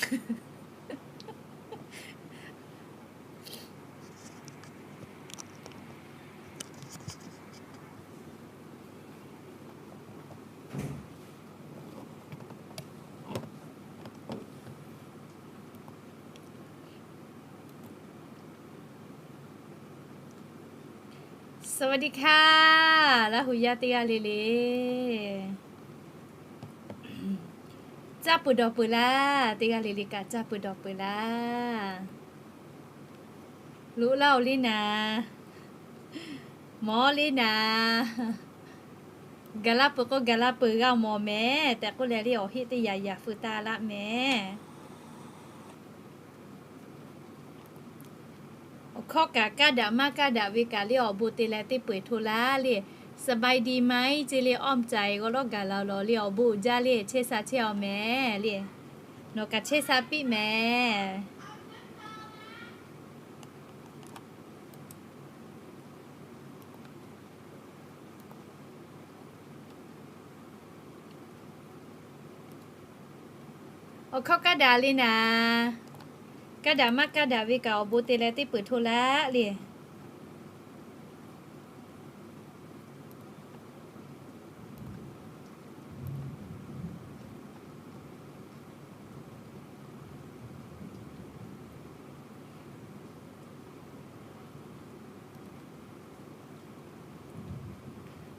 สวัสดีค่ะ Laˇ hu yaˇ teˇ g'aˇ le le. Caˇ peuˬ dawˬ peuˬ laˇ, teˇ g'aˇ le le kaꞈ caˇ peuˬ dawˬ peuˬ laˇ. Loꞈ laˇ-oˬ le naˍ. Mawˬ le naˍ. Gaˬ laˇ peuˬ k'o gaˬ laˇ peuˬ g'a mawˬ mehˍ tehꞈ k'oˆ leh le, awˬ heˆ teˇ yaꞈ yaꞈ feu taˍ laˇ mehˍ. Awˬ hkawˇ kaꞈ kaˇ daꞈ maˇ kaˇ daꞈ ve kaꞈ le, awˬ bon te leh teˇ peu-eˬ hto laˇ le. สบายดีไหม ce le, awˇ mvuhˇ caiˬ g'aw lawˉ gaˬ la lawˬ le, awˬ bon uiˍ jaˇ le, chehˇ sha chehˇ-aw mehˍ le. Nawˬ kaꞈ chehˇ sha piˇ mehˍ. Awˬ hkawˇ kaˇ daꞈ le naˍ. Kaˇ daꞈ maˇ kaˇ daꞈ ve kaꞈ awˬ bon te leh teˇ peu-eˬ hto laˇ le.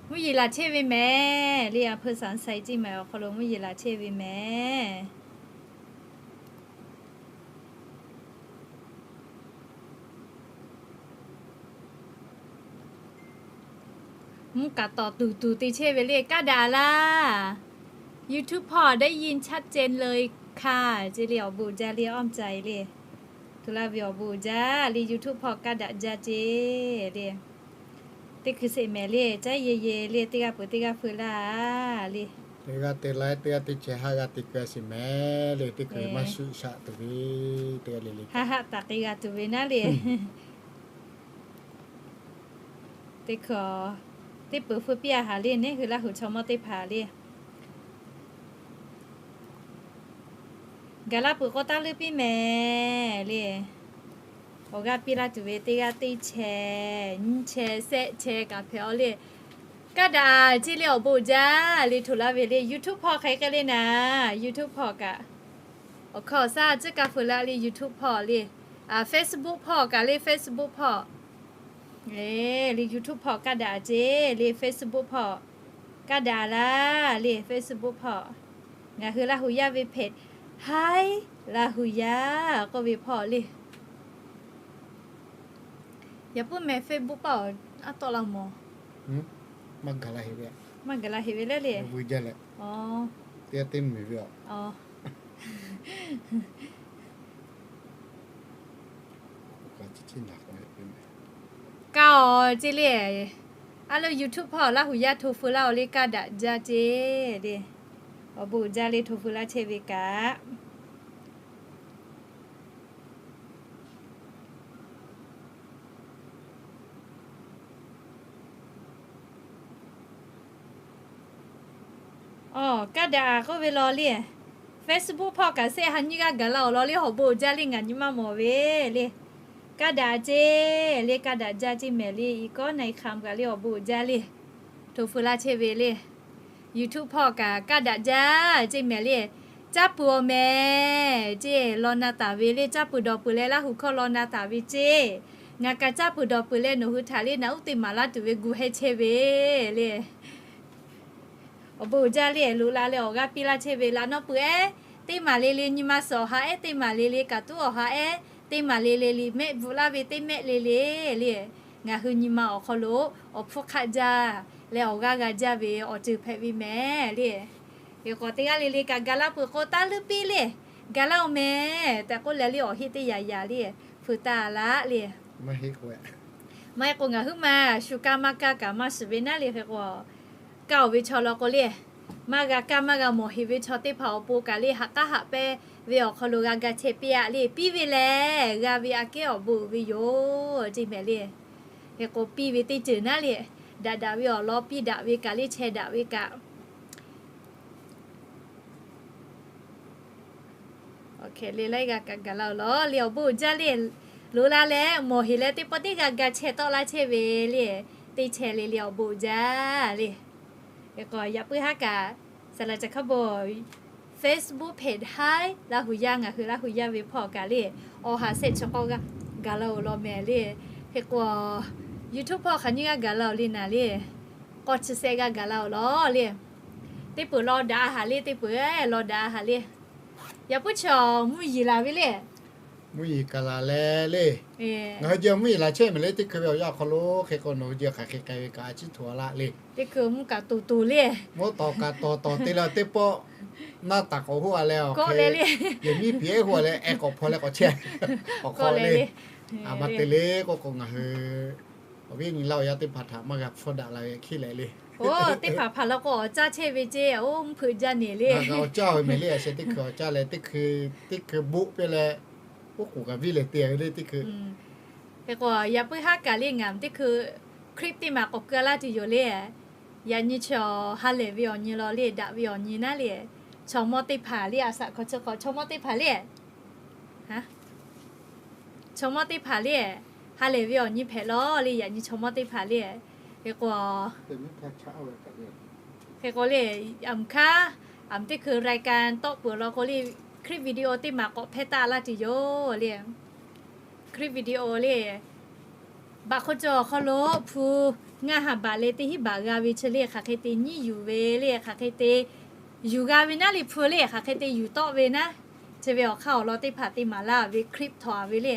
Mvuhˇ yeˬ laˬ chehˇ ve mehˍ le, a peu saˍ sai ciˇ mehˍ awˬ hk'aw lo mvuhˇ yeˬ laˬ chehˇ ve mehˍ. Mvuhˇ kaꞈ tawˍ tuˬ tuˬ te chehˇ ve le, kaˇ daꞈ laˇ. YouTube พ่อ ได้ยินชัดเจนเลยค่ะ ce le, awˬ bon uiˍ jaˇ le, awˇ mvuhˇ caiˬ le. Hto laˇ ve awˬ bon uiˍ jaˇ le, YouTube พ่อ kaˇ daꞈ jaˇ ce le. Teˇ hkui sheˍ mehˍ le, caˉ ye ye le, teˇ g'aˇ peuˬ teˇ g'aˇ feu laˇ le. Teˇ g'aˇ te laiˉ, teˇ g'aˇ teˇ chehˇ, haˆ g'aˇ te keu sheˍ mehˍ le, teˇ hkui maˇ shuˆ shaˆ tuˬ ve, teˇ g'aˇ le le. Haˆ haˆ taˍ k'ai g'a tuˬ ve naˉ le. Teˇ hkui, teˇ peuˬ feu piˇ a haˍ le, neˉ hui Laˇ hu chaw mawˇ teˇ hpaˍ le. Gaˬ laˇ peuˬ k'o taˇ leuˉ piˇ mehˍ le. Awˬ g'aˇ piˇ laˇ tuˬ ve teˇ g'aˇ teˇ chehˇ, nyiˇ chehˇ, shehˆ chehˇ kaꞈ hpehꞈ-aw le. Kaˇ daꞈ ce le, awˬ bon uiˍ jaˇ le, hto laˇ ve le, YouTube พ่อ hk'aˬ hk'e k'ai le naˍ, YouTube พ่อ kaꞈ. Awˬ hkawˇ awˬ shaˉ tcuhˉ kaˇ feu laˇ le, YouTube พ่อ le. Facebook พ่อ kaꞈ le, Facebook พ่อ le, YouTube พ่อ kaˇ daꞈ ce le, Facebook พ่อ kaˇ daꞈ laˇ le, Facebook พ่อ. Ngaˬ hui Laˇ hu yaˇ ve เพจ Hi Laˇ hu yaˇ k'oˆ ve พ่อ le. Yaꞈ puiˉ mehˍ Facebook paˆ-oˬ, aˉ tawˆ la mawˬ. Maˇ gaˬ la heꞈ ve, maˇ gaˬ la heꞈ ve le le. Veu jaˇ leh, teˇ g'aˇ teˇ mvuhˇ miˬ ve a. Kaˇ-oˬ ce le. A lo YouTube พ่อ Laˇ hu yaˇ hto feu laˇ-oˬ le, kaˇ daꞈ jaˇ ce le. Awˬ bon uiˍ jaˇ le, hto feu laˇ chehˇ ve kaꞈ. Awˬ, kaˇ daꞈ k'oˆ ve law le. Facebook พ่อ kaꞈ shehˆ ha nyiˇ g'aˇ gaˬ la-oˬ law le, awˬ bon uiˍ jaˇ le, ngaˬ nyi ma mawˬ ve le. Kaˇ daꞈ ce le, kaˇ daꞈ jaˇ ce mehˍ le, อีกคน ในคำ kaꞈ le, awˬ bon uiˍ jaˇ le, hto feu laˇ chehˇ ve le. YouTube พ่อ kaꞈ kaˇ daꞈ jaˇ ce mehˍ le. Caˇ peuˬ-oˬ mehˍ ce, law na taˍ ve le, caˇ peuˬ dawˬ peuˬ leh Laˇ hu hkawˇ law na taˍ ve ce. Ngaˬ kaꞈ caˇ peuˬ dawˬ peuˬ leh nawˬ hui htaꞈ le naꞈ uˉ te maˍ laˇ tuˬ ve gu heh chehˇ ve le. Awˬ bon uiˍ jaˇ le, loꞈ la leh awˬ g'aˇ piˇ laˇ chehˇ ve laꞈ nawˉ peuˬ ehˉ, teˇ maˬ le le nyi ma suhˍ awˬ ha ehˉ, teˇ maˬ le le kaꞈ tuˉ awˬ ha ehˉ, teˇ maˬ le le liꞈ mehˆ bvuhꞈ laˇ ve teˇ mehˆ le le le. Ngaˬ hui nyi ma awˬ hk'aw lo awˬ hpfuhˇ hk'aˆ jaˇ leh awˬ g'aˇ g'a jaˇ ve awˬ ceuˬ hpehꞈ ve mehˍ le. Hk'e k'o teˇ g'aˇ le le kaꞈ gaˬ la peuˬ k'o taˇ leuˉ piˇ le. Gaˬ laˇ-oˬ mehˍ tehꞈ k'oˆ leh le awˬ heˆ teˇ yaꞈ yaꞈ le, feu taˍ laˇ le. Maˇ heˆ k'o ngaˬ huiˉ ma shu kaˇ maˇ kaˇ kaꞈ maˇ shiˍ ve naˉ le. Hk'e k'o kaˇ-oˬ ve chaw law k'o le, maˇ g'a kaˇ maˇ g'a mawˬ heꞈ ve chaw teˇ hpaˍ awˬ pon kaꞈ le, haꞈ k'aˉ haꞈ pehnˇ ve awˬ hk'aw lo g'a ga chehˇ piˇ-aˆ le. Piˇ ve lehˬ g'a ve aꞈ kehˉ awˬ bon uiˍ ve yoˬ ce mehˍ le. Hk'e k'o piˇ ve teˇ ceuˬ naˉ le, daꞈ daꞈ ve awˬ lawn piˇ daꞈ ve kaꞈ le, chehˇ daꞈ ve kaꞈ le laiˉ g'a kaꞈ gaˬ la-oˬ lawˬ le, awˬ bon uiˍ jaˇ le. Loꞈ la leh mawˬ heˍ leh teˇ pawˆ teˇ g'aˇ ga chehˇ tawˆ laˇ chehˇ ve le. Teˇ chehˇ le le awˬ bon uiˍ jaˇ le. Hk'e k'o yaꞈ puiˉ haˉ kaꞈ, saˍ laˍ caˬ hkaˉ bon Facebook page Haiˉ Laˇ hu yaˇ, ngaˬ hui Laˇ hu yaˇ ve hpawˇ kaꞈ le, awˬ ha shehˆ chi k'awˇ g'a gaˬ la-oˬ lawˬ mehˍ le. Hk'e k'o YouTube hpawˇ hk'aˬ nyiˇ g'aˇ gaˬ la-oˬ le naˍ le, k'awˇ chi shehˆ g'aˇ gaˬ la-oˬ lawˬ le. Teˇ peuˬ law daꞈ a haˍ le, teˇ peuˬ law daꞈ a haˍ le. Yaꞈ puiˉ chaw mvuhˇ yeˬ laˬ ve le. Mvuhˇ yeˬ kaꞈ laˬ leh le. Ngaˬ hui jeh mvuhˇ yeˬ laˬ chehˇ mehˍ le, teˇ hkui ve awˬ yanˇ awˬ hk'aw lo hk'e k'o nawˬ hui jeh hk'aˬ hk'e k'ai ve kaꞈ a ciˉ htoꞈ a laˇ le. Teˇ hkui mvuhˇ kaꞈ to to le. Mvuhˇ tawˍ kaꞈ tawˍ tawˍ te leh teˇ pawˆ naˇ taˍ k'awꞈ hoˆ a leh awˬ hk'e le, yehˬ miˉ piˍ ehˉ hoˆ a leh ehˉ k'awꞈ hpaw leh k'awꞈ chehˇ. K'awꞈ k'awꞈ le. A ma te le k'oˆ k'o ngaˬ hui awˬ viˉ awˬ nyi Laˇ hu yaˇ teˇ hpaˍ htaꞈ maˇ g'a hpfuhˇ daꞈ la ve hkiˉ leh le. Oˇ, teˇ hpaˍ hpaˍ law k'o awˬ caˇ chehˇ ve ceˇ, oˇ mvuhˇ hpeuꞈ jaˇ neˬ le. Awˬ caˇ ve mehˍ le, a sheh teˇ hkui awˬ caˇ leh teˇ hkui, teˇ hkui boˆ piˇ leh, oˉ k'oˍ kaꞈ viˇ leh te ve le teˇ hkui. Hk'e k'o yaꞈ puiˉ haˉ kaꞈ le ngaˬ teˇ hkui clip teˇ maˬ k'awꞈ keu laˇ tuˬ yoˬ le. Yaꞈ nyi chaw ha lehˬ ve awˬ nyi law le, daꞈ ve awˬ nyi naˉ le. Chaw mawˇ teˇ hpaˍ le, a shaꞈ hk'aw chi hk'aw chaw mawˇ teˇ hpaˍ le. Chaw mawˇ teˇ hpaˍ le, ha lehˬ ve awˬ nyi hpehꞈ lawˬ le, yaꞈ nyi chaw mawˇ teˇ hpaˍ le. Hk'e k'o, hk'e k'o le, aˬ mvuhˇ hkanˉ, aˬ mvuhˇ teˇ hkui รายการ tawˆ peuˬ law k'o le, clip video teˇ maˬ k'awꞈ hpehˇ taˆ laˇ tuˬ yoˬ le. Clip video le, baꞈ hk'oˆ cawˬ awˬ hk'aw lo hpu ngaˇ ha baꞈ leh teˇ hinˉ baꞈ g'a ve chi le hk'aˬ hk'e te nyiˉ yuˬ ve le, hk'aˬ hk'e te yuˬ g'a ve naˉ le, hpu le hk'aˬ hk'e te yuˬ tawˆ ve naˉ, chi ve awˬ hk'aˇ awˬ lawn teˇ hpaˍ te maˍ laˇ ve clip htawnˍ a ve le.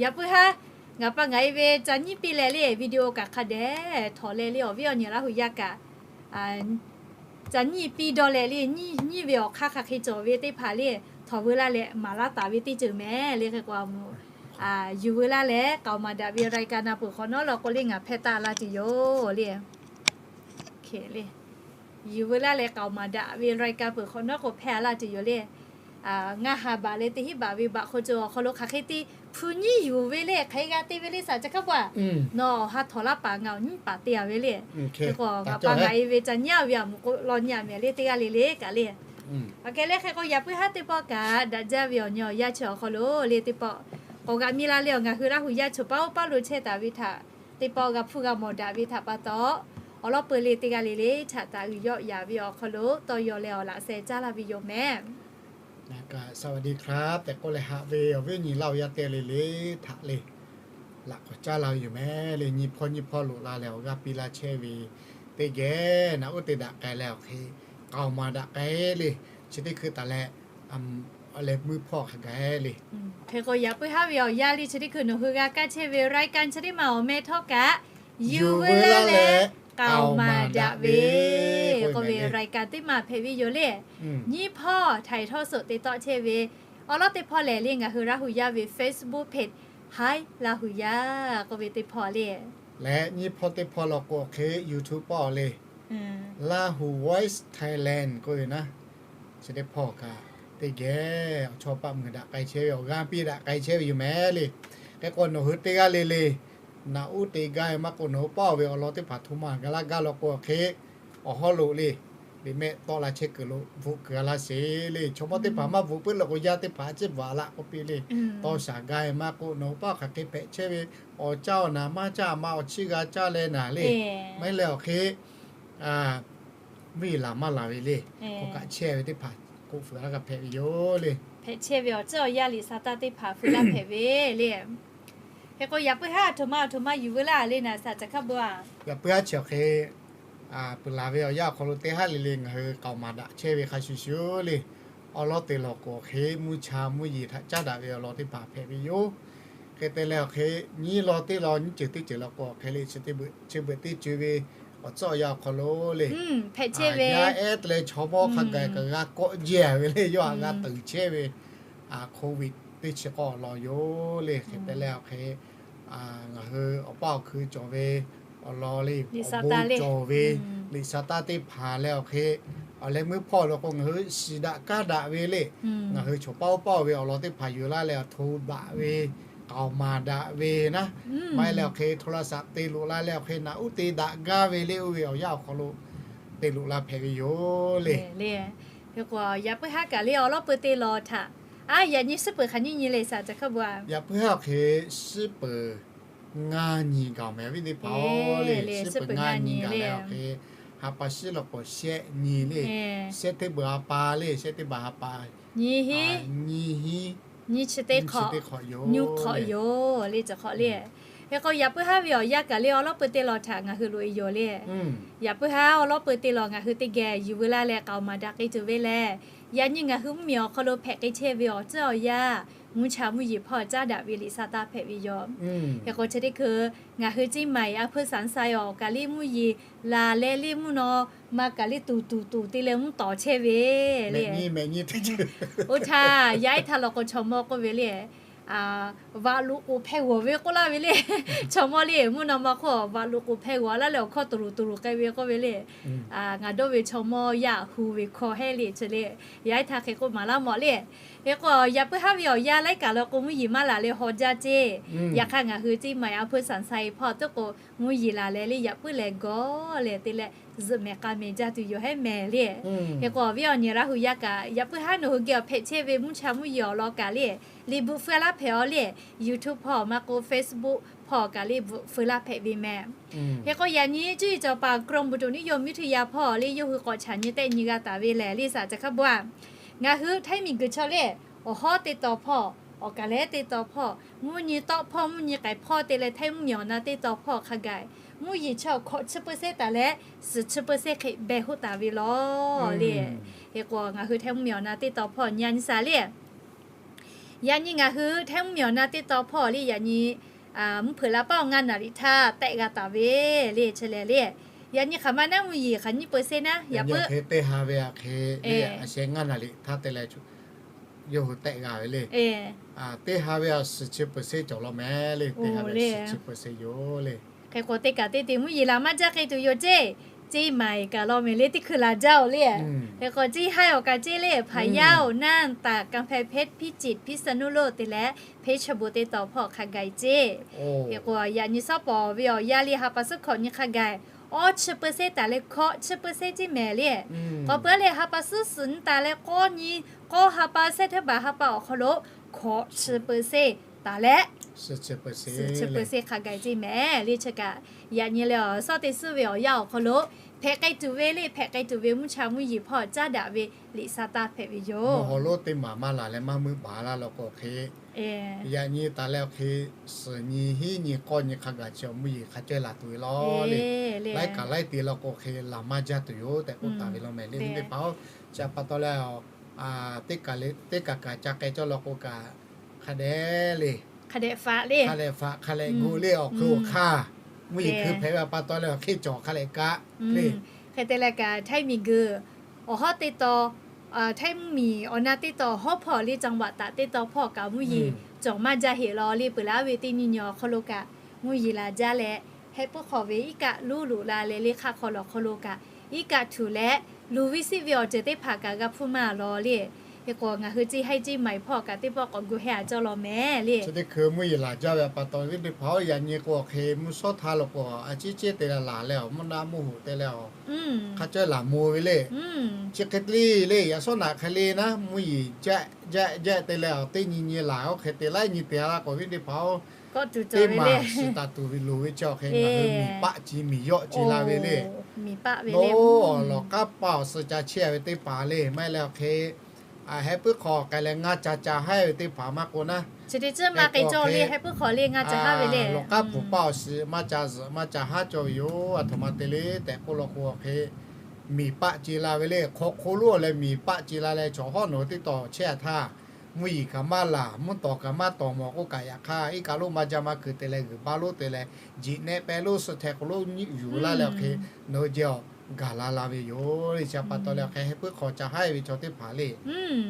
Yaꞈ puiˉ haˉ ngaˬ pa ngaˬ e ve ca nyiˇ piˇ leh le video kaꞈ hk'a dehꞈ htawnˍ leh le, awˬ viˉ awˬ nyi Laˇ hu yaˇ kaꞈ ca nyiˇ piˇ dawˇ leh le, nyiˇ ve awˬ hk'aˇ hk'aˬ hk'e cawˬ ve teˇ hpaˍ le, htawnˍ veu laˇ leh maˍ laˇ taˍ ve teˇ ceuˬ mehˍ le. Hk'e k'o a mvuhˇ yuˬ veu laˇ leh k'aoˍ maˍ daꞈ ve รายการ na peuˬ hk'awꞈ nawˉ law k'o le ngaˬ hpehˇ taˆ laˇ tuˬ yoˬ le. Yuˬ veu laˇ leh k'aoˍ maˍ daꞈ ve รายการ peuˬ hk'awꞈ nawˉ k'o hpehˇ a laˇ tuˬ yoˬ le. Ngaˇ ha baꞈ leh teˇ hinˉ baꞈ ve baꞈ hk'oˆ cawˬ awˬ hk'aw lo hk'aˬ hk'e te hpu nyiˉ yuˬ ve le, hk'aˬ hk'e g'a te ve le, shaˍ ca hkaˉ paˆ a, nawˬ awˬ ha htawnˍ laˇ paˍ ngaˬ awˬ nyiˉ paˍ te a ve le. Hk'e k'o ngaˬ pa ngaˬ e ve ca nyiˉ a ve a mvuhˇ k'o law nyi a mehˍ le, teˇ g'aˇ le le kaꞈ le. Aˬ hk'e le hk'e k'o yaꞈ puiˉ haˉ teˇ pawˆ kaꞈ daꞈ jaˇ ve awˬ nyi awˬ yanˇ chi awˬ hk'aw lo le teˇ pawˆ k'awꞈ g'a miˇ laˇ le, awˬ ngaˬ hui Laˇ hu yaˇ chaw paˉ oˇ paˉ lo chehˇ taˍ ve htaꞈ teˇ pawˆ g'a hpuˇ g'a mawˬ daꞈ ve htaꞈ pa taw, awˬ lawˉ peu le teˇ g'aˇ le le htaꞈ taꞈ uiˍ yawˆ yaˍ ve awˬ hk'aw lo tawˇ yaw leh awˬ laꞈ sheh caˉ laˇ ve yoˬ mehˍ. Ngaˬ kaꞈ สวัสดีครับ tehꞈ k'oˆ leh haꞈ ve awˬ viˉ awˬ nyi Laˇ hu yaˇ teˇ g'aˇ le le htaꞈ le laꞈ k'awꞈ caˉ laˇ ve yoˬ mehˍ le. Nyi hpawˇ nyi hpawˇ loꞈ la leh awˬ g'aˇ piˇ laˇ chehˇ ve teˇ geh naꞈ uˉ te daꞈ k'ai leh awˬ hk'e k'aoˍ maˍ daꞈ k'ai le. Chi teˇ hkui taˍ leh, awˬ leh mvuhˇ hpawˇ hk'a gaˬ le. Hk'e k'o yaꞈ puiˉ haˉ ve awˬ yanˇ le chi teˇ hkui nawˬ hui g'a kaˇ chehˇ ve รายการ chi teˇ maˬ awˬ meh htawˇ kaꞈ yuˬ veu laˇ leh k'aoˍ maˍ daꞈ ve k'oˆ ve รายการ teˇ maˬ hpehꞈ ve yoˬ le. Nyiˇ hpawˇ htaiˍ htawˇ suhˍ te tawˆ chehˇ ve awˬ lawn teˇ hpawˇ lehˬ le ngaˬ hui Laˇ hu yaˇ ve Facebook page Haiˉ Laˇ hu yaˇ k'oˆ ve teˇ hpawˇ le. Leh nyiˇ hpawˇ teˇ hpawˇ law k'o hk'e YouTube pawˆ le Lahu Voice Thailand k'oˆ ve naˉ, chi teˇ hpawˇ kaꞈ teˇ geh awˬ chawˇ paˆ mui daꞈ k'ai chehˇ ve awˬ g'aˇ piˇ daꞈ k'ai chehˇ ve yoˬ mehˍ le. Hk'e k'o nawˬ hui teˇ g'aˇ le le naꞈ uˉ te gaˇ ve maˇ k'oˆ, nawˬ hui pawˆ ve awˬ lawn teˇ hpaˍ htoꞈ ma gaˬ laˇ gaˇ law k'o hk'e awˬ hawˉ lo le liꞈ mehˆ tawˆ la chehˇ kuiˬ lo bvuhꞈ kuiˬ a laˇ sheˍ le. Chaw mawˇ teˇ hpaˍ maˇ bvuhꞈ puiˉ le k'o yaˇ teˇ hpaˍ a ciˉ bvuhꞈ a laˇ k'oˆ piˇ le. Tawˇ shaˍ gaˇ ve maˇ k'oˆ, nawˬ hui pawˆ hk'aˬ hk'e hpehꞈ chehˇ ve awˬ caˇ awˬ naˍ maˇ caˇ a ma awˬ chiˇ g'a caˇ leh naˍ le. Maˇ heˆ leh awˬ hk'e mvuhˇ yeˬ laˬ maˇ laˬ ve le. K'awꞈ kaꞈ chehˇ ve teˇ hpaˍ k'oˆ fuiˍ a g'a hpehꞈ ve yoˬ le. Hpehꞈ chehˇ ve awˬ ceuˬ awˬ yanˇ liꞈ sa taˇ teˇ hpaˍ fuiˍ laˇ hpehꞈ ve le. Hk'e k'o yaꞈ puiˉ haˉ aˬ htoꞈ ma aˬ htoꞈ ma yuˬ veu laˇ le naˍ shaˍ ca hkaˉ bon a. Yaꞈ puiˉ haˉ chi awˬ hk'e puiˍ laˬ ve awˬ yanˇ awˬ hk'aw lo teˇ haˉ le le ngaˬ hui k'aoˍ maˍ daꞈ chehˇ ve hk'a shuˍ shuˍ le. Awˬ lawn teˇ lawn k'o hk'e mvuhˇ cha mvuhˇ yeˬ htaꞈ caˉ daꞈ ve awˬ lawn teˇ hpaˍ hpehꞈ ve yoˬ. Hk'e te leh awˬ hk'e nyiˇ lawn teˇ lawn nyiˇ ceuˬ teˇ ceuˬ law k'o awˬ hk'e le chi beuꞈ teˇ co e ve awˬ tcuhˉ awˬ yanˇ awˬ hk'aw lo le, yaˇ ehˉ te leh chaw mawˇ hk'a gaˬ kaꞈ g'a kawˆ jehˇ ve le, yawˇ htaꞈ g'a teuˍ chehˇ ve COVID teˇ chi k'awˇ awˬ lawn yoˬ le. Hk'e te leh awˬ hk'e ngaˬ hui awˬ paˇ awˬ hkui cawˬ ve awˬ lawn le, awˬ bon cawˬ ve liꞈ sa taˇ teˇ hpaˍ leh awˬ hk'e awˬ leh meuˇ hpawˇ lo k'o ngaˬ hui shiˍ daꞈ kaˇ daꞈ ve le. Ngaˬ hui chaw paˇ oˇ paˇ ve awˬ lawn teˇ hpaˍ yuˬ laˇ leh awˬ hto daꞈ ve k'aoˍ maˍ daꞈ ve naˉ, maˇ heˆ leh awˬ hk'e โทรศัพท์ te loꞈ la leh awˬ hk'e naꞈ uˉ te daꞈ gaˇ ve le oˇ ve awˬ yanˇ awˬ hk'aw lo te loꞈ la hpehꞈ ve yoˬ le. Hk'e k'o yaꞈ puiˉ haˉ kaꞈ le awˬ lawn peu teˇ lawn htaꞈ A, yaꞈ nyi shiˉ peuˬ hk'aˬ nyiˇ nyi le, saˍ caˬ hkaˇ bon a. Yaꞈ puiˉ haˉ awˬ hk'e shiˉ peuˬ ngaˇ nyi gaˬ mehˍ ve teˇ hpaˍ-oˬ le. Shiˉ peuˬ ngaˇ nyi gaˬ leh awˬ hk'e, ha pa shiˉ law k'o shehˆ nyi le. Shehˆ teˇ beuꞈ ha pa le, shehˆ teˇ beuꞈ ha pa, nyi hiˉ, nyi chi teˇ hk'awꞈ, nyi hk'awꞈ yoˬ le, cawˬ hk'awꞈ le. Hk'e k'o, yaꞈ puiˉ haˉ ve awˬ yanˇ kaꞈ le, awˬ lawˉ peu te lawˬ htaꞈ ngaˬ hui loꞈ e yoˬ le. Yaꞈ puiˉ haˉ awˬ lawˉ peu te lawˬ ngaˬ hui teˇ geh yuˬ veu laˇ leh k'aoˍ maˍ daꞈ k'ai tuˬ ve lehˬ, yaꞈ nyi ngaˬ hui mvuhˇmiˬ awˬ hk'aw lo hpehꞈ k'ai chehˇ ve awˬ tcuhˉ awˬ yanˇ, mvuhˇ cha mvuhˇ yeˬ hpawˇ caˉ daꞈ ve liꞈ sa taˇ hpehꞈ ve yoˬ. Hk'e k'o, chi teˇ hkui ngaˬ hui Ceˇ maiˍ a hpuiˇ saˍ sa e awˬ kaˬ liˇ mvuhˇ yeˬ laˬ leh liˇ mvuhˇ naw ma kaˬ liˇ tuˬ tuˬ tuˬ te leh mvuhˇ tawˍ chehˇ ve le. Oˇ htaˇ yaˇ iˉ htaˇ law k'o chaw mawˇ k'oˆ ve le, vaꞈ loꞈ k'oˍ hpehˇ g'awˬ ve k'oˆ laˇ ve le. Chaw mawˇ le, mvuhˇ naw ma hk'oˆ vaꞈ loꞈ k'oˍ hpehˇ g'awˬ laˇ leh awˬ hkawˇ tuˬ luˬ tuˬ luˬ k'ai ve k'oˆ ve le. Ngaˬ dawˇ ve chaw mawˇ yaˇ hu ve hkawˇ hehˉ le chi le. Yaˇ iˉ htaˇ hk'e k'oˆ maˍ laˇ mawˬ le. Hk'e k'o, yaꞈ puiˉ haˉ ve awˬ yanˇ laiˉ kaꞈ law k'o mvuhˇ yeˬ maˇ laˬ leh haw jaˇ ceˇ. Yaꞈ hk'aˇ ngaˬ hui Ceˇ maiˍ a hpuiˇ saˍ sa e hpawˇ tuˉ k'o mvuhˇ yeˬ laˬ leh le, yaꞈ puiˉ leh gawˬ leh te leh zuhꞈ mehˍ k'a mehˍ jaˇ tuˬ yoˬ hehˉ mehˍ le. Hk'e k'o, awˬ viˉ awˬ nyi Laˇ hu yaˇ kaꞈ yaꞈ puiˉ haˉ nawˬ hui geh awˬ hpehꞈ chehˇ ve mvuhˇ cha mvuhˇ yeˬ awˬ lawn kaꞈ le, liꞈ bvuhꞈ feu laˇ hpehꞈ-aw le. YouTube hpawˇ maˇ k'oˆ Facebook hpawˇ kaꞈ le bvuhꞈ feu laˇ hpehꞈ ve mehˍ. Hk'e k'o, yaꞈ nyi cuˇ yiˍ cawˬ paˍ กรมอุตุนิยมวิทยา hpawˇ le yawˇ hui k'awꞈ chaꞈ nyi tehˆ nyi g'a taˍ ve lehˬ le, saˍ caˬ hkaˇ bon a. Ngaˬ hui htaiˇ miˬ guiˬ chaw le, awˬ hawˉ teˇ taw hpawˇ, awˬ kaˬ lehˉ teˇ taw hpawˇ, mvuhˇ nyi tawˆ hpawˇ mvuhˇ nyi k'ai hpawˇ te leh htaiˇ mvuhˇmiˬ awˬ na teˇ taw hpawˇ hk'a gaˬ, mvuhˇ yeˬ chaw hkawꞈ chi เปอร์เซ็นต์ taˍ leh suhˍ chi เปอร์เซ็นต์ hk'e beh hoˆ taˍ ve law le. Hk'e k'o, ngaˬ hui htaiˇ mvuhˇmiˬ awˬ na teˇ taw hpawˇ nyi a nyi shaˍ le. Yaꞈ nyi ngaˬ hui htaiˇ mvuhˇmiˬ awˬ na teˇ taw hpawˇ le, yaꞈ nyi mvuhˇ hpeuꞈ la paˆ awˬ ngaˇ naˍ riˍ htaˇ tehˆ g'a taˍ ve le, chi lehˬ le. Yaꞈ nyi hk'aˬ ma naˉ mvuhˇ yeˬ hk'aˬ nyiˇ เปอร์เซ็นต์ naˉ yaꞈ puiˉ, teˇ ha ve aꞈ hk'e le, a sheh ngaˇ naˍ riˍ htaˇ te leh yawˇ hui tehˆ g'a ve le. Teˇ ha ve aꞈ suhˍ chi เปอร์เซ็นต์ cawˬ law mehˍ le, teˇ ha ve suhˍ chi เปอร์เซ็นต์ yoˬ le. Hk'e k'o, teˇ kaꞈ teˇ te mvuhˇ yeˬ laˬ maˇ jaˇ k'ai tuˬ yoˬ ceˇ. Ceˇ maiˍ kaꞈ law mehˍ le, teˇ hkui laˬ jaˇ-oˬ le. Hk'e k'o, Ceˇ haiˉ awˬ kaˬ ceˇ le, พะเยา, น่าน, ตาก, กำแพงเพชร, พิจิตร, พิษณุโลก te leh เพชรบูรณ์ teˇ taw hpawˇ hk'a gaˬ ceˇ. Hk'e k'o, yaꞈ nyi shawˉ pawˍ ve awˬ yanˇ le ha pa suhˉ hkawꞈ nyi hk'a gaˬ awˇ chi เปอร์เซ็นต์ taˍ leh hkawꞈ chi เปอร์เซ็นต์ ceˇ mehˍ le. K'awꞈ peuˬ leh ha pa suhˉ suhˍ nyi taˍ leh k'awˇ nyi, k'awˇ ha pa sehˉ hteˇ baˬ ha pa awˬ hk'aw lo hkawꞈ chi เปอร์เซ็นต์ taˍ leh suhˍ chi เปอร์เซ็นต์ hk'a gaˬ ceˇ mehˍ le. Chi kaꞈ yaꞈ nyi leh awˬ shawˉ teˇ suhˉ ve awˬ yanˇ awˬ hk'aw lo hpehꞈ k'ai tuˬ ve le, hpehꞈ k'ai tuˬ ve mvuhˇ cha mvuhˇ yeˬ hpawˇ caˉ daꞈ ve liꞈ sa taˇ hpehꞈ ve yoˬ. Awˬ hawˉ lo teˇ maˬ maˇ laˬ leh maˇ meuˆ baˬ laˇ law k'o hk'e, yaꞈ nyi taˍ leh awˬ hk'e suhˍ nyi hiˉ nyi k'awˇ nyi hk'a gaˬ chi awˬ mvuhˇ yeˬ hk'a cawˇ laˬ tuˬ ve law le. Laiˉ kaꞈ laiˉ te law k'o hk'e laˬ maˇ jaˇ tuˬ yoˬ tehꞈ k'oˆ taˍ ve law mehˍ le. Teˇ hpaˍ-oˬ, chi pa taw leh, teˇ kaꞈ kaꞈ ca k'ai cawˇ law k'o kaꞈ hk'a dehꞈ le, hk'a dehꞈ faꞈ le, hk'a dehꞈ faꞈ hk'a lehꞈ gu le, awˬ hk'e awˬ hk'aˇ mvuhˇ yeˬ hkui hpehꞈ ve pa taw leh awˬ hk'e cawˬ hk'a lehꞈ kaꞈ le. Hk'e te leh kaꞈ htaiˇ miˬ guiˬ awˬ hawˉ teˇ taw, htaiˇ mvuhˇmiˬ awˬ na teˇ taw awˬ hawˉ hpawˇ le จังหวัดตาก teˇ taw hpawˇ kaꞈ mvuhˇ yeˬ cawˬ maˇ jaˇ heꞈ law le. Peuˬ leh aˉ ve teˇ nyi nyi awˬ hk'aw lo kaꞈ mvuhˇ yeˬ laˬ jaˇ leh, heh puiˉ hk'awꞈ ve iˉ kaˆ luˉ loꞈ la leh le hk'aˆ hk'aw lawˬ hk'aw lo kaꞈ iˉ kaˆ htuꞈ leh luˬ ve siˆ ve awˬ ceuˬ teˇ hpaˍ kaꞈ g'a hpfuhˇ maˇ law le. Hk'e k'o, ngaˬ hui Ceˇ haiˉ Ceˇ maiˍ hpawˇ kaꞈ teˇ pawˆ k'awꞈ gu heh a cawˇ law mehˍ le. Chi teˇ hkui mvuhˇ yeˬ laˬ jaˇ ve pa taw, viˉ teˇ hpaˍ-oˬ, yaꞈ nyi k'o awˬ hk'e mvuhˇ shawˉ htaˇ law k'o a ciˉ ciˉ te leh laˬ leh awˬ mvuhˇ naˆ mvuhˇ hoꞈ te leh awˬ hk'a cawˇ laˬ mvuh ve le. Chi hk'e te le le, yaꞈ shawˉ naꞈ hk'e le naˉ mvuhˇ yeˬ jaˆ jaˆ jaˆ te leh awˬ teˇ nyi nyi laˬ oˇ hk'e te laiˉ nyi te laˇ k'o viˉ teˇ hpaˍ-oˬ, teˇ maˬ suhˍ taˍ tuˬ ve loˍ ve chi awˬ hk'e ngaˬ hui miˬ paˆ ci miˬ yawˆ ci la ve le. Nawˬ lawˬ k'aˉ paˆ awˬ suhˍ ca chehˇ ve teˇ hpaˍ le, maˇ heˆ leh awˬ hk'e heh puiˉ hk'awꞈ k'ai leh ngaˇ ca ca haˉ ve teˇ hpaˍ maˇ k'o naˉ, lawˬ k'aˉ pfuhˍ paˆ awˬ suhˍ maˇ ca zuhꞈ maˇ ca haˉ cawˇ ve yoˬ. Aˬ htoꞈ ma te le tehꞈ k'oˆ law k'o awˬ hk'e miˬ paˆ ci la ve le. Hk'aw hk'oˆ lonˉ leh miˬ paˆ ci la leh chaw hawˉ nawˬ teˇ taw chehˇ a htaˇ, mvuhˇ yeˬ kaꞈ maˇ laˬ, mvuhˇ tawˍ kaꞈ maˇ tawˍ mawˬ k'oˆ kaꞈ yaꞈ hk'aˇ, iˉ kaˆ lonˉ maˇ jaˇ maˇ kuiˬ te leh g'uiˬ baˆ lonˉ te leh, jiꞈ nehˆ pehˇ lonˉ suh hteh k'o lonˉ nyiˆ yuˬ laˇ leh awˬ hk'e, nawˬ hui jeh awˬ gaˬ la la ve yoˬ le. Chi pa taw leh awˬ hk'e heh puiˉ hk'awꞈ ca haˉ ve chaw teˇ hpaˍ le,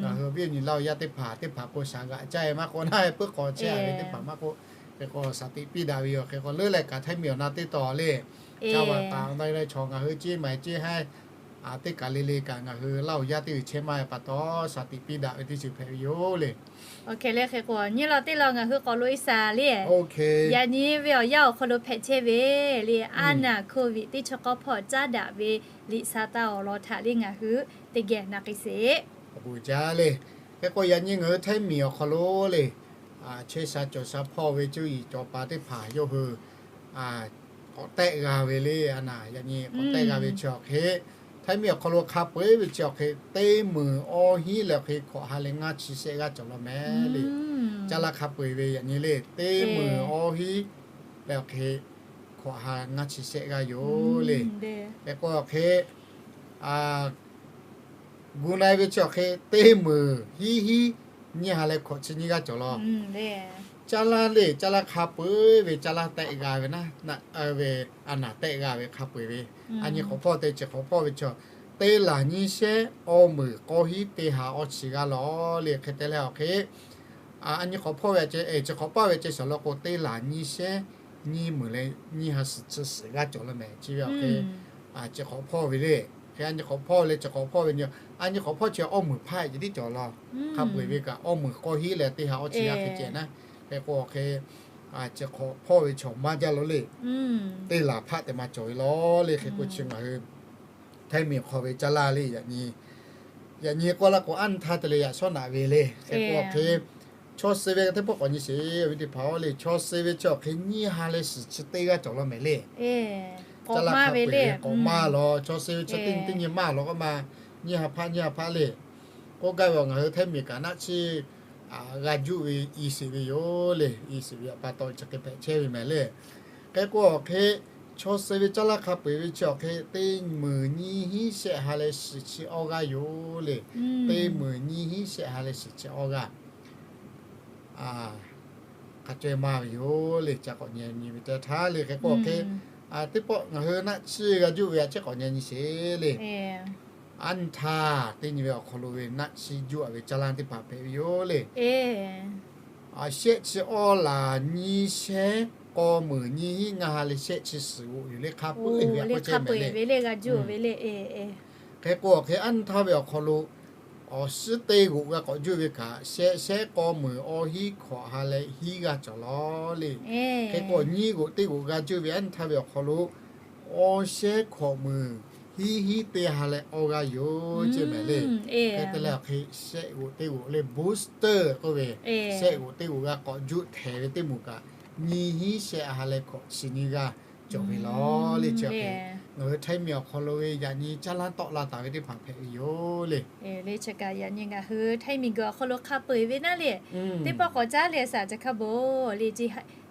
ngaˬ hui viˉ awˬ nyi Laˇ huˍ yaˇ teˇ hpaˍ, teˇ hpaˍ k'o shaˍ g'aꞈ caˇ e maˇ k'o naˉ heh puiˉ hk'awꞈ chehˇ ve teˇ hpaˍ maˇ k'o, hk'e k'o shaˍ tiꞈ piˇ daꞈ ve yoˬ. Hk'e k'o leuˉ leh kaꞈ htaiˇ miˬ awˬ na teˇ taw le, ca vaꞈ taˍ a na leh chaw ngaˬ hui Ceˇ maiˍ Ceˇ haiˉ teˇ kaˬ le le kaꞈ ngaˬ hui Laˇ huˍ yaˇ teˇ g'uiˬ chehˇ maˇ e pa taw shaˍ tiꞈ piˇ daꞈ ve teˇ ceuˬ hpehꞈ ve yoˬ le. Oˇ hk'e le hk'e k'o nyi law teˇ law ngaˬ hui k'awꞈ loꞈ e shaˍ le. Yaꞈ nyi ve awˬ yanˇ awˬ hk'aw lo hpehꞈ chehˇ ve le, aˉ naˬ โควิด teˇ chi k'awˇ hpawˇ caˉ daꞈ ve liꞈ sa taˇ awˬ lawn htaꞈ le ngaˬ hui teˇ geh na k'ai sheˍ. Aˬ pu jaˇ le. Hk'e k'o, yaꞈ nyi ngaˬ hui Htaiˇ miˬ awˬ hk'aw lo le, chehˇ sha cawˬ sha hpawˇ ve cuˇ yiˍ cawˬ paˍ teˇ hpaˍ yawˇ hui k'awꞈ tehˆ g'a ve le. A naˍ, yaꞈ nyi k'awꞈ tehˆ g'a ve chi awˬ hk'e, Htaiˇ miˬ awˬ hk'aw lo hk'a peu-eˬ ve chi awˬ hk'e, teˇ meunˍ awˇ hinˉ leh awˬ hk'e hkawꞈ ha leh ngaˇ chi shehˆ g'aˇ cawˬ law mehˍ le. Caˇ laˇ hk'a peu-eˬ ve yaꞈ nyi le, teˇ meunˍ awˇ hinˉ leh awˬ hk'e hkawꞈ ha ngaˇ chi shehˆ g'aˇ yoˬ le. Hk'e k'o awˬ hk'e, gu na-e ve chi awˬ hk'e, teˇ meunˍ hiˉ hinˉ nyiˇ ha leh hkawꞈ chi nyiˇ g'aˇ cawˬ law. Caˇ laˇ le, caˇ laˇ hk'a peu-eˬ ve caˇ laˇ tehˆ g'a ve naˉ, ve a naˍ tehˆ g'a ve hk'a peu-eˬ ve, a nyi k'awꞈ hpawˇ te chi k'awꞈ hpawˇ ve chi, teˇ laˬ nyiˇ shehˉ awˇ meunˍ k'awˇ hinˉ teˇ ha awˇ chi g'aˇ law le. Hk'e te leh awˬ hk'e, a nyi k'awꞈ hpawˇ ve, chi k'awꞈ paˇ ve ceh shawˍ law k'o, teˇ laˬ nyiˇ shehˉ nyiˇ meunˍ leh nyiˇ ha suhˍ chi suhˍ g'aˇ cawˬ law mehˍ. Chi ve awˬ hk'e, chi k'awꞈ hpawˇ ve le. Hk'e a nyi k'awꞈ hpawˇ le, chi k'awꞈ hpawˇ ve nyi, a nyi k'awꞈ hpawˇ chi awˇ meunˍ hpaˇ ceh tiˉ cawˬ law. Hk'a peu-eˬ ve kaꞈ awˇ meunˍ k'awˇ hinˉ leh teˇ ha awˇ chi g'aˇ hk'e ceh naˉ. Hk'e k'o awˬ hk'e, chi k'awꞈ hpawˇ ve chaw maˇ jaˇ law le. Teˇ laˬ hpaˆ te maˇ cawˬ ve law le. Hk'e k'o chi ngaˬ hui Htaiˇ miˬ hk'aw ve caˇ laˇ le, yaꞈ nyi k'oˆ laˇ k'o, anˇ htaˇ te leh yaꞈ shawˉ naꞈ ve le. Hk'e k'o awˬ hk'e, chaw suh ve teˇ pawˆ k'awꞈ nyi sheˍ ve teˇ hpaˍ-oˬ le, chaw suh ve chi awˬ hk'e nyiˇ ha leh suhˍ chi teˇ g'aˇ cawˬ law mehˍ le. Caˇ laˇ hk'a peu-eˬ ve k'awꞈ maˇ law, chaw suh ve chi teˇ nyi teˇ nyi maˇ law k'o maˇ, nyiˇ ha hpaˆ nyiˇ ha hpaˆ le. K'oˆ gaˇ ve awˬ ngaˬ hui Htaiˇ miˬ kaꞈ naˆ chiˇ g'a juˆ ve i shiˍ ve yoˬ le. I shiˍ ve awˬ pa taw chi hk'e hpehꞈ chehˇ ve mehˍ le. Hk'e k'o awˬ hk'e, chaw suh ve caˇ laˇ hk'a peu-eˬ ve chi awˬ hk'e, teˇ meunˍ nyiˇ hinˉ shehˆ ha leh suhˍ chi awˇ g'aˇ yoˬ le. Teˇ meunˍ nyiˇ hinˉ shehˆ ha leh suhˍ chi awˇ g'aˇ hk'a caweh maˇ ve yoˬ le. Ca k'awꞈ nyi nyi ve teˇ htaˇ le. Hk'e k'o awˬ hk'e, teˇ pawˆ ngaˬ hui naˆ chiˇ g'a juˆ ve a ciˉ k'awꞈ nyi nyi sheˍ le. Anˇ htaˇ teˇ nyi ve awˬ hk'aw lo ve naˆ chiˇ juˆ a ve caˇ laˇ teˇ hpaˍ hpehꞈ ve yoˬ le. Shehˆ chi awˇ laˬ nyiˇ shehˉ k'aw meunˍ nyiˇ hinˉ ngaˇ ha leh shehˆ chi suhˍ g'oꞈ yoˬ le. Hk'a peu-eˬ ve a k'o ceh mehˍ le. Hk'e k'o awˬ hk'e anˇ htaˇ ve awˬ hk'aw lo awˬ suhˉ teˇ g'oꞈ g'a k'awꞈ juˆ ve kaꞈ, shehˆ shehˉ k'aw meunˍ awˇ hinˉ hkawꞈ ha leh hiˉ g'aˇ cawˬ law le. Hk'e k'o nyiˇ g'oꞈ teˇ g'oꞈ g'a juˆ ve anˇ htaˇ ve awˬ hk'aw lo awˇ shehˉ hkawꞈ meunˍ hiˉ hinˉ teˇ ha leh awˇ g'aˇ yoˬ ceh mehˍ le. Hk'e te leh awˬ hk'e, shehˆ g'oꞈ teˇ g'oꞈ le booster k'oˆ ve, shehˆ g'oꞈ teˇ g'oꞈ g'a k'awꞈ juˆ htehˍ ve teˇ moˍ kaꞈ, nyiˇ hinˉ shehˆ ha leh hkawꞈ chi nyiˇ g'aˇ cawˬ ve law le. Chi hk'e ngaˬ hui Htaiˇ miˬ awˬ hk'aw lo ve yaꞈ nyi caˇ laˇ tawˆ la taˍ ve teˇ hpaˍ hpehꞈ ve yoˬ le. Le chi kaꞈ yaꞈ nyi ngaˬ hui Htaiˇ miˬ guiˬ awˬ hk'aw lo hk'a peu-eˬ ve naˉ le. Teˇ pawˆ k'awꞈ caˉ leh saˍ ca hk'a beuˬ le,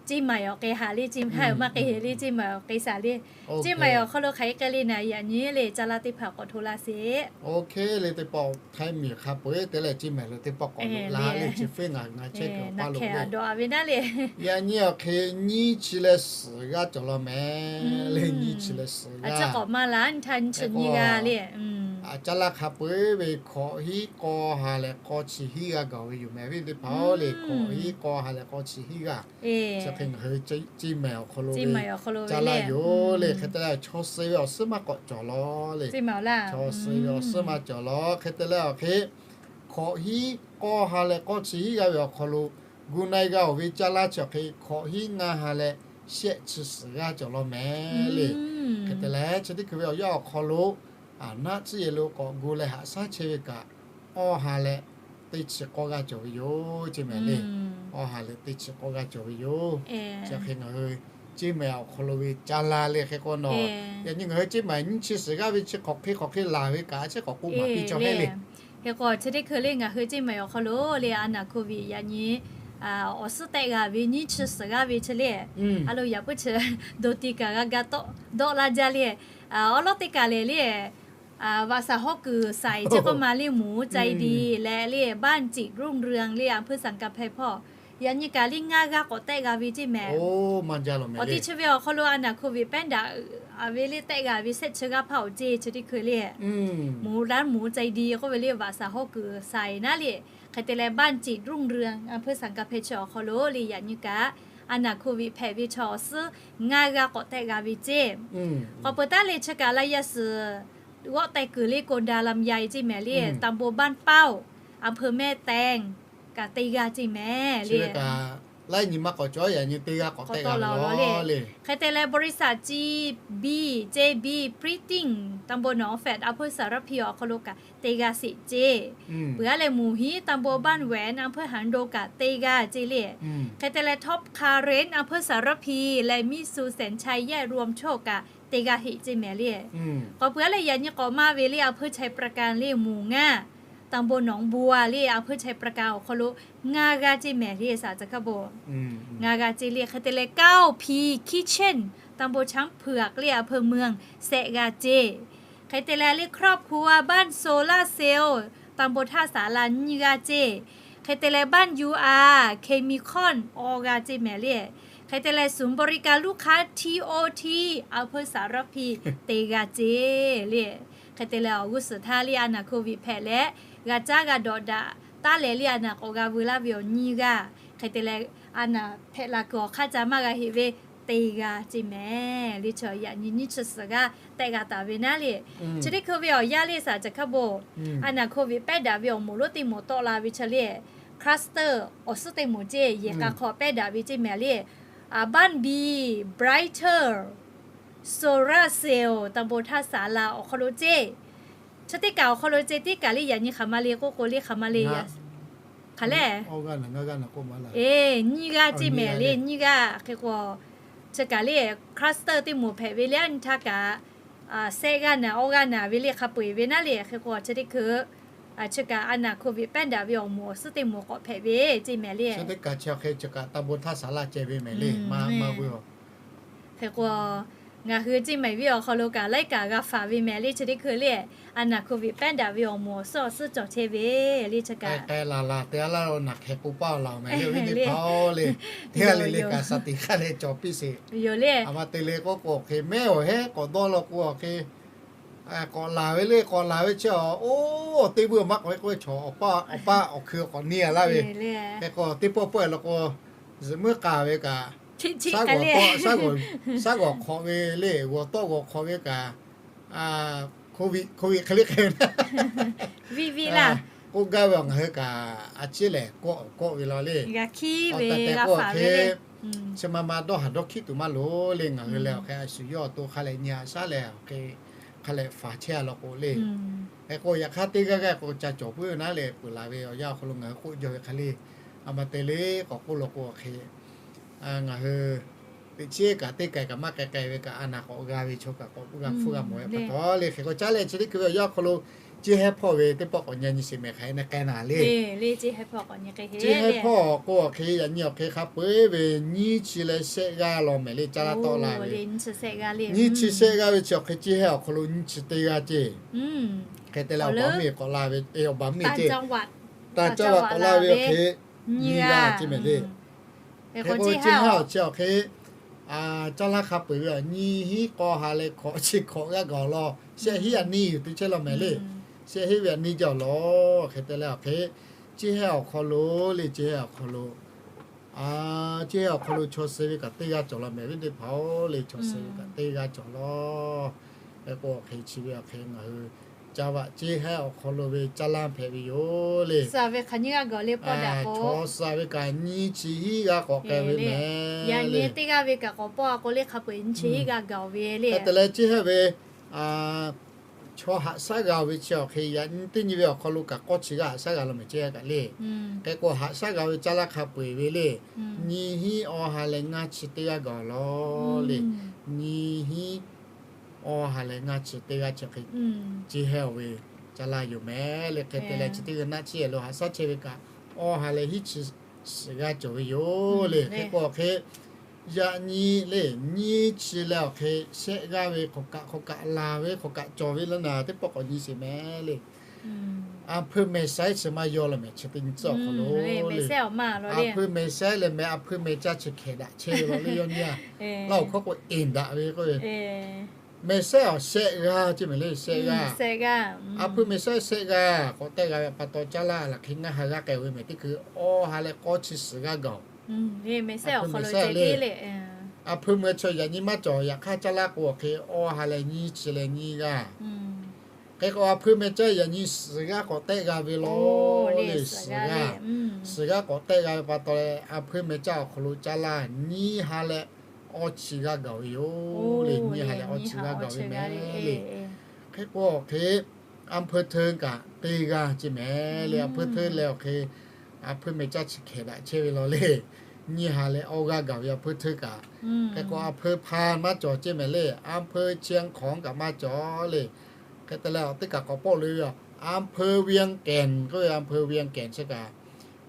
Ceˇ maiˍ awˬ k'e haꞈ le, Ceˇ maiˍ maˇ k'e le, Ceˇ maiˍ awˬ k'e saˍ le. Ceˇ maiˍ awˬ hk'aw lo hk'aˬ hk'e k'ai le naˍ, yaꞈ nyi le caˇ laˇ teˇ hpaˍ k'awꞈ hto laˇ sheˍ. Oˇ hk'e le teˇ pawˆ Htaiˇ miˬ hk'a peu-eˬ te leh Ceˇ maiˍ lo teˇ pawˆ k'awꞈ loꞈ la le, chi feˇ ngaˬ ngaˬ chehˇ kuiˬ awˬ paˇ lo le. Yaꞈ nyi awˬ hk'e nyiˇ chi leh suhˍ g'aˇ cawˬ law mehˍ le. Nyiˇ chi leh suhˍ g'aˇ. Caˇ laˇ hk'a peu-eˬ ve hkawꞈ hiˉ k'aw ha leh k'aw chi hiˉ g'aˇ gaˬ ve yoˬ mehˍ ve teˇ hpaˍ-oˬ le. Hkawꞈ hiˉ k'aw ha leh k'aw chi hiˉ g'aˇ. Chi hk'e ngaˬ hui Ceˇ maiˍ awˬ hk'aw lo ve caˇ laˇ yoˬ le. Hk'e te leh chaw suh ve awˬ suhˉ maˇ k'awꞈ cawˬ law le. Chaw suh ve awˬ suhˉ maˇ cawˬ law. Hk'e te leh awˬ hk'e, hkawꞈ hiˉ k'aw ha leh k'aw chi hiˉ g'aˇ ve awˬ hk'aw lo, gu na-e g'a-oˬ ve caˇ laˇ chi awˬ hk'e hkawꞈ hiˉ ngaˇ ha leh shehˆ chi suhˍ g'aˇ cawˬ law mehˍ le. Hk'e te leh chi teˇ hkui ve awˬ yanˇ awˬ hk'aw lo naˆ tcuhˉ yehˬ lo k'awꞈ gu leh haꞈ shaˉ chehˇ ve kaꞈ, awˇ ha leh teˇ chi k'awˇ g'aˇ cawˬ ve yoˬ ceh mehˍ le. Awˇ ha leh teˇ chi k'awˇ g'aˇ cawˬ ve yoˬ. Chi hk'e ngaˬ hui Ceˇ maiˍ awˬ hk'aw lo ve caˇ laˇ le. Hk'e k'o nawˬ, yaꞈ nyi ngaˬ hui Ceˇ maiˍ nyiˇ chi suhˍ g'aˇ ve chi hk'awꞈ hk'e hk'awꞈ hk'e laˬ ve kaꞈ chi k'awꞈ k'oˆ maˍ piˇ cawˬ hehˉ le. Hk'e k'o chi teˇ hkui le ngaˬ hui Ceˇ maiˍ awˬ hk'aw lo le a naˍ โควิด yaꞈ nyi awˬ suhˉ tehˆ g'a ve nyiˇ chi suhˍ g'aˇ ve chi le, a lo yaꞈ puiˉ chi do ti kaꞈ g'a ga tawˆ dawˆ laˇ jaˇ le. Awˉ lawˉ teˇ kaˬ lehˬ le, vaꞈ shaˍ hawˉ kuiˬ saiˍ chi k'oˆ ma le, หมู่ ใจดี leh le บ้านจิตรุ่งเรือง le อำเภอสังกำแพง hpawˇ yaꞈ nyi kaꞈ le ngaˇ g'aˇ k'awꞈ tehˆ g'a ve ceˇ mehˍ. Awˬ teˇ chi ve awˬ hk'aw lo a naˍ โควิด pehˉ daꞈ ve le tehˆ g'a ve shehˆ chi g'aˇ hpaˇ awˬ ceˇ chi teˇ hkui le, หมู่ ร้าน หมู่ ใจดี k'oˆ ve le vaꞈ shaˍ hawˉ kuiˬ saiˍ naˉ le. Hk'e te leh บ้านจิตรุ่งเรือง อำเภอสังกำแพง chi awˬ hk'aw lo le yaꞈ nyi kaꞈ a naˍ โควิด hpehꞈ ve chaw awˬ suhˉ ngaˇ g'aˇ k'awꞈ tehˆ g'a ve ceˇ. K'awꞈ peuˬ taˉ le chi kaꞈ la yaˇ suhˍ g'awˆ teh kuiˬ le โกนดาลำไย ceˇ mehˍ le, ตำบลบ้านเป้า อำเภอแม่แตง kaꞈ te g'a ceˇ mehˍ le. laiˉ nyi maˇ k'awꞈ cawˬ, yaꞈ nyi teˇ g'aˇ k'awꞈ teh g'a law le. Hk'e te leh บริษัท G B J B Printing ตำบลหนองแฝด อำเภอสารพี awˬ hk'aw lo kaꞈ te g'a sheˍ ceˇ. Peuˬ aˉ leh หมู่ฮี ตำบลบ้านแหวน อำเภอหางดง kaꞈ te g'a ceˇ le. Hk'e te leh ท็อปคาร์เรนต์ อำเภอสารพี leh มิตซูแสนชัย แยกรวมโชค kaꞈ te g'a heꞈ ceˇ mehˍ le. K'awꞈ peuˬ aˉ leh yaꞈ nyi k'awꞈ maˇ ve le อำเภอไชยประการ le หมู่ห้า ตำบลหนองบัว le อำเภอไชยประการ awˬ hk'aw lo ngaˇ g'aˇ ceˇ mehˍ le saˍ ca hkaˇ bon. Ngaˇ g'aˇ ceˇ le. Hk'e te leh เก้าพี Kitchen ตำบลช้างเผือก le อำเภอเมือง shehˆ g'aˇ ceˇ. Hk'e te leh le ครอบครัวบ้านโซลาร์เซลล์ ตำบลท่าสารา nyiˇ g'aˇ ceˇ. Hk'e te leh บ้าน U R Chemical awˇ g'aˇ ceˇ mehˍ le. Hk'e te leh ศูนย์บริการลูกค้า T O T อำเภอสารพี teˇ g'aˇ ceˇ le. Hk'e te leh awˬ g'uˇ suhˍ htaˇ le a naˍ โควิด hpehꞈ leh g'a caˉ g'a dawꞈ daꞈ taˉ leh le a naˍ k'awꞈ g'a veu laˇ ve awˬ nyiˇ g'aˇ. Hk'e te leh a naˍ hpehꞈ la kuiˬ awˬ hk'aˇ ca maˇ g'a heꞈ ve teˇ g'aˇ ceˇ mehˍ le. Chi yaꞈ nyi nyiˇ chi suhˍ g'aˇ tehˆ g'a taˍ ve naˉ le. Chi teˇ hkui ve awˬ yanˇ le saˍ ca hkaˇ bon, a naˍ โควิด pehˉ daꞈ ve awˬ moˍ lonˉ teˇ moˍ tawˆ la ve chi le, cluster awˬ suhˉ teˇ moˍ ceˇ yehˬ k'a hk'aw pehˉ daꞈ ve ceˇ mehˍ le. บ้าน B Brighter Solar Cell ตำบลท่าสารา awˬ hk'aw lo ceˇ. Chi teˇ kaꞈ awˬ hk'aw lo ceˇ teˇ kaꞈ le yaꞈ nyi hk'aˬ ma le k'oˆ k'o le hk'aˬ ma le yaꞈ hk'aˬ leh, nyiˇ g'aˇ ceˇ mehˍ le nyiˇ g'aˇ. Hk'e k'o chi kaꞈ le cluster teˇ moˍ hpehꞈ ve le a nyi htaˇ kaꞈ shehˆ g'aˇ naˍ awˇ g'aˇ naˍ ve le hk'a peu-eˬ ve naˉ le. Hk'e k'o chi teˇ hkui chi kaꞈ a naˍ โควิด pehˉ daꞈ ve awˬ moˍ awˬ suhˉ teˇ moˍ k'awꞈ hpehꞈ ve ceˇ mehˍ le. Hk'e k'o ngaˬ hui ceˇ mehˍ ve awˬ hk'aw lo kaꞈ laiˉ kaꞈ g'a faˍ ve mehˍ le. Chi teˇ hkui le a naˍ โควิด pehˉ daꞈ ve awˬ moˍ awˬ suhˉ awˬ suhˉ cawˬ chehˇ ve le chi kaꞈ k'ai la la te a laˇ naˬ hk'e k'oˆ paˇ laˬ mehˍ le ve teˇ hpaˍ le. Teˇ g'aˇ le le kaꞈ shaˍ tiꞈ hk'a leh cawˬ piˇ sheˍ yoˬ le. A ma te le k'oˆ k'o hk'e mehˉ awˬ heˉ k'awꞈ dawˇ law k'o hk'e k'awꞈ laˬ ve le k'awꞈ laˬ ve chi a, oˇ teˇ vuiˇ maˇ k'awꞈ k'oˆ ve chaw awˬ paˇ awˬ hkui k'awꞈ niˇ a laˇ ve. Hk'e k'o teˇ pawˆ pawˆ e law k'o zuhꞈ muiˉ k'aˍ ve kaꞈ shaˉ g'awˬ hk'awꞈ ve le, g'awˬ tawˆ g'awˬ hk'awꞈ ve kaꞈ โควิด hk'e le hk'e ve naˉ, k'oˆ gaˇ ve awˬ ngaˬ hui kaꞈ a ciˉ lehˬ kawˆ kawˆ ve law le. Awˬ tehˬ tehˬ k'o hk'e chi ma ma dawˇ haˍ dawˇ hkiˆ tuˬ maˇ loˍ le. Ngaˬ hui lehˬ awˬ hk'e a shu yawˇ awˬ to hk'a leh nyi haꞈ shaˉ leh awˬ hk'e hk'a leh faˍ chehˇ a law k'o le. Hk'e k'o yaꞈ hk'aˇ teˇ g'aˇ g'aˇ k'o ca cawˬ puiˉ ve naˉ leh peuˬ laˬ ve awˬ yanˇ awˬ hk'aw lo ngaˬ hui k'oˆ jaw ve hk'a le. A ma te le k'awꞈ k'oˆ law k'o hk'e ngaˬ hui teꞈ chiˉ kaꞈ teˇ k'ai kaꞈ maˇ k'ai k'ai ve kaꞈ a naˍ k'awꞈ g'a ve chaw kaꞈ k'awꞈ g'a hpfuhˇ g'a mawˬ ve pa taw le. Hk'e k'o caˉ leh chi teˇ hkui ve awˬ yanˇ awˬ hk'aw lo ceˇ hehˉ hpawˇ ve teˇ pawˆ k'awꞈ nyi nyi sheˍ mehˍ hk'aˬ hk'e naˉ k'ai naˍ le. Ceˇ hehˉ hpawˇ k'o awˬ hk'e yaꞈ nyi awˬ hk'e hk'a peu-eˬ ve nyiˇ chi leh shehˆ g'aˇ law mehˍ le caˇ laˇ tawˆ la ve. Nyiˇ chi shehˆ g'aˇ ve chi awˬ hk'e ceˇ hehˉ awˬ hk'aw lo nyiˇ chi teˇ g'aˇ ceˇ. Hk'e te leh awˬ baˬ miˇ k'awꞈ la ve, awˬ baˬ miˇ ceˇ, taˍ caˇ vaꞈ k'awꞈ la ve awˬ hk'e nyiˇ g'aˇ ceˇ mehˍ le. Hk'e k'o ceˇ hehˉ awˬ chi awˬ hk'e caˇ laˇ hk'a peu-eˬ ve a nyiˇ hinˉ k'aw ha leh hkawꞈ chi hkawꞈ g'aˇ gaˬ awˬ lawn shehˆ hinˉ a nyiˇ yuˬ te chehˇ law mehˍ le. Shehˆ hinˉ ve a nyiˇ jaˇ awˬ lawn hk'e te leh awˬ hk'e ceˇ hehˉ awˬ hk'aw lo le, ceˇ hehˉ awˬ hk'aw lo ceˇ hehˉ awˬ hk'aw lo chaw suh ve kaꞈ teˇ g'aˇ cawˬ law mehˍ ve teˇ hpaˍ-oˬ le. Chaw suh ve kaꞈ teˇ g'aˇ cawˬ law. Hk'e k'o awˬ hk'e chi ve awˬ hk'e ngaˬ hui caˇ vaꞈ ceˇ hehˉ awˬ hk'aw lo ve caˇ laˇ hpehꞈ ve yoˬ le. Chaw suh ve kaꞈ nyiˇ chi hiˉ g'aˇ k'awꞈ k'ai ve mehˍ le. Yaꞈ nyi teˇ g'aˇ ve kaꞈ k'awꞈ pawˆ a k'o le hk'a peu-eˬ nyiˇ chi hiˉ g'aˇ gaˬ ve le. Hk'e te leh ceˇ hehˉ ve chaw haꞈ shaˉ g'a ve chi awˬ hk'e yaꞈ nyi teˇ nyi ve awˬ hk'aw lo kaꞈ k'awˇ chi g'aˇ haꞈ shaˉ g'a law mehˍ ceˇ hehˉ kaꞈ le. Hk'e k'o haꞈ shaˉ g'a ve caˇ laˇ hk'a peu-eˬ ve le. Nyiˇ hinˉ awˇ ha leh ngaˇ chi teˇ g'aˇ gaˬ awˬ lawn le. Nyiˇ hinˉ awˇ ha leh ngaˇ chi teˇ g'aˇ chi hk'e ceˇ hehˉ awˬ ve caˇ laˇ yoˬ mehˍ le. Hk'e te leh chi teˇ g'aˇ naˆ chi e lo haꞈ shaˉ chehˇ ve kaꞈ awˇ ha leh hiˉ chi suhˍ g'aˇ cawˬ ve yoˬ le. Hk'e k'o awˬ hk'e yaꞈ nyi le nyiˇ chi leh awˬ hk'e shehˆ g'aˇ ve hk'awꞈ kaꞈ hk'awꞈ kaꞈ laˬ ve hk'awꞈ kaꞈ cawˬ ve leh naˬ teˇ pawˆ k'awꞈ nyi sheˍ mehˍ le. A hpui mehˍ saiˉ chi maˇ yaw law mehˍ chi teˇ nyi tcuhˉ awˬ hk'aw lo le. A hpui mehˍ saiˉ leh mehˍ a hpui mehˍ caˇ chi hkehˍ daꞈ chehˇ ve law le. Yawˇ nyi a laˇ awˬ hkawˇ k'o eˍ daꞈ ve k'o mehˍ saiˉ awˬ shehˆ g'aˇ ceˇ mehˍ le. Shehˆ g'aˇ, a hpui mehˍ saiˉ shehˆ g'aˇ k'awꞈ tehˆ g'a ve pa taw caˇ laˇ laˬ hk'e ngaˇ ha g'aˇ k'ai ve mehˍ teˇ hkui awˇ ha leh k'awˇ chi suhˍ g'aˇ gaˬ awˬ. Mehˍ saiˉ awˬ hk'aw lo le a hpui mehˍ chi yaꞈ nyi maˇ cawˬ. Yaꞈ hk'aˇ caˇ laˇ k'o awˬ hk'e awˇ ha leh nyiˇ chi leh nyiˇ g'aˇ. Hk'e k'o a hpui mehˍ caˇ yaꞈ nyi suhˍ g'aˇ k'awꞈ tehˆ g'a ve law. le, suhˍ g'aˇ k'awꞈ tehˆ g'a ve pa taw leh, a hpeuˇ meh caˇ awˬ hk'aw lo caˇ laˇ nyiˇ ha leh awˇ chi g'aˇ gaˬ ve yoˬ le. Nyiˇ ha leh awˇ chi g'aˇ gaˬ ve meh le. Hk'e k'o awˬ hk'e, a hpeuˇ hteˇ kaꞈ teˇ g'aˇ ceˇ meh le. A hpeuˇ hteˇ leh awˬ hk'e, a hpeuˇ meh caˇ chi hkehˍ daꞈ chehˇ ve law le. Nyiˇ ha leh awˇ g'aˇ gaˬ ve a hpeuˇ hteˇ kaꞈ. Hk'e k'o a hpeuˇ hpa maˇ cawˬ ceˇ meh le. A hpeuˇ Chiang Khong kaꞈ maˇ cawˬ le. Hk'e te leh awˬ teˇ kaꞈ k'awꞈ pawˆ loꞈ ve yoˬ. A hpeuˇ Vieng Keng k'oˆ ve, a hpeuˇ Vieng Keng chi kaꞈ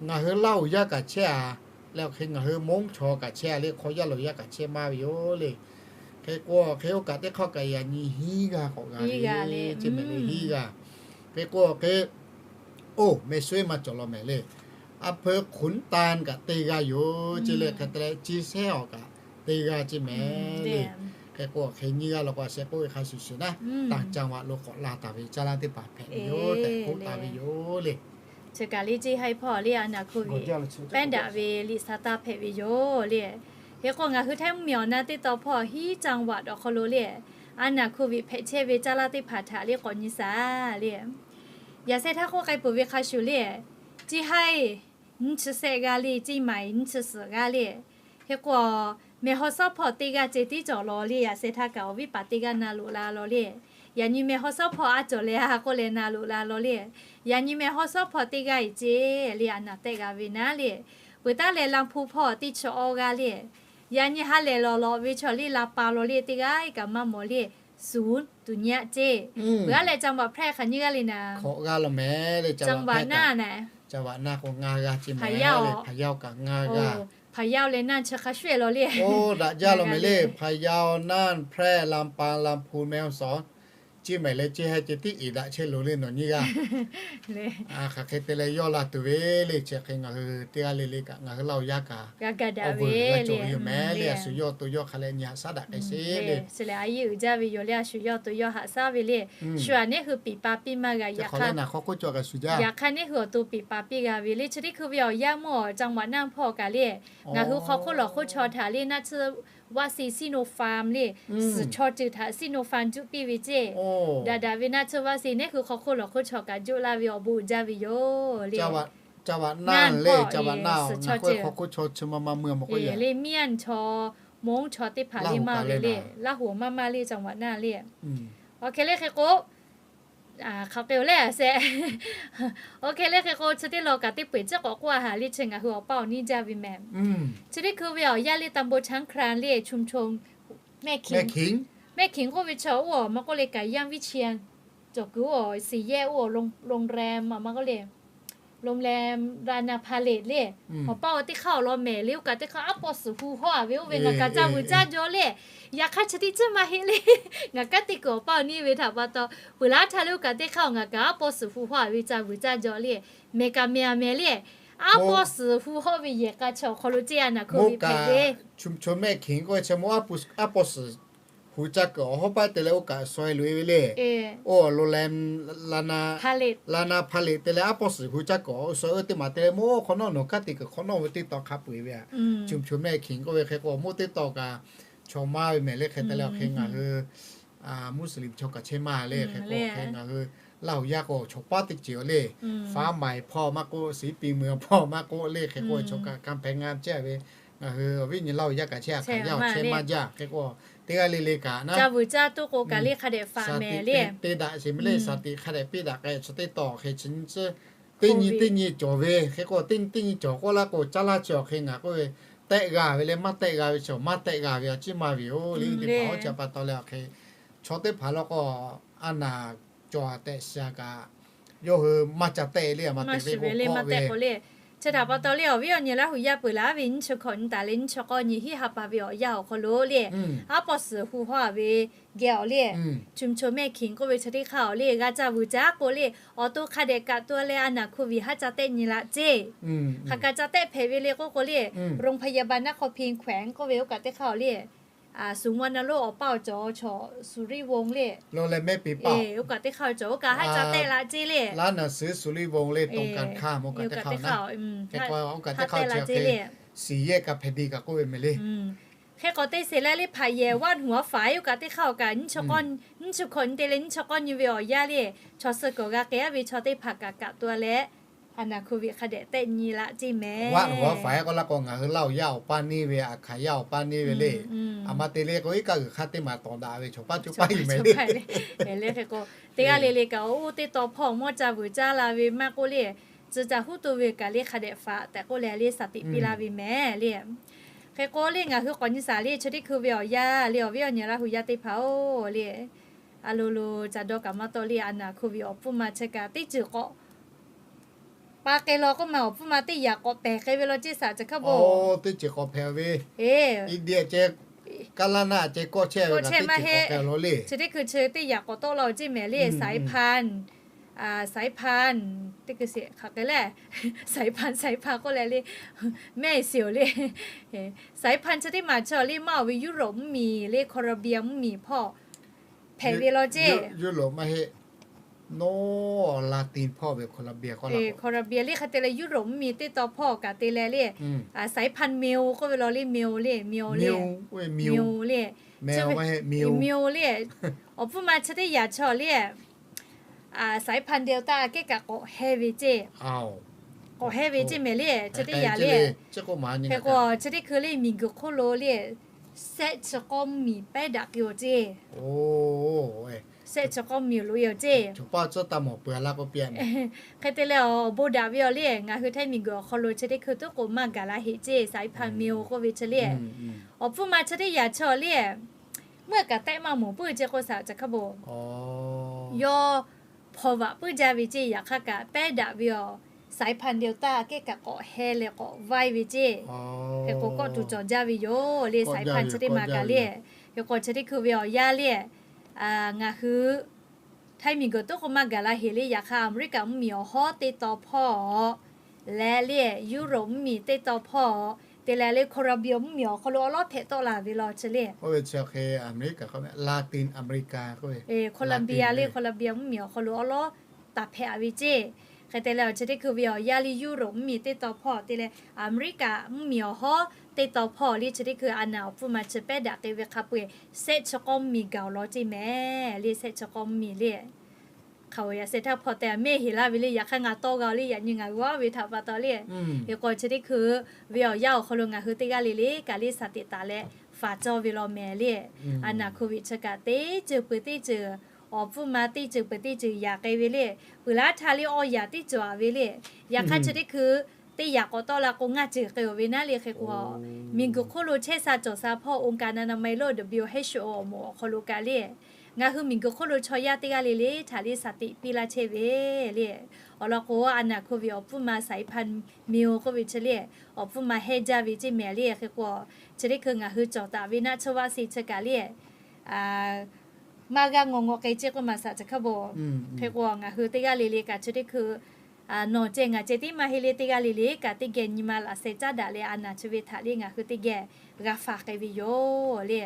ngaˬ hui Laˇ huˍ yaˇ kaꞈ chehˇ a leh awˬ hk'e ngaˬ hui Monˉ chaw kaꞈ chehˇ a le, hk'aw yaˇ loꞈ yaˇ kaꞈ chehˇ maˇ ve yoˬ le. Hk'e k'o hk'e oˇ kaꞈ teˇ hk'aˇ kaꞈ yaꞈ nyi hiˉ g'aˇ k'awꞈ g'a ve ceˇ meh le, hiˉ g'aˇ. Hk'e k'o hk'e, oˇ meh sho eˉ maˇ cawˬ law meh le. A hpeuˇ Khun Tan kaꞈ teˇ g'aˇ yoˬ ceˇ le. Hk'e te leh Chi Sehˉ awˬ kaꞈ teˇ g'aˇ ceˇ meh le. Hk'e k'o hk'e nyiˇ g'aˇ law k'o a sheh k'oˆ ve hk'a shuˍ shuˍ naˉ, taˍ caˇ vaꞈ lo k'awꞈ la taˍ ve caˇ laˇ teˇ hpaˍ hpehꞈ ve yoˬ tehꞈ k'oˆ taˍ ve yoˬ le. Chi kaꞈ le ceˇ haiˉ hpawˇ le a naˍ hkoˇ ve pehˉ daꞈ ve liꞈ sha taˇ hpehꞈ ve yoˬ le. Hk'e k'o ngaˬ hui Htaiˇ mvuhˇmiˬ awˬ na teˇ taw hpawˇ hiˉ caˇ vaꞈ awˬ hk'aw lo le, a naˍ hkoˇ ve hpehꞈ chehˇ ve caˇ laˇ teˇ hpaˍ htaꞈ le k'awꞈ nyi shaˍ le. Yaꞈ sheh htaˇ k'oˆ k'ai peuˬ ve hk'a shuˍ le, ceˇ haiˉ nyiˇ chi shehˆ g'aˇ le, ceˇ maiˍ nyiˇ chi suhˍ g'aˇ le. Hk'e k'o, meh haw sawˉ hpawˇ teˇ g'aˇ ceh tiˉ cawˬ law le. Yaꞈ sheh htaˇ kaꞈ awˬ viˉ paˍ teˇ g'aˇ na loꞈ la law le. Yaꞈ nyi meh haw sawˉ hpawˇ a cawˬ leh a k'oˆ leh na loꞈ la law le. Yaꞈ nyi meh haw sawˉ hpawˇ teˇ g'aˇ e ceˇ le a naˍ tehˆ g'a ve naˉ le. Peuˬ taˉ leh Laˇ hpu hpawˇ teˇ chi awˇ g'aˇ le. Yaꞈ nyi ha lehˬ lawˬ lawꞈ ve chaw le Laˇ pa law le teˇ g'aˇ kaꞈ maˇ mawˬ le. Suˍ tuˍ nyi aˆ ceˇ. Peuˬ aˉ leh caˇ vaꞈ hpehˇ hk'aˬ nyiˇ g'aˇ le naˍ. Hkawꞈ g'aˇ law meh le. Caˇ vaꞈ naˆ naˍ. Caˇ vaꞈ naˆ k'o ngaˇ g'aˇ ceˇ meh le. Hpaˍ yaˇ le, hpaˍ yaˇ kaꞈ ngaˇ g'aˇ. Hpaˍ yaˇ leh naˆ chi hk'a shuˍ e law le. Oˇ daꞈ jaˇ law meh le. Hpaˍ yaˇ, naˆ, hpehˇ, Laˇ pa, Laˇ hpu, meh awˬ suhˍ ceˇ meh le. Ceˇ haiˉ ceh tiˉ iˍ daꞈ chehˇ loˬ le nawˬ nyiˇ g'aˇ. Hk'aˬ hk'e te leh yawˇ la tuˬ ve le. Chi hk'e ngaˬ hui teˇ g'aˇ le le kaꞈ ngaˬ hui Laˇ huˍ yaˇ kaꞈ awˬ vuiˬ g'a cawˬ ve yoˬ meh le. A shu yawˇ to yawˇ hk'a leh nyi haꞈ shaˉ daꞈ k'ai sheˍ le. Chi lehˬ a yeˇ uiˍ jaˇ ve yoˬ le. A shu yawˇ to yawˇ haꞈ shaˉ ve le. Shu aꞈ neˉ hui piˍ pa piˇ maˇ g'a. Yaꞈ hk'aˇ neˉ hui awˬ to piˍ pa piˇ g'a ve le. Chi teˇ hkui ve awˬ yanˇ mawˇ caˇ vaꞈ naˆ hpawˇ kaꞈ le, ngaˬ hui hk'aw hk'oˆ lawˬ hk'oˆ chaw htaꞈ le naˆ tsuhˇ vaˆ se Sinopharm le, suhˍ chaw ceuˬ htaꞈ Sinopharm juˆ piˇ ve ceˇ. Daꞈ daꞈ ve naˆ tsuhˇ vaˆ se neˉ hui hk'aw hk'oˆ lawˬ hk'oˆ chaw kaꞈ juˆ laˇ ve awˬ bon uiˍ jaˇ ve yoˬ le. Caˇ vaꞈ naˆ le, caˇ vaꞈ naˆ suhˍ chaw ceuˬ hk'aw hk'oˆ chaw chi ma ma meuˇ a maw k'oˆ le, le Miˇ yanˇ chaw, Monˉ chaw teˇ hpaˍ le maˇ ve le, Laˇ huˍ maˇ maˇ le caˇ vaꞈ naˆ le. Awˬ hk'e le hk'e k'o, hk'aˬ hk'e le a sheh. Awˬ hk'e le hk'e k'o chi teˇ law kaꞈ teˇ peu eˬ ciˉ k'awꞈ k'oˆ a haˍ le. Chi ngaˬ hui awˬ paˇ awˬ niˇ jaˇ ve meh. Chi teˇ hkui ve awˬ yanˇ le ตำบลช้างคลาน le ชุมชนแม่ขิง แม่ขิง k'oˆ ve chaw oˇ awˬ maˇ k'oˆ le ไก่ย่างวิเชียร cawˬ kuiˬ oˇ awˬ สี่แยก oˇ awˬ โรงแรม a maˇ k'oˆ le โรงแรม Rana Palace le. Awˬ paˇ awˬ teˇ hk'aˇ awˬ lawn mehˍ le. Oˇ kaꞈ teˇ hk'aˇ aˉ pawˇ suhˍ hu hawˇ a ve oˇ ve ngaˬ kaꞈ ca vuiˬ caˇ jaw le. Yaꞈ hk'aˇ chi teˇ ciˉ maˇ heˆ le. Ngaˬ kanˉ te kuiˬ awˬ paˇ awˬ niˇ ve htaꞈ pa taw, peuˬ laˇ htaˇ le oˇ kaꞈ teˇ hk'aˇ ngaˬ kaꞈ aˉ pawˇ suhˍ hu hawˇ a ve ca vuiˬ caˇ jaw le. Mehˍ kaꞈ mehˍ a mehˍ le. Aˉ pawˇ suhˍ hu hawˇ ve yehˬ k'a chi awˬ hk'aw lo ceˇ a naˍ hkui ve hpehꞈ ve ชุมชนแม่ขิง k'oˆ ve chi maˇ aˉ pawˇ suhˍ hu caˇ kuiˬ awˬ hawˉ paˆ te leh oˇ kaꞈ saweh loꞈ e ve le. Oˇ awˬ โรงแรม Rana Palace te leh aˉ pawˇ suhˍ hu caˇ kuiˬ awˬ saweh oˇ teˇ maˬ te leh maˇ oˇ hk'awꞈ nawˉ nawˬ kanˉ te kuiˬ hk'awꞈ nawˉ ve teˇ taw hk'a peu eˬ ve a. ชุมชนแม่ขิง k'oˆ ve hk'e k'o maˇ oˇ teˇ taw kaꞈ chaw maˇ ve mehˍ le. Hk'e te leh awˬ hk'e ngaˬ hui Muslim chaw kaꞈ chehˇ maˇ le. Hk'e k'o hk'e ngaˬ hui Laˇ huˍ yaˇ k'o chaw paˉ teˇ ceuˬ le. Faˉ maiˍ hpawˇ maˇ k'oˆ, Siˉ piˇ meuꞈ hpawˇ maˇ k'oˆ le. Hk'e k'o chaw kaꞈ kanˇ hpehꞈ ngaˇ chehˇ ve, ngaˬ hui awˬ viˉ nyi Laˇ huˍ yaˇ kaꞈ chehˇ a hk'aˬ yaˇ awˬ chehˇ maˇ jaˇ. Hk'e k'o teˇ g'aˇ le le kaꞈ naˉ, ca vuiˬ caˇ tuˬ k'o kaꞈ le hk'a dehꞈ faˍ mehˍ le. Teˇ daꞈ sheˍ meh le. Shaˍ tiꞈ hk'a dehꞈ piˇ daꞈ k'ai chaw teˇ taw hk'e chi nyi tcuhˉ teˇ nyi teˇ nyi cawˬ ve. Hk'e k'o teˇ nyi teˇ nyi cawˬ k'oˆ laˇ k'o caˇ laˇ chi awˬ hk'e ngaˬ k'oˆ ve tehˆ g'a ve le, maˇ tehˆ g'a ve chi maˇ tehˆ g'a ve a ciˉ maˇ ve yoˬ le. Teˇ hpaˍ oˇ ca pa taw leh awˬ hk'e chaw teˇ hpaˍ law k'o a naˍ cawˬ tehꞈ shiˍ a kaꞈ yawˇ hui maˇ ca tehˆ le. A maˇ te ve k'o le. Chi htaꞈ pa taw le awˬ viˉ awˬ nyi Laˇ huˍ yaˇ peuˬ laˇ ve nyiˇ chi hkawꞈ nyi taˍ leh nyiˇ chi k'awˇ nyi hiˉ ha pa ve awˬ yanˇ awˬ hk'aw lo le, aˉ pawˇ suhˍ hu hawˇ a ve geh awˬ le, ชุมชนแม่ขิง k'oˆ ve chi teˇ hk'aˇ awˬ le g'a ca vuiˬ caˇ k'o le, awˬ to hk'a dehꞈ kaꞈ to leh a naˍ hkui ve haˉ ca tehˆ nyi laˇ ceˇ. Hk'aˬ kaꞈ ca tehˆ hpehꞈ ve le k'oˆ k'o le, โรงพยาบาลนครพิงค์ แขวง k'oˆ ve oˇ kaꞈ teˇ hk'aˇ awˬ le, suˍ maˇ na lo awˬ paˇ awˬ cawˬ chaw Suˍriˆ Vong le, oˇ kaꞈ teˇ hk'aˇ awˬ cawˬ oˇ kaꞈ haˉ ca tehˆ laˇ ceˇ le. Laˇ naˍ suhˍ Suˍriˆ Vong le ตรงกันข้าม oˇ kaꞈ teˇ hk'aˇ awˬ na. Hk'e k'o oˇ kaꞈ teˇ hk'aˇ awˬ cawˬ hk'e สี่แยก กำแพงดี kaꞈ k'oˆ ve meh le. Hk'e k'awꞈ te sheˍ leh le hpaꞈ yehˬ vaˇ nuˬ awˬ faˍ oˇ kaꞈ teˇ hk'aˇ awˬ kaꞈ nyiˇ chi hkawꞈ nyi te leh nyiˇ chi k'awˇ nyi ve awˬ yanˇ le, chaw suh kawꞈ g'a k'ai a ve chaw teˇ hpaˍ kaꞈ kaꞈ to leh A naˍ hkoˇ ve hk'a dehꞈ tehˆ nyi laˇ ceˇ mehˍ. Vaˆ nawˬ vaˆ faˍ k'oˆ laˇ k'o, ngaˬ hui Laˇ huˍ yaˇ awˬ paˇ neˇ ve, Aˍhkaˍ yaˇ awˬ paˇ neˇ ve le. A ma te le k'o, iˉ kaˆ g'uiˬ hk'aˇ teˇ maˬ tawˍ daꞈ ve chaw paˇ coˇ paˇ yuˬ mehˍ le. Le hk'e k'o, teˇ g'aˇ le le kaꞈ oˇ teˇ taw hpawˇ mawˇ ca vuiˬ caˇ la ve maˇ k'oˆ le, tcuh ca huˉ to ve kaꞈ le hk'a dehꞈ faˍ tehꞈ k'oˆ leh le shaˍ tiꞈ piˇ laˇ ve mehˍ le. Hk'e k'o le ngaˬ hui k'awꞈ nyi shaˍ le chi teˇ hkui ve awˬ yanˇ le awˬ viˉ awˬ nyi Laˇ huˍ yaˇ teˇ hpaˍ-oˬ le, a lo lo ca dawˇ kaꞈ maˇ tawˆ le, a naˍ hkoˇ ve awˬ pfuhˇ ma chi kaꞈ teˇ ceuˬ k'awꞈ pa k'ai law k'oˆ ma awˬ pfuhˇ ma teˇ yaꞈ k'awꞈ pehˬ k'ai ve law ceˇ shaˍ ca hk'a bo. Teˇ ceuˬ k'awꞈ hpehꞈ ve, India ceh, Kaˇlaˇ naˆ ceh kawˆ chehˇ ve kaꞈ teˇ ceuˬ k'awꞈ k'ai law le. Chi teˇ hkui chi teˇ yaꞈ k'awꞈ tawˆ la-oˬ ceˇ mehˍ le. Saipan, Saipan teˇ hkui sheˍ hk'aˬ k'ai le, Saipan Saipan k'oˆ leh le, mehˆ shiˍ-oˬ le. Saipan chi teˇ maˬ chi le maˇ oˬ ve Europe mvuhˇmiˬ le Caribbean mvuhˇmiˬ hpawˇ hpehꞈ ve law ceˇ. Europe maˇ heˆ, nawˉ Latin hpawˇ ve Caribbean k'oˆ la, Caribbean le hk'e te leh Europe mvuhˇmiˬ teˇ taw hpawˇ kaꞈ te leh le, Saipan meo k'oˆ ve law le, meo le, meo le, meo le, meo le. Awˬ pfuhˇ ma chi teˇ yaꞈ chaw le, Saipan Delta kehˉ kaꞈ k'awꞈ heh ve ceˇ. K'awꞈ heh ve ceˇ mehˍ le, chi teˇ yaꞈ le. Hk'e k'o chi teˇ hkui le miˬguiˬ hk'oˆ lo le, sehˆ chi k'awˇ mvuhˇmiˬ pehˉ daꞈ k'ai-oˬ ceˇ. Sehˆ chi k'awˇ mvuhˇmiˬ loꞈ-e-oˬ ceˇ. Hk'e te leh awˬ bon daꞈ ve awˬ le ngaˬ hui Htaiˇ miˬguiˬ awˬ hk'aw lo chi teˇ hkui tuˉ k'oˍ maˇ gaˬ la heꞈ ceˇ, Saipan meo k'oˆ ve chi le. Awˬ pfuhˇ ma chi teˇ yaꞈ chaw le, mvuhˇ kaꞈ tehˆ maˇ mawˬ puiˉ ceˇ k'oˆ shaˍ ca hk'a bo. Yawˇ hpawnˬ vaꞈ puiˉ jaˇ ve ceˇ, yaꞈ hk'aˇ kaꞈ pehˉ daꞈ ve awˬ, Saipan Delta kehˉ kaꞈ k'awꞈ heh leh k'awꞈ vaiˇ ve ceˇ. Hk'e k'o kawˆ tuˬ cawˬ jaˇ ve yoˬ le, Saipan chi teˇ maˬ kaꞈ le. Hk'e k'o chi teˇ hkui ve awˬ yanˇ le, ngaˬ hui Htaiˇ miˬguiˬ tuˉ k'oˍ maˇ gaˬ la heꞈ le, yaꞈ hk'aˇ Aˍmeˍriˆkaꞈ mvuhˇmiˬ awˬ hawˉ teˇ taw hpawˇ leh le, Europe mvuhˇmiˬ teˇ taw hpawˇ te leh le, Caribbean mvuhˇmiˬ awˬ hk'aw lo awˉ lawˉ hpehꞈ tawˆ la ve law chi le. Oˇ ve chi hk'e Aˍmeˍriˆkaꞈ k'oˆ ve Latin America k'oˆ ve, Colombia le, Colombia mvuhˇmiˬ awˬ hk'aw lo awˉ lawˉ taˍ hpehꞈ ve ceˇ. Hk'e te leh awˬ chi teˇ hkui ve awˬ yanˇ le Europe mvuhˇmiˬ teˇ taw hpawˇ te leh Aˍmeˍriˆkaꞈ mvuhˇmiˬ awˬ hawˉ teˇ taw hpawˇ le chi teˇ hkui a naˍ awˬ pfuhˇ ma chi pehˉ daꞈ k'ai ve hk'a peu-eˬ sehˆ chi k'awˇ mvuhˇmiˬ gaˬ-oˬ law ceˇ mehˍ le, sehˆ chi k'awˇ mvuhˇmiˬ le. Hk'aˬ ve yaꞈ sheh htaˇ hpaw teh a mehˆ heˍ laˇ ve le, yaꞈ hk'aˇ ngaˬ tawˇ g'a-oˬ le, yaꞈ nyi ngaˬ g'aˇ ve htaꞈ pa taw le. Hk'e k'o chi teˇ hkui ve awˬ yanˇ awˬ hk'aw lo ngaˬ hui teˇ g'aˇ le le kaꞈ le shaˍ tiꞈ taˍ leh faˍ cawˇ ve law mehˍ le. A naˍ hkoˇ ve chi kaꞈ teˇ ceuˬ peuˬ teˇ ceuˬ, awˬ pfuhˇ ma teˇ ceuˬ peuˬ teˇ ceuˬ yaꞈ k'ai ve le. Peuˬ laˇ htaˇ le awˇ yaꞈ teˇ ceuˬ-aꞈ ve le. Yaꞈ hk'aˇ chi teˇ hkui teˇ yaꞈ k'awꞈ tawˆ la k'o ngaˇ ceuˬ k'ai-oˬ ve naˉ le. Hk'e k'o miˬguiˬ hk'oˆ lo chehˇ sha cawˬ sha hpawˇ องค์การอนามัยโลก WHO awˬ moˍ awˬ hk'aw lo kaꞈ le, ngaˬ hui miˬguiˬ hk'oˆ lo chaw yaˇ teˇ g'aˇ le le htaꞈ le shaˍ tiꞈ piˇ laˇ chehˇ ve le. Awˬ lawn k'o a naˍ hkoˇ ve awˬ pfuhˇ ma สายพันธุ์ myo k'oˆ ve chi le, awˬ pfuhˇ ma hehˇ jaˇ ve ceˇ mehˍ le. Hk'e k'o chi teˇ hkui ngaˬ hui cawˬ taˍ ve naˆ tsuhˇ vaˆ si chi kaꞈ le maˇ g'aˇ ngaw ngaw k'ai ceˇ k'oˆ maˍ shaˍ ca hk'a bo. Hk'e k'o ngaˬ hui teˇ g'aˇ le le kaꞈ chi teˇ hkui nawˬ ceh ngaˬ ceh tiˉ maˇ heˆ le, teˇ g'aˇ le le kaꞈ teˇ geh nyi ma laꞈ sheh caˉ daꞈ leh a naˍ chi ve htaꞈ le ngaˬ hui teˇ geh g'a faˍ k'ai ve yoˬ le.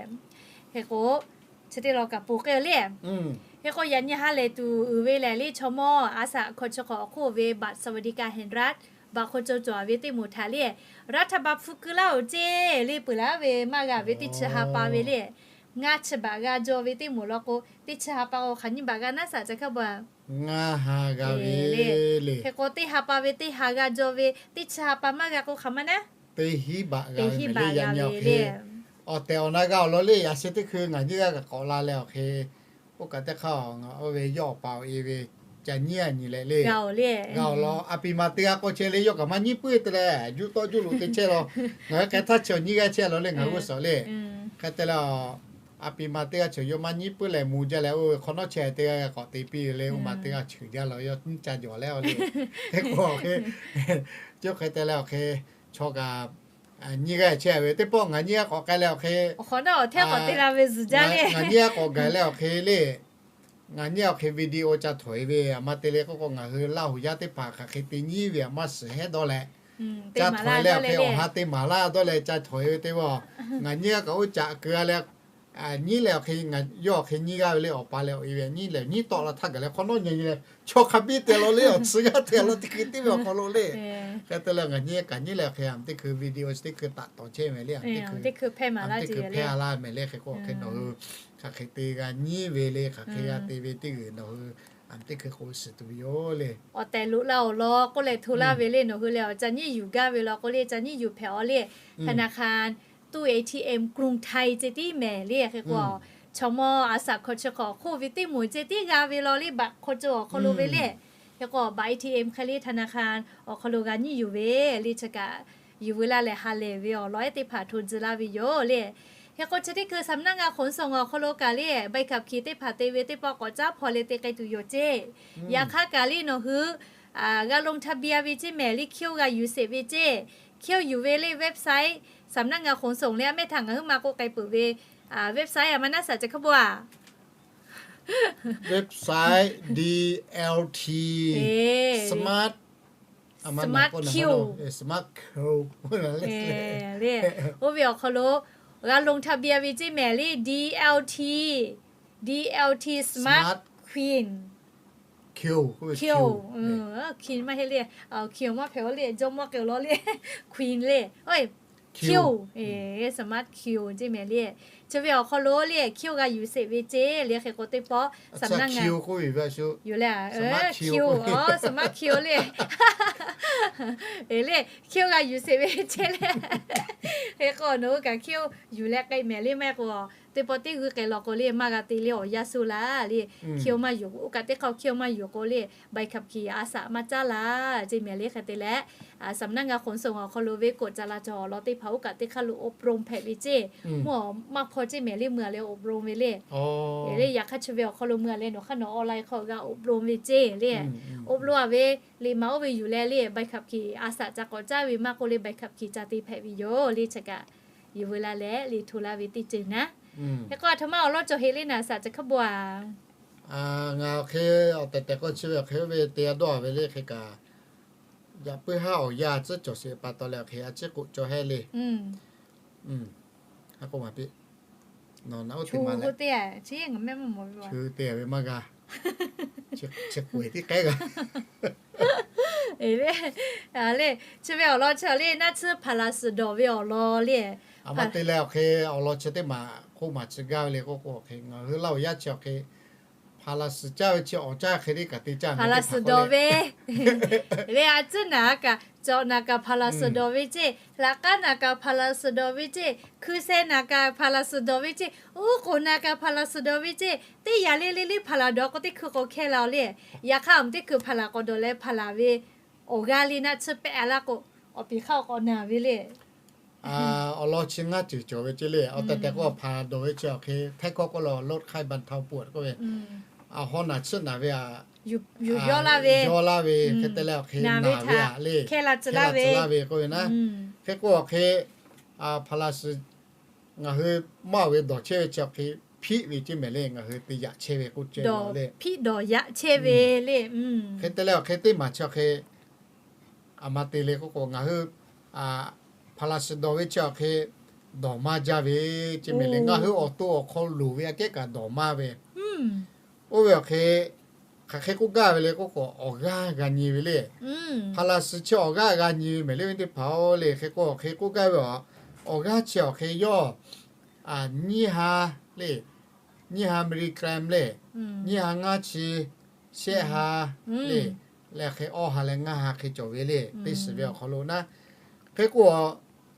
Hk'e k'o chi teˇ law kaꞈ ponˬ k'ai-oˬ le. Hk'e k'o yaꞈ nyi ha lehˬ tuˬ uiˍ ve lehˬ le, chaw mawˇ a shaꞈ hkawꞈ chi hk'awꞈ awˬ hk'oˆ ve บัตรสวัสดิการแห่งรัฐ baꞈ hk'aw cawˬ cawˬ ve teˇ moˍ htaꞈ le รัฐบาล hpu keu laˇ-oˬ ceˇ le, peuˬ laˇ ve maˇ g'a ve teˇ chi ha pa ve le. Ngaˇ chi baꞈ g'a jaw ve teˇ moˍ law k'o teˇ chi ha pa k'o hk'aˬ nyiˇ baꞈ g'a naˉ shaˍ ca hk'a bo a. Ngaˇ ha g'a ve le. Hk'e k'o teˇ ha pa ve teˇ ha g'a jaw ve, teˇ chi ha pa maˇ g'a k'o hk'aˬ ma naˉ, teˇ hinˉ baꞈ g'a ve le. Awˬ tehˬ awˬ na g'a-oˬ law le. Yaꞈ sheh teˇ hkui ngaˬ nyiˇ g'aˇ kaꞈ k'awꞈ la leh awˬ hk'e, oˇ kaꞈ teˇ hk'aˇ oˬ, ngaˬ oˇ ve yawˇ awˬ pa awˬ e ve ca nyiˇ g'aˇ nyi leh le, g'a-oˬ le. G'a-oˬ law. A pi ma teˇ g'aˇ k'o chehˇ le, yawˇ kaꞈ maˇ nyiˉ puiˉ te leh juˇ tawˆ juˇ loꞈ te chehˇ law. Ngaˬ hui k'ai htaˇ chi awˬ nyiˇ g'aˇ chehˇ law le, ngaˬ hui g'uˇ suhˍ le. Hk'e te leh a pi ma teˇ g'aˇ chi yawˇ maˇ nyiˉ puiˉ leh mvuh jaˇ leh oˇ ve hk'awꞈ nawˉ chehˇ teˇ g'aˇ k'awꞈ te piˇ ve le, oˇ ma teˇ g'aˇ cheuˬ jaˇ law, yawˇ nyiˇ ca jawˬ leh oˇ le. Hk'e k'o hk'e, chi hk'e te leh awˬ hk'e chaw kaꞈ nyiˇ g'aˇ chehˇ ve teˇ pawˆ ngaˬ nyiˇ g'aˇ k'awꞈ k'ai leh awˬ hk'e, ngaˬ nyiˇ g'aˇ k'awꞈ gaˬ leh awˬ hk'e le. Ngaˬ nyiˇ g'aˇ k'awꞈ gaˬ leh awˬ hk'e le, ngaˬ nyiˇ g'aˇ awˬ hk'e video ca htawꞈ e ve, a ma te le k'oˆ k'o ngaˬ hui Laˇ huˍ yaˇ teˇ hpaˍ hk'aˬ hk'e te nyiˉ ve a maˇ shiˍ hehˉ dawˇ leh, ca htawꞈ e leh awˬ hk'e awˬ ha te maˍ laˇ dawˇ leh ca htawꞈ e ve teˇ pawˆ, ngaˬ nyiˇ g'aˇ kaꞈ oˇ caꞈ keu g'a leh, nyiˉ leh awˬ hk'e, yawˇ awˬ hk'e nyiˇ g'aˇ ve le, awˬ pa leh awˬ e ve nyiˉ leh nyiˉ tawˆ la htaˇ gaˬ leh hk'awꞈ nawˉ nyi nyi leh chaw hk'a biˇ te law le, awˬ tcuh g'aˇ te law teˇ hkui tiˉ ve awˬ hk'aw lo le. Hk'e te leh ngaˬ nyiˇ g'aˇ kaꞈ nyiˉ leh awˬ hk'e a ma teˇ hkui video chi teˇ hkui taꞈ tawˍ chehˇ ve le, a teˇ hkui hpehˇ a laˇ mehˍ le. Hk'e k'o awˬ hk'e nawˬ hui hk'aˬ hk'e te g'a nyiˉ ve le, hk'aˬ hk'e g'a te ve teˇ g'uiˬ nawˬ hui teˇ hkui k'o shiˍ tuˬ ve yoˬ le. Awˬ tehˬ loꞈ la awˬ lawn k'oˆ leh hto laˇ ve le, nawˬ hui lehˬ awˬ ca nyiˇ yuˬ gaˇ ve law k'o le, ca nyiˇ yuˬ hpehꞈ-aw le. ธนาคาร ตู้ เอทีเอ็ม กรุงไทย ceh tiˉ mehˍ le. Hk'e k'o, chaw mawˇ a shaꞈ hkawꞈ chi hk'awꞈ hk'oˆ ve teˇ moˍ ceh tiˉ g'a ve law le, baꞈ hk'aw cawˬ awˬ hk'aw lo ve le. Hk'e k'o, baꞈ เอทีเอ็ม hk'e le ธนาคาร awˬ hk'aw lo g'a nyiˇ yuˬ ve le. Chi kaꞈ yuˬ veu laˇ lehˬ ha lehˬ ve awˬ lawn ehˉ teˇ hpaˍ hto tcuh laˇ ve yoˬ le. Hk'e k'o, chi teˇ hkui สำนักงานขนส่ง awˬ hk'aw lo kaꞈ le, ใบขับขี่ teˇ hpaˍ te ve teˇ pawˆ k'awꞈ caˉ hpaw leh te k'ai tuˬ yoˬ ceh. Yaꞈ hk'aˇ kaꞈ le nawˬ hui g'a ลงทะเบียน ve ceh mehˍ le, คิว g'a yuˬ sheˍ ve ceh. คิว yuˬ ve le website, สำนักงานขนส่ง le a mehˆ htaꞈ ngaˬ hui maˇ k'oˆ k'ai peuˬ ve website a ma naˉ shaˍ ceh hk'a bo a website D L T smart, smart Q, smart Q le. Oˇ ve awˬ hk'aw lo g'a ลงทะเบียน ve ceh mehˍ le, D L T, D L T smart Queen, Q, Q maˇ heˆ le, Q maˇ hpehꞈ-o le, jawˇmawˇ k'ai-o law le, Queen le, Q, smart Q ceh mehˍ le. Chi ve awˬ hk'aw lo le Q g'a yuˬ sheˍ ve ceh le. Hk'e k'o teˇ pawˆ สำนักงาน Q yoˬ le, smart Q le. Le Q g'a yuˬ sheˍ ve ceh le. Hk'e k'o nawˬ hui kaꞈ Q yuˬ leh k'ai mehˍ le, maˇ heˆ k'o teˇ pawˆ teˇ g'uiˇ k'ai law k'o le maˇ g'a te le, awˬ yanˇ suh laˇ le. Q maˇ yuˬ, oˇ kaꞈ teˇ hk'aˇ Q maˇ yuˬ k'o le ใบขับขี่ a shaꞈ maˇ caˉ laˇ ceh mehˍ le. Hk'e te leh สำนักงานขนส่ง awˬ hk'aw lo ve k'oˆ ca la cawˬ awˬ lawn teˇ hpaˍ oˇ kaꞈ teˇ hk'aˇ lo อบรม hpehꞈ ve ceh. Mvuhˇ maˇ hpaw ceh mehˍ le, mui a leh อบรม ve le. Le yaꞈ hk'aˇ chi ve awˬ hk'aw lo mui a leh nawˬ hk'aˇ nawˬ online hk'aw g'a อบรม ve ceh le. อบรม a ve liꞈ maˍ oˇ ve yuˬ leh le ใบขับขี่ a shaꞈ ca k'awꞈ caˉ ve maˇ k'oˆ le ใบขับขี่ ca te hpehꞈ ve yoˬ le. Chi kaꞈ yuˬ veu la leh le hto laˇ ve teˇ ceuˬ naˉ. Hk'e k'o a htoꞈ ma awˬ lawn cawˬ heˆ le naˍ shaˍ ceh hk'a bo a. Ngaˬ awˬ hk'e awˬ tehˬ tehˬ k'o chi ve awˬ hk'e ve te a dawˇ a ve le hk'e kaꞈ, yaꞈ puiˉ haˉ awˬ yanˇ tcuhˉ cawˬ sheˍ pa taw leh awˬ hk'e a ciˉ k'oˆ cawˬ hehˉ le. Nawˬ na oˇ te ma leh, te ve maˇ g'a, chi k'oˍ tiˉ k'ehˉ g'a. Le, chi ve awˬ lawn chi le naˆ tsuhˇ พารา suhˍ dawˬ ve awˬ lawn le. A ma te leh awˬ hk'e awˬ lawn chi teˇ maˬ hk'oˆ maˬ chi gaˇ ve le k'oˆ k'o, awˬ hk'e ngaˬ hui laˇ awˬ yaˇ chi awˬ hk'e พารา suhˍ caˇ ve chi awˬ caˇ hk'e le kaꞈ te caˇ พารา suhˍ dawˬ ve le. A tcuhˉ naˍ kaꞈ, cawꞈ naˍ kaꞈ พารา suhˍ dawˬ ve ceh, laꞈ k'aˉ naˍ kaꞈ พารา suhˍ dawˬ ve ceh, hkui sheh naˍ kaꞈ พารา suhˍ dawˬ ve ceh, uˉ k'oˍ naˍ kaꞈ พารา suhˍ dawˬ ve ceh. Teˇ yanˇ le le le พารา dawˬ k'o teˇ hkui k'awꞈ hkehˇ la le. Yaꞈ hk'aˇ a teˇ hkui พารา k'awꞈ dawˬ leh พารา ve awˬ g'aˇ le naˆ tsuhˇ pehˆ a laˇ k'o, awˬ piˍ hk'aˇ k'awꞈ naˬ ve le. Awˬ lawn chi ngaˇ ceuˬ cawˬ ve ceh le. Awˬ tehˬ tehˬ k'o พารา dawˬ ve chi awˬ hk'e htaiˇ hkawˇ k'oˆ lo ลดไข้บรรเทาปวด k'oˆ ve, awˬ haw naˬ tsuhˇ naˬ ve a, yuˬ yawˇ laˇ ve, hk'e te leh awˬ hk'e naˬ ve a le, hkehˇ la tcuh laˇ ve k'oˆ ve naˉ. Hk'e k'o awˬ hk'e พารา suhˍ ngaˬ hui maˇ ve dawˬ chehˇ ve chi awˬ hk'e hpiˆ ve ceh mehˍ le, ngaˬ hui te yaꞈ chehˇ ve k'oˆ ceh le. Hpiˆ dawˬ yaꞈ chehˇ ve le. Hk'e te leh awˬ hk'e teˇ maˬ chi awˬ hk'e a ma te le k'oˆ k'o ngaˬ hui พารา suhˍ dawˬ ve chi awˬ hk'e dawˬ maˇ jaˇ ve ceh mehˍ le. Ngaˬ hui awˬ to awˬ hk'aw loˍ ve aꞈ kehˉ kaꞈ dawˬ maˇ ve. Oˇ ve awˬ hk'e hk'aˬ hk'e k'oˆ gaˇ ve le k'oˆ k'o, awˬ g'aˇ g'a nyi ve le. พารา suhˍ chi awˬ g'aˇ g'a nyi ve mehˍ le ve teˇ hpaˍ-oˬ le. Hk'e k'o awˬ hk'e k'oˆ gaˇ ve a, awˬ g'aˇ chi awˬ hk'e yawˇ nyiˇ ha le, nyiˇ ha มิลลิกรัม le, nyiˇ ha ngaˇ chi shehˆ ha le, leh hk'e awˇ ha leh ngaˇ ha hk'e cawˬ ve le. Teˇ shiˍ ve awˬ hk'aw lo naˉ. Hk'e k'o,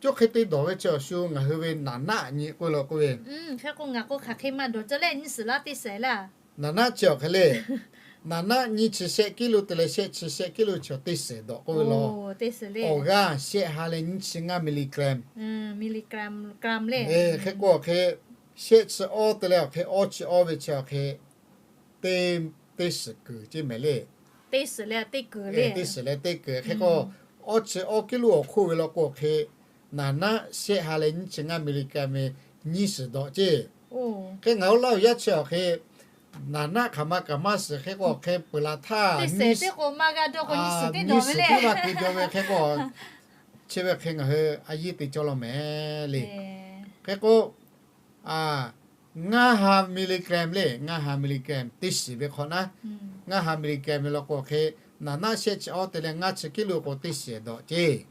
coˇ hk'e te dawˬ ve chi awˬ shu ngaˬ hui ve naˍ naˆ nyi k'oˆ lo k'oˆ ve, hk'e k'o ngaˬ k'o hk'aˬ hk'e maˇ dawˬ cawˇ leh nyiˇ suhˍ laˇ teˇ shiˍ laˇ. Naˍ naˆ chi awˬ hk'e le, naˍ naˆ nyiˇ chi shehˆ กิโล te leh shehˆ chi shehˆ กิโล chi teˇ shiˍ dawˬ k'oˆ ve law. Awˬ g'aˇ shehˆ ha leh nyiˇ chi ngaˇ มิลลิกรัม le. Hk'e k'o awˬ hk'e shehˆ chi awˇ te leh awˬ hk'e awˇ chi awˇ ve chi awˬ hk'e teˇ shiˍ kuiˬ ceh mehˍ le. Teˇ shiˍ leh teˇ kuiˬ. Hk'e k'o awˇ chi awˇ กิโล awˬ hk'oˆ ve law k'o awˬ hk'e naˍ naˆ shehˆ ha leh nyiˇ chi ngaˇ มิลลิกรัม ve nyiˇ shiˍ dawˬ ceh. Hk'e ngaˬ hui laˇ awˬ yaˇ chi awˬ hk'e naˍ naˆ hk'aˬ ma kaꞈ maˇ shiˍ. Hk'e k'o awˬ hk'e peuˬ la htaˇ nyiˇ shiˍ teˇ k'o maˇ g'a dawˇ k'o nyiˇ shiˍ teˇ dawˬ ve le. Maˇ keu jaw ve hk'e k'o, chi ve hk'e ngaˬ hui a yiˇ te cawˇ law mehˍ le. Hk'e k'o ngaˇ ha มิลลิกรัม le, ngaˇ ha มิลลิกรัม teˇ shiˍ ve hk'awꞈ naˉ. Ngaˇ ha มิลลิกรัม ve law k'o hk'e naˍ naˆ shehˆ chi awˇ te leh ngaˇ chi กิโล k'o teˇ shiˍ dawˬ ceh.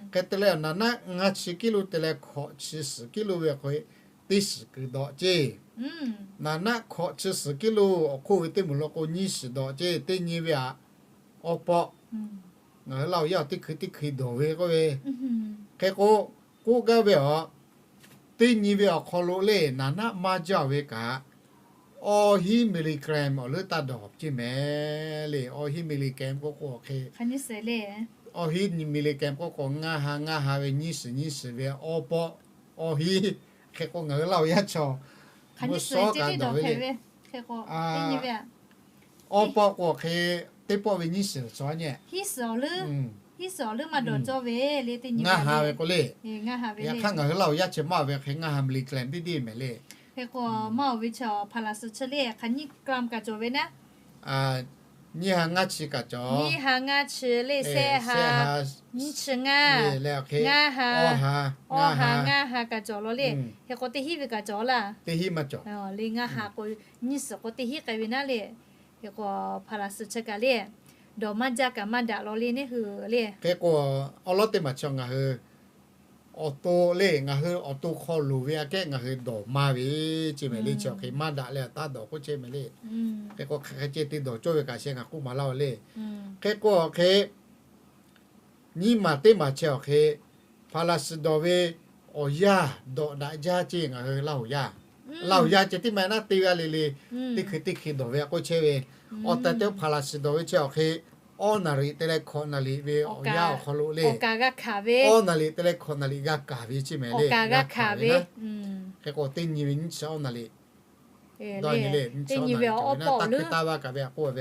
Hk'e te leh naˍ naˆ ngaˇ chi กิโล te leh hkawꞈ chi shiˍ กิโล ve hk'e teˇ shiˍ kuiˬ dawˬ ceh. Naˍ naˆ hkawꞈ chi suhˍ kiˉ lo awˬ hk'oˆ ve teˇ moˍ law k'o nyiˇ shiˍ dawˬ ceˇ. Teˇ nyi ve aꞈ awˇ pawˆ, ngaˬ hui Laˇ huˍ yaˇ teˇ hkui teˇ hkui dawˬ ve k'oˆ ve. Hk'e k'o, k'oˆ gaˇ ve aˬ, teˇ nyi ve awˬ hk'aw lo le naˍ naˆ maˇ jaˇ ve kaꞈ, awˇ hiˉ milligram awˬ leuˉ taˇ dawˬ ceˇ mehˍ le. Awˇ hiˉ milligram k'oˆ k'o hk'e, awˇ hiˉ milligram k'oˆ k'o ngaˇ ha ngaˇ ha ve nyiˇ shiˍ nyiˇ shiˍ ve awˇ pawˆ, awˇ hiˉ. Hk'e k'o ngaˬ hui Laˇ huˍ yaˇ chaw mvuhˇ shawˉ k'a dawˬ ve le. Awˇ pawˆ k'o hk'e, teˇ pawˆ ve nyiˇ shiˍ cawˬ nyi, ngaˇ ha ve k'o le. Yaꞈ hk'aˇ ngaˬ hui Laˇ huˍ yaˇ chi maˇ ve hk'e ngaˇ ha milligram tiˉ tiˉ mehˍ le. Hk'e k'o maˇ ve chi hpaˍ laˍ suhˍ chi le hk'aˬ nyiˇ gram kaꞈ cawˬ ve naˉ, nyiˇ ha ngaˇ chi kaꞈ cawˬ. Nyiˇ ha ngaˇ chi le, sehˆ ha, nyiˇ chi ngaˇ, ngaˇ ha, awˇ ha ngaˇ ha kaꞈ cawˬ law le. Hk'e k'o teˇ hinˉ ve kaꞈ cawˬ laˇ. Le ngaˇ ha k'o, nyiˇ shiˍ k'o teˇ hinˉ k'ai ve naˉ le. Hk'e k'o hpaˍ laˍ suhˍ chi kaꞈ le, dawˬ maˇ jaˇ kaꞈ maˇ daꞈ law le neˇ hui le. Hk'e k'o, awˉ lawˉ teˇ maˬ chi ngaˬ hui awˬ to le, ngaˬ hui awˬ to hk'aw loˍ ve aꞈ kehˉ ngaˬ hui dawˬ maˇ ve ceˇ mehˍ le. Chi awˬ hk'e maˇ daꞈ leh taˇ dawˬ k'oˆ chehˇ mehˍ le. Hk'e k'o hk'aˬ hk'e ceh te dawˬ cawˇ ve kaꞈ sheh ngaˬ k'oˆ maˍ laˇ oˬ le. Hk'e k'o awˬ hk'e, nyiˇ maˬ teˇ maˬ chi awˬ hk'e, hpaˍ laˍ suhˍ dawˬ ve awˬ yanˇ dawꞈ daꞈ jaˇ ceˇ ngaˬ hui Laˇ huˍ yaˇ. Laˇ huˍ yaˇ ceh tiˉ maˇ naˉ te g'a le le, teˇ hkui teˇ hkui dawˬ ve aꞈ k'oˆ chehˇ ve. Awˬ tehˬ teˇ hpaˍ laˍ suhˍ dawˬ ve chi awˬ hk'e, awˇ naˍ riˍ te leh hkawꞈ naˍ riˍ ve awˬ yanˇ awˬ hk'aw lo le, awˇ naˍ riˍ te leh hkawꞈ naˍ riˍ g'a kaˍ ve ceˇ mehˍ le. G'a kaˍ ve. Hk'e k'o teˇ nyi ve nyiˇ chi awˇ naˍ riˍ, teˇ nyi ve awˇ pawˆ awˬ leuˉ,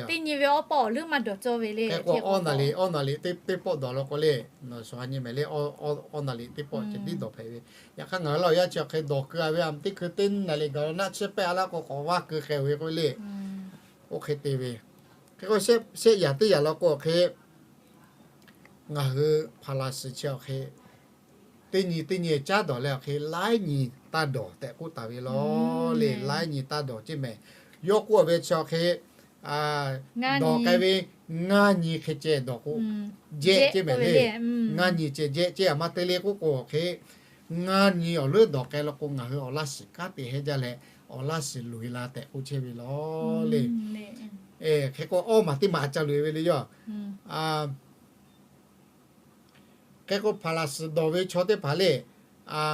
teˇ nyi ve awˇ pawˆ awˬ leuˉ maˇ dawˬ cawˇ ve le. Hk'e k'o awˇ naˍ riˍ, awˇ naˍ riˍ teˇ pawˆ dawˬ law k'o le, nawˬ shuˍ ha nyi mehˍ le, awˇ naˍ riˍ teˇ pawˆ ceh tiˉ dawˬ hpehꞈ ve. Yaꞈ hk'aˇ ngaˬ hui Laˇ huˍ yaˇ chi awˬ hk'e dawˬ keu a ve aꞈ teˇ hkui teˇ naˍ riˍ gaˬ naˆ tsuhˇ pehˆ a laˇ k'o k'awꞈ vaˇ keu k'ai ve k'oˆ le. Oˇ hk'e te ve. Hk'e k'o shehˆ yaꞈ teˇ yaꞈ law k'o awˬ hk'e, ngaˬ hui hpaˍ laˍ suhˍ chi awˬ hk'e, teˇ nyi teˇ nyi caˉ dawˬ leh awˬ hk'e laiˉ nyi taˇ dawˬ tehꞈ k'oˆ taˍ ve law le. Laiˉ nyi taˇ dawˬ ceˇ mehˍ. Yawˇ k'oˆ ve chi awˬ hk'e, dawˬ k'ai ve ngaˇ nyi hk'e ceh dawˬ k'o, jehˆ ceˇ mehˍ le. Ngaˇ nyi ceh jehˆ ceˇ aꞈ maˇ te le k'oˆ k'o awˬ hk'e, ngaˇ nyi awˬ leuˉ dawˬ k'ai law k'o ngaˬ hui awˬ laˇ shiˍ kanˉ te hehˇ jaˇ leh, awˬ laˇ shiˍ loꞈ e la tehꞈ k'oˆ chehˇ ve law le. Hk'e k'o awˇ maˬ teˇ maˬ ca loꞈ e ve le yoˬ. Hk'e k'o hpaˍ laˍ suhˍ dawˬ ve chaw teˇ hpaˍ le,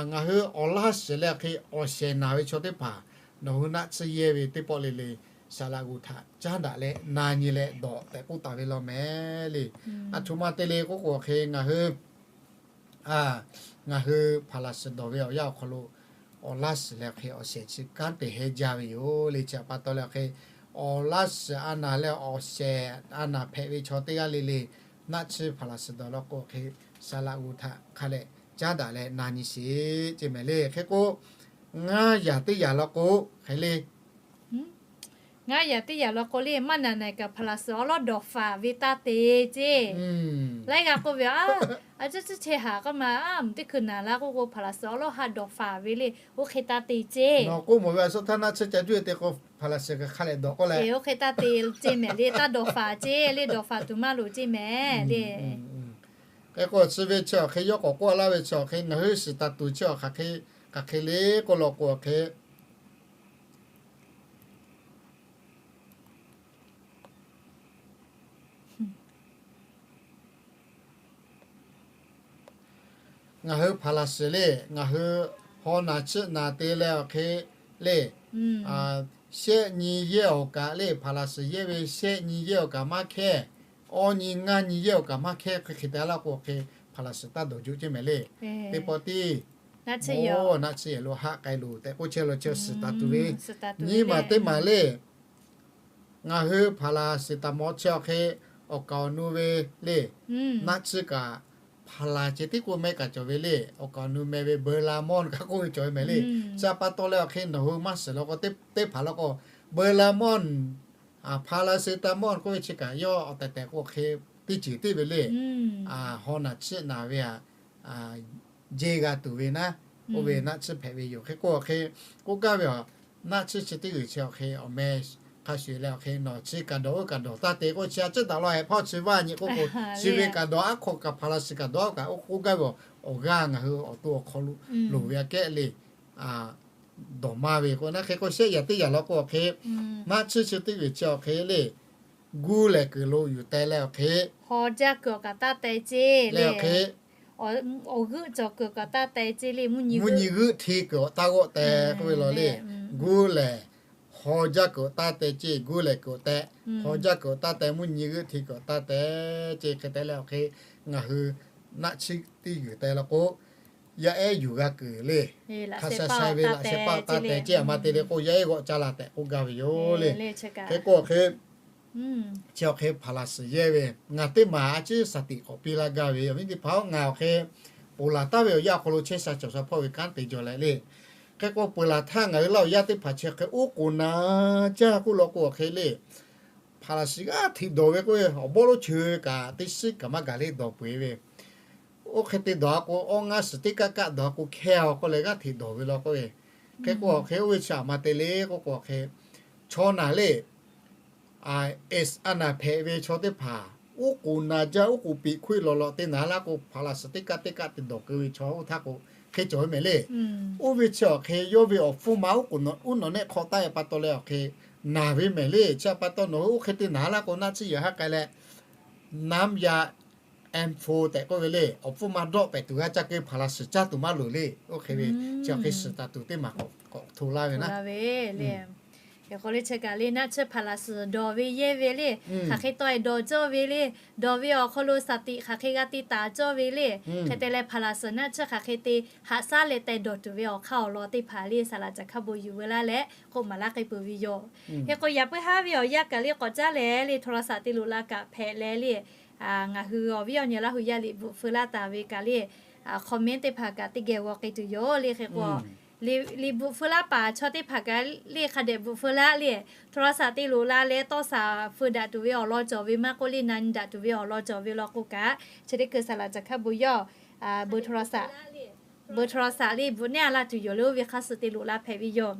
ngaˬ hui awˬ laˇ shiˍ leh hk'e awˬ shehˍ naˬ ve chaw teˇ hpaˍ, nawˬ hui naˆ tsuhˇ yehˇ ve teˇ pawˆ le le, saˍ laꞈ g'uˬ htaꞈ caˉ daꞈ leh na nyi leh dawˬ tehꞈ k'oˆ taˍ ve law mehˍ le. Aˬ htoꞈ ma te le k'oˆ k'o hk'e ngaˬ hui ngaˬ hui hpaˍ laˍ suhˍ dawˬ ve awˬ yanˇ awˬ hk'aw lo awˬ laˇ shiˍ leh hk'e awˬ shehˍ chi kanˉ te hehˇ jaˇ ve yoˬ le. Chi pa taw leh hk'e awˬ laˇ shiˍ a naˬ leh awˬ shehˍ a naˬ hpehꞈ ve chaw teˇ g'aˇ le le, naˆ tsuhˇ hpaˍ laˍ suhˍ dawˬ law k'o hk'e, saˍ laꞈ g'uˬ htaꞈ hk'a dehꞈ caˉ daꞈ leh na nyi sheˍ ceˇ mehˍ le. Hk'e k'o, ngaˇ yaꞈ teˇ yaꞈ law k'o hk'e le, ngaˇ yaꞈ teˇ yaꞈ law k'o le, maˇ naˬ naˬ kaꞈ hpaˍ laˍ suhˍ awˉ lawˉ dawˬ faˍ ve taˇ te ceˇ. Laiˉ g'a k'oˆ ve a, a ciˉ ciˉ chehˇ haˍ k'aˇ ma a, mvuhˬ teˇ hkui naˬ la k'oˆ k'o hpaˍ laˍ suhˍ awˉ lawˉ ha dawˬ faˍ ve le, oˇ hk'e taˇ te ceˇ. Nawˬ k'oˆ mawˬ ve a suhˉ htaˇ naˆ tsuhˇ ca juˇ te k'o hpaˍ laˍ suhˍ kaꞈ hk'a lehꞈ dawˬ k'oˆ leh, oˇ hk'e taˇ te ceˇ mehˍ le, taˇ dawˬ faˍ ceˇ le, dawˬ faˍ tuˬ maˇ loˍ ceˇ mehˍ le. Hk'e k'o chi ve chi awˬ hk'e yawˇ k'awꞈ k'oˆ laˇ ve chi awˬ hk'e ngaˬ hui shiˍ taˍ tuˬ chi awˬ hk'aˬ hk'e le k'oˆ law k'o hk'e Ngaˬ hui hpaˍ laˍ shiˍ le, ngaˬ hui haw naˬ chiˆ naˬ te leh awˬ hk'e le, shehˆ nyi yehˇ awˬ kaꞈ le, hpaˍ laˍ shiˍ yehˇ ve shehˆ nyi yehˇ awˬ kaꞈ maˇ hkehˇ, awˇ nyi ngaˇ nyi yehˇ awˬ kaꞈ maˇ hkehˇ, hk'e hk'e te laˇ k'o hk'e hpaˍ laˍ shiˍ taˇ dawˬ juˆ ceˇ mehˍ le. Teˇ pawˆ tiˉ naˆ tsuhˇ yehˬ lo haˆ k'ai loˬ tehꞈ k'oˆ chehˇ la chi shiˍ taˍ tuˬ ve. Nyiˇ maˬ teˇ maˬ le, ngaˬ hui hpaˍ laˍ shiˍ taˍ mawˬ chi awˬ hk'e awˬ kaˍ awˬ nu ve le, naˆ tsuhˇ kaꞈ hpaˍ laˍ ceh tiˉ k'oˆ mehˆ kaꞈ cawˬ ve le, awˬ kaˍ awˬ nu meh ve Berlaymont kaꞈ k'oˆ ve cawˬ ve mehˍ le. Chi pa taw leh awˬ hk'e nawˬ hui maˇ shiˍ law k'o, teˇ hpaˍ law k'o Berlaymont, hpaˍ laˍ shiˍ taˍ mawˬ k'oˆ ve chi kaꞈ yawˇ awˬ tehˬ tehˬ k'o hk'e teˇ ceuˬ tiˉ ve le. Haw naˬ chiˆ naˬ ve a jeˇ g'a tuˬ ve naˉ, oˇ ve naˆ tsuhˇ hpehꞈ ve yoˬ. Hk'e k'o awˬ hk'e k'oˆ gaˇ ve a, naˆ tsuhˇ chi teˇ g'uiˬ chi awˬ hk'e awˬ meh hk'a shuˍ leh awˬ hk'e nawˬ chi kaꞈ dawˬ oˇ kaꞈ dawˬ taˇ te k'o chi a ciˉ daꞈ law heh hpawˇ chi vaˇ nyi k'oˆ k'o, chi ve kaꞈ dawˬ aˉ hk'aw kaꞈ hpaˍ laˍ shiˍ kaꞈ dawˬ aˉ kaꞈ oˇ k'oˆ gaˇ ve awˬ g'aˇ ngaˬ hui awˬ to awˬ hk'aw lo loˍ ve aꞈ kehˉ le. dawˬ maˇ ve k'o naˆ hk'e k'o shehˆ yaꞈ teˇ yaꞈ law k'o awˬ hk'e, naˆ tsuhˇ chi teˇ g'uiˬ chi awˬ hk'e le, guˇ lehˬ kuiˬ lo yuˬ teh leh awˬ hk'e, leh awˬ hk'e, mvuhˇ nyi g'euˆ hti kuiˬ awˬ taˇ g'awˆ teh k'oˆ ve law le. Guˇ lehˬ haw jaˇ kuiˬ awˬ taˇ teh ceˇ, guˇ lehˬ kuiˬ awˬ teh, haw jaˇ kuiˬ awˬ taˇ teh, mvuhˇ nyi g'euˆ hti kuiˬ awˬ taˇ teh ceˇ. Hk'e te leh awˬ hk'e, ngaˬ hui naˆ tsuhˇ teˇ g'uiˬ teh law k'o, yaˇ ehˉ yuˬ g'a kuiˬ le, hk'a sha sha ve laꞈ sheh paˆ taˇ teh ceˇ. A ma te le k'o yaˇ ehˉ g'awˆ caˇ la tehꞈ k'oˆ gaˇ ve yoˬ le. Hk'e k'o awˬ hk'e, chi awˬ hk'e Hpaˍlaˍsiˍ yehˇ ve, ngaˬ teˇ maˬ a ciˉ shaˍ tiꞈ k'awꞈ piˇ laˇ gaˇ ve yoˬ. Viˉ teˇ hpaˍ-oˬ, ngaˬ awˬ hk'e ponˬ laˬ taˍ ve awˬ yanˇ awˬ hk'aw lo chehˇ sha cawˬ sha hpawˇ ve kanˉ te jaw leh le. Hk'e k'o ponˬ laˬ htaˇ ngaˬ hui laˇ awˬ yaˇ teˇ hpaˍ chi hk'e oˉ k'oˍ na jaˇ k'oˆ law k'o awˬ hk'e le, Hpaˍlaˍsiˍ g'aˇ hteꞈ dawˬ ve k'oˆ ve, awˬ bawˆ lonˉ cheu ve kaꞈ teˇ shiˉ kaꞈ maˇ gaˬ le dawˬ peuˬ ve. Oˇ hk'e te dawˬ a k'o, awˇ ngaˇ suhˍ teˇ kaˆ kaˆ dawˬ a k'o hkehˇ a k'oˆ leh g'aˇ hteꞈ dawˬ ve law k'oˆ ve. Hk'e k'o awˬ hk'e oˇ ve chi a ma te le k'oˆ k'o awˬ hk'e, chaw naˬ le, a naˬ hpehꞈ ve chaw teˇ hpaˍ oˉ k'oˍ na jaˇ, oˉ k'oˍ piꞈ hkoˇ lawˬ lawꞈ te naˍ laˇ k'o, Hpaˍlaˍsiˍ teˇ kaˆ teˇ kaˆ te dawˬ keu ve chaw oˇ htaˇ k'o hk'e cawˬ ve mehˍ le. Oˇ ve chi awˬ hk'e yawˇ ve awˬ hpfuhˇ ma oˉ k'oˍ nawˬ neˆ hk'aw taˆ e pa taw leh awˬ hk'e naˬ ve mehˍ le. Chi a pa taw nawˬ hui oˇ hk'e te naˍ laˇ k'o naˆ tsuhˇ yehˬ haˉ k'ai leh, naˆ yaˇ M four tehꞈ k'oˆ ve le, awˬ hpfuhˇ ma dawˆ pehˍ tuˬ g'a caˇ keu Hpaˍlaˍsiˍ caˇ tuˬ maˇ loˍ le. Oˇ hk'e ve chi awˬ hk'e shiˍ taˍ tuˬ teˇ maˬ k'awꞈ hto laˇ ve naˆ. Hk'e k'o le chi kaꞈ le naˆ tsuhˇ Hpaˍlaˍsiˍ dawˬ ve yehˇ ve le, hk'aˬ hk'e tawˆ e dawˬ cawˇ ve le, dawˬ ve awˬ hk'aw lo shaˍ tiꞈ hk'aˬ hk'e g'a te taˍ cawˇ ve le. Hk'e te leh Hpaˍlaˍsiˍ naˆ tsuhˇ hk'aˬ hk'e te haꞈ shaˉ leh teh dawˬ tuˬ ve awˬ hk'aˇ awˬ lawn teˇ hpaˍ le saˍ laꞈ caˬ hkaˇ bon yuˬ veu laˇ leh k'oˆ maˍ laˇ k'ai peuˬ ve yoˬ. Hk'e k'o yaꞈ puiˉ haˉ ve awˬ yanˇ kaꞈ le k'awꞈ caˉ leh le โทรศัพท์ te loꞈ la kaꞈ hpehꞈ leh le, ngaˬ hui awˬ viˉ awˬ nyi Laˇ hu yaˇ liꞈ bvuhꞈ feu laˇ taˍ ve kaꞈ le, comment teˇ hpaˍ kaꞈ teˇ geh g'aw k'ai tuˬ yoˬ le. Hk'e k'o liꞈ bvuhꞈ feu laˇ paˍ chaw teˇ hpaˍ kaꞈ le hk'a dehꞈ bvuhꞈ feu laˇ le, โทรศัพท์ te loꞈ la leh tawˇ shaˍ feu daꞈ tuˬ ve awˬ lawn cawˬ ve maˇ k'oˆ le, na nyi daꞈ tuˬ ve awˬ lawn cawˬ ve law k'o kaꞈ, chi teˇ hkui saˍ laꞈ caˬ hkaˇ bon yawˇ เบอร์โทรศัพท์ le bvuhꞈ neˉ a laˇ tuˬ yoˬ le, oˇ ve hk'a suh te loꞈ la hpehꞈ ve yoˬ.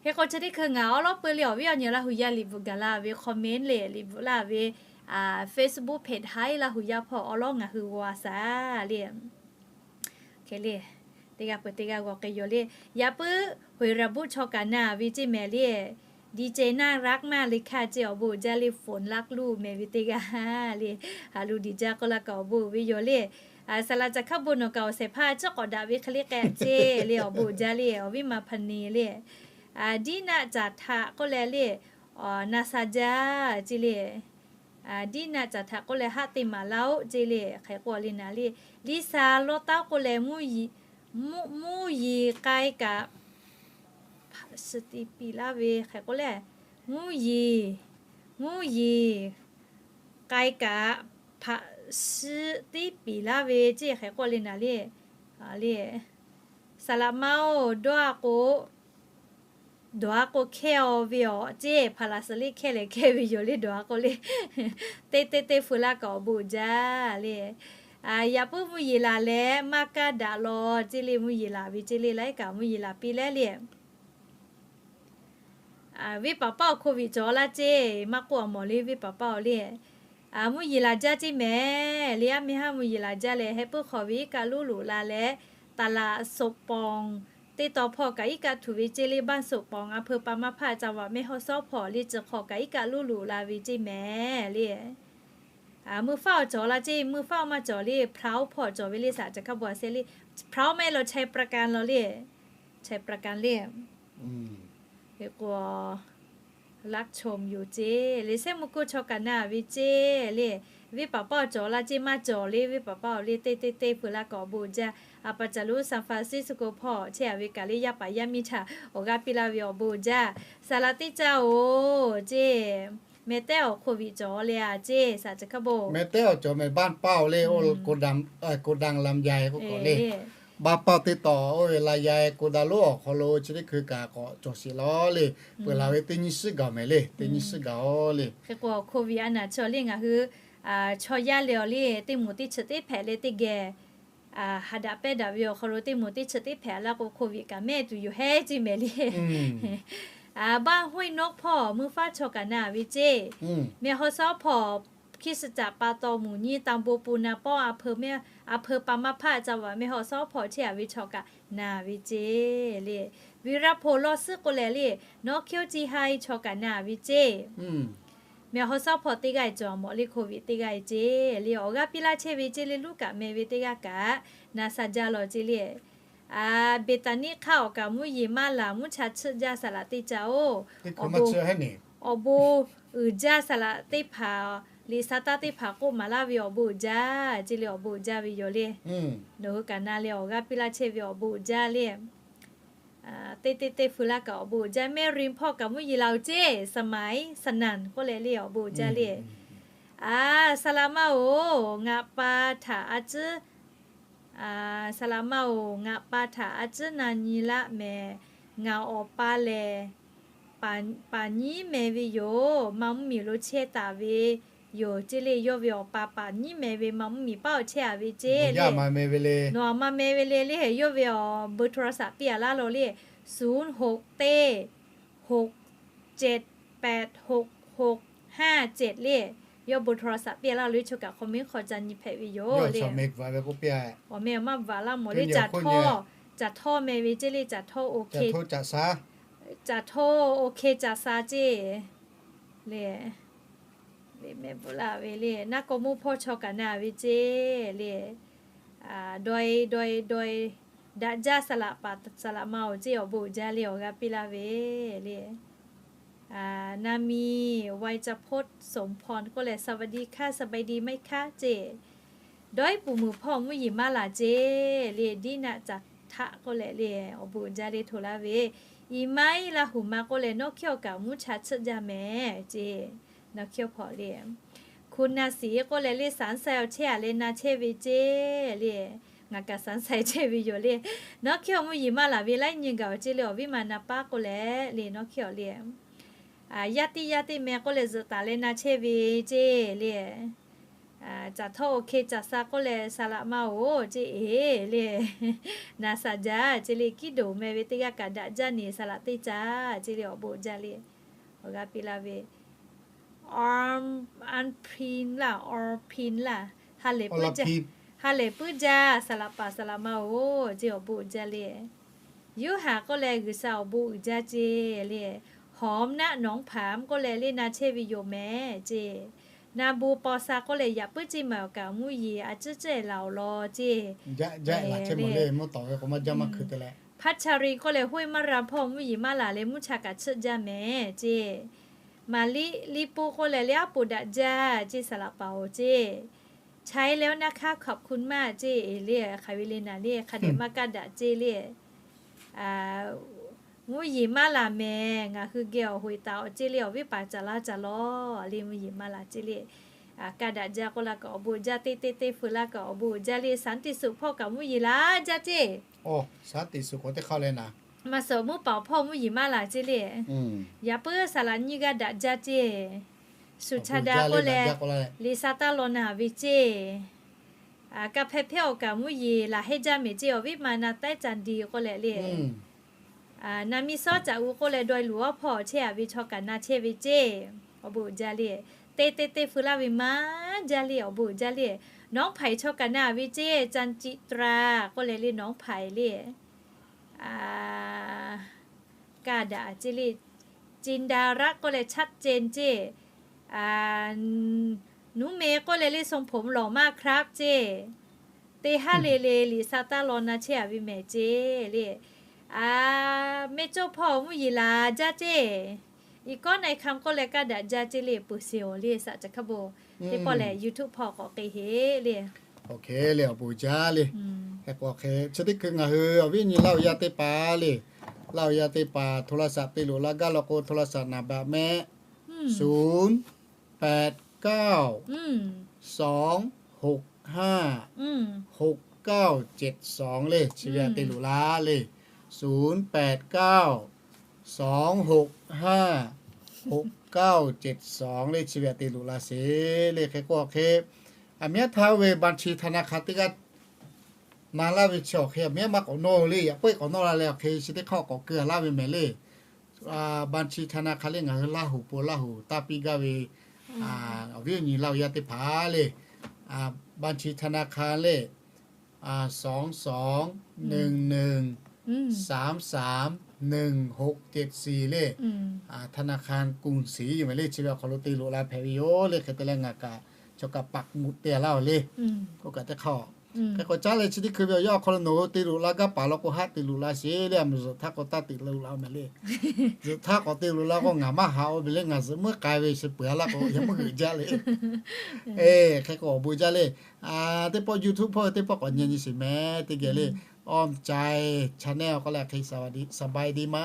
Hk'e k'o chi teˇ hkui ngaˬ awˉ lawˉ peu le awˬ viˉ awˬ nyi Laˇ hu yaˇ liꞈ bvuhꞈ gaˬ la ve comment le liꞈ bvuhꞈ laˇ ve Facebook page haiˉ Laˇ hu yaˇ hpawˇ awˉ lawˉ ngaˬ hui g'aw a shaˍ le. Hk'e le, teˇ g'aˇ peuˬ teˇ g'aˇ g'aw k'ai yoˬ le. Yaꞈ puiˉ หวยระบุ chaw kaꞈ na ve ceˇ mehˍ le, ดีเจ น่ารักมากเลยค่ะ ceˇ awˬ bon uiˍ jaˇ le, ฝนรักลูก mehˍ ve teˇ g'aˇ le, haꞈ lu diˬ jaˇ k'oˆ laˇ kaꞈ awˬ bon uiˍ ve yoˬ le. Saˍ laꞈ caˬ hkaˇ bon nawˬ kaꞈ awˬ shehˍ hpaˇ ciˉ k'awꞈ daꞈ ve hk'e le k'ai ceˇ le, awˬ bon uiˍ jaˇ le, awˬ viˉ ma hpaˍ neˍ le. Diˉ naˆ caˍ htaꞈ k'oˆ leh le, naˍ sa jaˇ ceˇ le. Diˉ naˆ caˍ htaꞈ k'oˆ leh haˆ te maˍ laˇ oˆ ceˇ le. Hk'e k'o le naˍ le, Liˇ sa lawˇ taˉ k'oˆ leh mvuhˇ yeˬ k'ai kaꞈ hpaꞈ shiˍ tiˉ piˍ laˇ ve hk'e k'oˆ le, mvuhˇ yeˬ, mvuhˇ yeˬ k'ai kaꞈ hpaꞈ shiˍ tiˉ piˍ laˇ ve ceˇ. Hk'e k'oˆ le naˍ le, le, saˍ laꞈ ma oˬ, dawˇ a k'o dawˬ a k'o hkehˇ aw ve awˬ ceˇ, Hpaˍlaˍsiˍ le hkehˇ leh hkehˇ ve yoˬ le, dawˬ a k'o le, teˇ teˇ teˇ feu laˇ kaꞈ awˬ bon uiˍ jaˇ le. Yaꞈ puiˉ mvuhˇ yeˬ laˬ leh maˇ kaˇ daꞈ law ceˇ le, mvuhˇ yeˬ laˬ ve ceˇ le, laiˉ kaꞈ mvuhˇ yeˬ laˬ piˇ leh le. Venˇ paˍ paˇ awˬ โควิด cawˬ laˇ ceˇ maˇ k'oˆ a mawˬ le, venˇ paˍ paˇ awˬ le. Mvuhˇ yeˬ laˬ jaˇ ceˇ mehˍ le, aˉ mehˇ haˉ mvuhˇ yeˬ laˬ jaˇ leh, heh puiˉ hk'aw ve iˉ kaˆ luˉ loꞈ la leh, ตลาดสดป่อง teˇ taw hpawˇ kaꞈ iˉ kaˆ htuꞈ ve ceˇ le, บ้านสดป่อง อำเภอปางมะพร้าว จังหวัดแม่ฮ่องสอน hpawˇ le, chi hk'aw kaꞈ iˉ kaˆ luˉ loꞈ la ve ceˇ mehˍ le. Meuˇ faˉ awˬ cawˬ laˇ ceˇ, meuˇ faˉ maˇ cawˬ le, พร้าว hpawˇ cawˬ ve le, saˍ laꞈ caˬ hkaˇ bon a sheh le, พร้าว maˇ heˆ law, ชัยปราการ law le, ชัยปราการ le. Hk'e k'o ลักชม yoˬ ceˇ le, shehˆ mvuhˇ kuˇ chaw kaꞈ na ve ceˇ le. Venˇ paˍ paˇ awˬ cawˬ laˇ ceˇ maˇ cawˬ le, venˇ paˍ paˇ awˬ le teˇ teˇ teˇ feu laˇ kaꞈ awˬ bon uiˍ jaˇ. A pa caˬ lo San Francisco hpawˇ chehˇ a ve kaꞈ le, yaˇ paˍ yaˇ miˇ htaꞈ awˬ g'aˇ piˇ laˇ ve awˬ bon uiˍ jaˇ. Saˍ laꞈ teˇ caˇ oˬ ceˇ, meh tehˉ awˬ โควิด cawˬ le a ceˇ, saˍ laꞈ caˬ hkaˇ bon meh tehˉ awˬ cawˬ meh บ้านเป้า le, โกดัง โกดังลำไย k'oˆ k'o le, บ้านเป้า teˇ taw oˇ ve ลำไย โกดัง lonˉ awˬ hk'aw lo chi teˇ hkui kaꞈ k'awꞈ cawˬ sheˍ law le. Peuˬ laˬ ve teˇ nyiˇ shiˉ gaˬ mehˍ le, teˇ nyiˇ shiˉ gaˬ oˬ le. Hk'e k'o โควิด a naˬ chi awˬ le ngaˬ hui chaw yaˇ leh awˬ le teˇ moˍ teˇ chi teˇ hpehꞈ leh teˇ geh ha daꞈ pehˇ daꞈ ve awˬ hk'aw lo teˇ moˍ teˇ chi teˇ hpehꞈ laˇ k'o โควิด kaꞈ mehˆ tuˬ yoˬ hehˉ ceˇ mehˍ le. บ้านห้วยนก hpawˇ meuˇ faˉ chaw kaꞈ na ve ceˇ, meh haw sawˉ hpawˇ คริสตจักร pa taw moˍ nyiˇ ตำบลปูนาป้อง อำเภอปางมะพร้าว จังหวัดแม่ฮ่องสอน hpawˇ chehˇ a ve chaw kaꞈ na ve ceˇ le. Virapho lawˇ suhˉ k'oˆ leh le, nawˉ hkiˇ oˇ ci ha e chaw kaꞈ na ve ceˇ. Meh haw sawˉ hpawˇ teˇ g'aˇ e cawˬ mawˬ le, โควิด teˇ g'aˇ e ceˇ le, awˬ g'aˇ piˇ laˇ chehˇ ve ceˇ le, luˉ kaꞈ meh ve teˇ g'aˇ kaꞈ na sha jaˇ lawˬ ceˇ le. Beˍtaˍniˆ hk'aˇ awˬ kaꞈ mvuhˇ yeˬ maˇ laˬ, mvuhˇ cha tsuhˆ jaˇ saˍ laꞈ teˇ ca oˬ. Awˬ bon uiˍ jaˇ saˍ laꞈ teˇ hpaˍ, liꞈ sha taˇ teˇ hpaˍ k'oˆ maˍ laˇ ve awˬ bon uiˍ jaˇ ceˇ le, awˬ bon uiˍ jaˇ ve yoˬ le. Nawˬ hui kaꞈ na leh awˬ g'aˇ piˇ laˇ chehˇ ve awˬ bon uiˍ jaˇ le. Teˇ teˇ teˇ feu laˇ kaꞈ awˬ bon uiˍ jaˇ. Mehˇ rinˍ hpawˇ kaꞈ mvuhˇ yeˬ laˬ oˬ ceˇ, saˍmaˍ, saˍnaˍ k'oˆ leh le awˬ bon uiˍ jaˇ le. Saˍ laꞈ ma oˬ, ngaˬ pa htaꞈ a ciˉ, saˍ laꞈ ma oˬ, ngaˬ pa htaꞈ a ciˉ na nyi laˆ mehˍ. Ngaˬ awˬ pa lehˬ paˍ nyiˉ meh ve yoˬ. Ma mvuhˇ miˬ lo chehˇ taˍ ve yoˬ ceˇ le. Yawˇ ve awˬ pa paˍ nyiˉ meh ve ma mvuhˇ miˬ paˉ awˬ chehˇ a ve ceˇ le. Nawˬ a ma meh ve le le, yawˇ ve awˬ bon โทรศัพท์ piˇ a laˇ lawˬ le, suˍ hoꞈ teˇ hoꞈ cehˬ pehꞈ hoꞈ hoꞈ haˇ cehˬ le. Yawˇ bon โทรศัพท์ piˇ a laˇ lawˬ le, chaw kaꞈ hk'aw mehˉ hk'aw ca nyi hpehꞈ ve yoˬ le. Awˬ meh awˬ maˇ bvuhꞈ laˇ mawˬ le, caˬ htawˇ meh ve ceˇ le, caˬ htawˇ oˇ hk'e, caˬ htawˇ oˇ hk'e caˬ sha ceˇ le. Meh bvuhꞈ laˇ ve le, naˉ k'aw mawˇ hpawˇ chaw kaꞈ na ve ceˇ le. Daweh daweh daweh, daꞈ jaˇ saˍ laꞈ paˍ saˍ laꞈ ma oˬ ceˇ, awˬ bon uiˍ jaˇ le, awˬ g'aˇ piˇ laˇ ve le. Na mi วัยจะพจน์ สมพร k'oˆ leh สวัสดีค่ะ สบายดีไหมคะ ceˇ. Daweh puˍ muiˬ hpawˇ mvuhˇ yeˬ maˇ laˬ ceˇ le, diˇ naˆ caˬ htaˆ k'oˆ leh le, awˬ bon uiˍ jaˇ le htoꞈ laˇ ve. Iˉ maˇ iˉ laˇ huˍ ma k'oˆ leh nawˉ hkiˇ awˬ kaꞈ mvuhˇ cha tsuhˆ jaˇ mehˍ ceˇ. Nawˉ hkiˇ awˬ hpawˇ le, คุณนาศรี k'oˆ leh le สามไซ awˬ chehˇ a leh na chehˇ ve ceˇ le. Ngaˬ kaꞈ สามไซ chehˇ ve yoˬ le. Nawˉ hkiˇ awˬ mvuhˇ yeˬ maˇ laˬ ve laiˉ nyi gaˬ awˬ ceˇ le, awˬ viˉ ma na paˉ k'oˆ leh le nawˉ hkiˇ awˬ le. Yaˇ teˇ yaˇ teˇ meh k'oˆ leh zuhꞈ taˍ leh na chehˇ ve ceˇ le. Caˬ htawˇ oˇ hk'e caˬ sha k'oˆ leh saˍ laꞈ ma oˬ ceˇ e le. Na sha jaˇ ceˇ le, kiˉ doˍ meh ve teˇ g'aˇ kaꞈ daꞈ jaˇ neˬ saˍ laꞈ teˇ ca ceˇ le, awˬ bon jaˇ le. Awˬ g'aˇ piˇ laˇ ve, Arpin laˇ, Arpin laˇ, ha lehˬ puiˉ jaˇ saˍ laꞈ paˍ saˍ laꞈ ma oˬ ceˇ, awˬ bon uiˍ jaˇ le. Yoˇhanˬ k'oˆ leh G'uiˬsha awˬ bon uiˍ jaˇ ceˇ le. Hawˍ naˆ nawˉ hpaˍ k'oˆ leh le na chehˇ ve yoˬ mehˍ ceˇ. Na bon paw sha k'oˆ leh yaꞈ puiˉ ceˇ maˬ awˬ kaꞈ mvuhˇ yeˬ a ciˉ ceˇ laˬ awˬ lawn ceˇ. Hpaˇ cha ri k'oˆ leh hoˆ maˇ ra hpawˇ mvuhˇ yeˬ maˇ laˬ leh mvuhˇ cha kaꞈ tsuhˆ jaˇ mehˍ ceˇ. Maˍliˆ liˇ poˆ k'oˆ leh le aˉ poˍ daꞈ jaˇ ceˇ saˍ laꞈ paˍ oˬ ceˇ. Chaiˇ leh naˇ hk'aˇ ขอบคุณมาก ceˇ e le hk'aˬ ve le naˍ le hk'a dehꞈ maˇ kaˇ daꞈ ceˇ le. Mvuhˇ yeˬ maˇ laˬ mehˍ, ngaˬ hui geh awˬ hoꞈ taˍ awˬ ceˇ le, awˬ viˉ paˍ caˍ laˇ caˍ lawˬ le, mvuhˇ yeˬ maˇ laˬ ceˇ le. Kaˇ daꞈ jaˇ k'oˆ laˇ kaꞈ awˬ bon jaˇ, teˇ teˇ teˇ feu laˇ kaꞈ awˬ bon jaˇ le. Sanˉ tiꞈ suꞈ hpawˇ kaꞈ mvuhˇ yeˬ laˬ jaˇ ceˇ. Maˍ suhˍ mvuhˇ paˍ hpawˇ mvuhˇ yeˬ maˇ laˬ ceˇ le. Yaꞈ puiˉ saˍ laꞈ nyiˇ g'aˇ daꞈ jaˇ ceˇ. Suˍ cha da k'oˆ leh, liꞈ sha taˇ law na ve ceˇ. Ka hpeh hpehˇ awˬ kaꞈ mvuhˇ yeˬ laˬ heˆ jaˇ mehˍ ceˇ, awˬ viˉ ma na taiˉ ca di k'oˆ leh le. Na mi sawˉ caꞈ u k'oˆ leh dawˇ luˬ awˉ hpawˇ chehˇ a ve chaw kaꞈ na chehˇ ve ceˇ. Awˬ bon uiˍ jaˇ le. Teˇ teˇ teˇ feu laˇ ve maˇ jaˇ le, awˬ bon uiˍ jaˇ le. Nawˉ hpaˍ chaw kaꞈ na ve ceˇ, จันจิตรา k'oˆ leh le nawˉ hpaˍ le. Kaˇ daꞈ ceˇ le. จินดารัตน์ k'oˆ leh ชัดเจน ceˇ. Nuˉ meh k'oˆ leh le ทรงผมหล่อมากครับ ceˇ. Teˇ haˉ le le liꞈ sha taˇ law na chehˇ a ve mehˍ ceˇ le. Mehˇ cawˇ hpawˇ mvuhˇ yeˬ laˬ jaˇ ceˇ. Iˉ kawˉ na i hkam k'oˆ leh kaˇ daꞈ jaˇ ceˇ le, peuˬ seˍ awˬ le saꞈ ca hk'a bon. Teˇ pawˆ lehˬ YouTube hpawˇ k'awꞈ k'e heˆ le. Awˬ hk'e le awˬ bon jaˇ le. Hk'e k'o hk'e chi teˇ hkui ngaˬ hui awˬ viˉ nyi Laˇ huˍ yaˇ teˇ hpaˍ le, Laˇ huˍ yaˇ teˇ hpaˍ โทรศัพท์ te loꞈ la gaˇ law k'o โทรศัพท์ naˍ baꞈ mehˆ ศูนย์แปดเก้า สองหกห้า หกเก้าเจ็ดสอง le chi ve te loꞈ la le. ศูนย์แปดเก้า สองหกห้า หกเก้าเจ็ดสอง le chi ve te loꞈ la sheˍ le. Hk'e k'o hk'e, aˬ miˉ htaˇ ve บัญชีธนาคาร teˇ g'aˇ na laˇ ve chi awˬ hk'e aˬ miˉ maˇ k'awꞈ nawˇ le, yaꞈ puiˉ k'awꞈ nawˇ la leh awˬ hk'e chi teˇ hk'aˇ k'awꞈ keu a laˇ ve mehˍ le. บัญชีธนาคาร le ngaˬ hui Laˇ huˍ po Laˇ huˍ taˇ piˇ gaˇ ve awˬ viˉ awˬ nyi Laˇ huˍ yaˇ teˇ hpaˍ le. บัญชีธนาคาร le สองสอง หนึ่งหนึ่ง สามสามหนึ่งหกเจ็ดสี่ le, ธนาคารกรุงศรี yoˬ mehˍ le. Chi ve awˬ hk'aw lo te loꞈ la hpehꞈ ve yoˬ le. Hk'e te leh ngaˬ kaꞈ chaw kaꞈ ปักหมุด te laˇ-oˬ le. K'oˆ kaꞈ teˇ hk'aˇ, hk'e k'o caˉ leh chi teˇ hkui ve awˬ yanˇ awˬ hk'aw lo nawˬ hui te loꞈ la gaˇ paˍ law k'o, haˆ te loꞈ la sheˍ le. A meuˬ zuhꞈ htaˇ k'o taˇ te loꞈ la-oˬ mehˍ le. Zuhꞈ htaˇ k'awꞈ te loꞈ la k'o, ngaˬ maˇ haꞈ-o ve le. Ngaˬ zuhꞈ muiˉ k'ai ve chi peuˬ-a laˇ k'o, yaꞈ muiˉ g'euꞈ jaˇ le. Eˬ, hk'e k'o awˬ bon jaˇ le. Teˇ pawˆ YouTube hpawˇ teˇ pawˆ k'awꞈ nyi nyi sheˍ mehˍ teˇ geh le. Awˇ meh cai channel k'oˆ leh hk'e สบายดี สบายดีไหม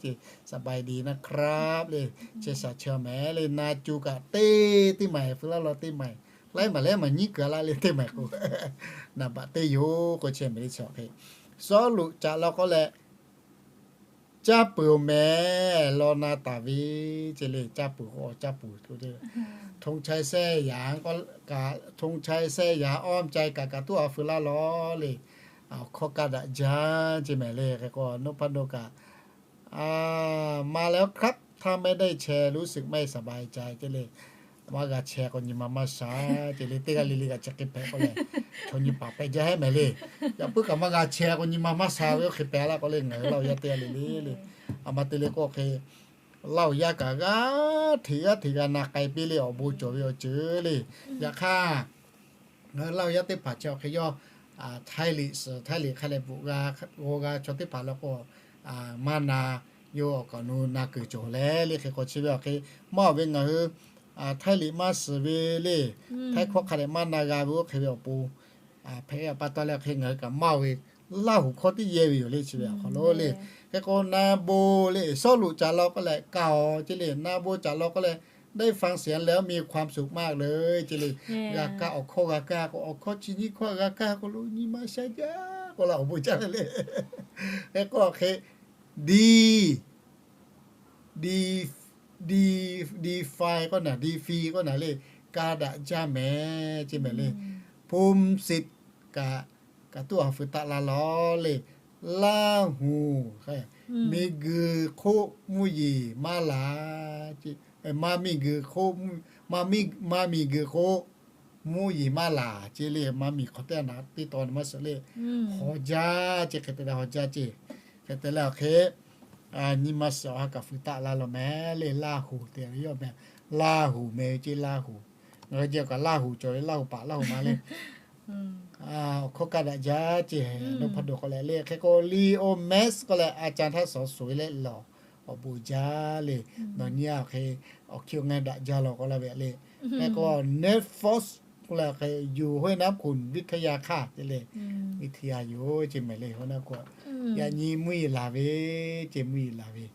ce สบายดีนะครับ le. Chehˇ sha chehˇ mehˍ le. Na cu kaꞈ teˇ teˇ maˬ feu laˇ law teˇ maˬ laiˉ maˬ leh maˬ nyiˉ kuiˬ laˇ le teˇ maˬ k'o, naˍ baꞈ teˇ yoˬ k'o chehˇ mehˍ le. Chi hk'e Sawˉluꞈ caꞈ law k'oˆ leh, caˇ peuˬ-oˬ mehˍ law na taˍ ve ce le. Caˇ peuˬ k'o caˇ peuˬ, ธงชัย แซ่หยาง kaꞈ ธงชัย แซ่หยาง awˇ meh cai kaꞈ kaꞈ tuˉ a feu laˇ law le. Awˬ hkawˇ kaˇ daꞈ jaˇ ce mehˍ le. Hk'e k'o นพดล kaꞈ มาแล้วครับ ถ้าไม่ได้แชร์รู้สึกไม่สบายใจ ce le. Maˇ g'a chehˇ k'o nyi ma maˇ sha ce le. Teˇ g'aˇ le le kaꞈ chi hk'e hpehꞈ k'oˆ leh, chaw nyi paˍ pehˬ jaˇ heˆ mehˍ le. Yaꞈ puiˉ kaꞈ maˇ g'a chehˇ k'o nyi ma maˇ sha ve oˇ hk'e hpehꞈ laˇ k'oˆ le. Ngaˬ hui Laˇ huˍ yaˇ teˇ g'aˇ le le le, a ma te le k'o hk'e Laˇ huˍ yaˇ kaꞈ g'aˇ hteꞈ g'aˇ hteꞈ g'a na k'ai piˇ le awˬ bon cawˬ ve awˬ ceuˬ le. Yaꞈ hk'aˇ, ngaˬ hui Laˇ huˍ yaˇ teˇ hpaˍ chi awˬ hk'e yawˇ Htaiˇ liꞈ suhˍ Htaiˇ liꞈ hk'a leh bvuhꞈ g'a, g'aw g'a chaw teˇ hpaˍ law k'o, maˇ na, yawˇ awˬ kaꞈ nu na kuiˬ cawˬ leh le. Hk'e k'o chi ve awˬ hk'e maˇ oˬ ve ngaˬ hui Htaiˇ liꞈ maˇ suhˍ ve le, Htaiˇ hkawˇ hk'a dehꞈ maˇ na g'a ve oˇ hk'e ve awˬ pon hpehꞈ ve pa taw leh hk'e ngaˬ hui kaꞈ maˇ oˬ ve Laˇ huˍ hkawˇ teˇ yehˇ ve yoˬ le. Chi ve awˬ hk'aw lo le, hk'e k'o na bon le, Sawˉluꞈ caꞈ law k'oˆ leh kaˇ-oˬ ce le. Na bon caꞈ law k'oˆ leh, ได้ฟังเสียงแล้วมีความสุขมากเลย ce le. G'a kaˇ awˬ hkawˇ g'a kaˇ k'o, awˬ hkawˇ chi nyiˇ hkawˇ g'a kaˇ k'o lo nyi ma sha jaˇ k'oˆ la awˬ bon jaˇ ve le. Hk'e k'o hk'e, di, di, di, di fi k'oˆ naˍ, di fi k'oˆ naˍ le, ka daꞈ jaˇ mehˍ ce mehˍ le. ภูมิสิทธิ์ kaꞈ, kaꞈ tuˉ a feu taˆ la law le. Laˇ huˍ, miˬguiˬ hk'oˆ mvuhˇ yeˬ maˇ laˬ, maˇ miˬguiˬ hk'oˆ, maˇ miˬguiˬ hk'oˆ mvuhˇ yeˬ maˇ laˬ ce le. Maˇ miˬ hk'aw teˇ naˍ teˇ taw maˇ suhˍ le. Hawˍ jaˇ ce, hk'e te leh hawˍ jaˇ ce. Hk'e te leh awˬ hk'e nyi ma suhˍ awˬ ha kaꞈ feu taˆ la law mehˍ le. Laˇ huˍ te ve yawˇ meh, Laˇ huˍ meh ve ce Laˇ huˍ. Ngaˬ hui jehˬ kaꞈ Laˇ huˍ cawˬ ve, Laˇ huˍ paˍ Laˇ huˍ ma le. Awˬ hkawˇ kaˇ daꞈ jaˇ ce, นพดล k'oˆ leh le. Hk'e k'o ลีโอ แม็กซ์ k'oˆ leh a ca htaˇ sawˍ suˍ leh lawˬ, awˬ bon jaˇ le. Nawˬ nyi a hk'e awˬ hkiˇ awˬ ngaˇ daꞈ jaˇ law k'oˆ laˇ ve le. Hk'e k'o เน็ตฟลิกซ์ k'oˆ leh hk'e yuˬ ห้วยน้ำขุ่น วิทยา hkaˇ ce le. วิทยา yoˬ ce mehˍ le. Hk'e k'o yaꞈ nyi mvuhˇ yeˬ laˬ ve ce, mvuhˇ yeˬ laˬ ve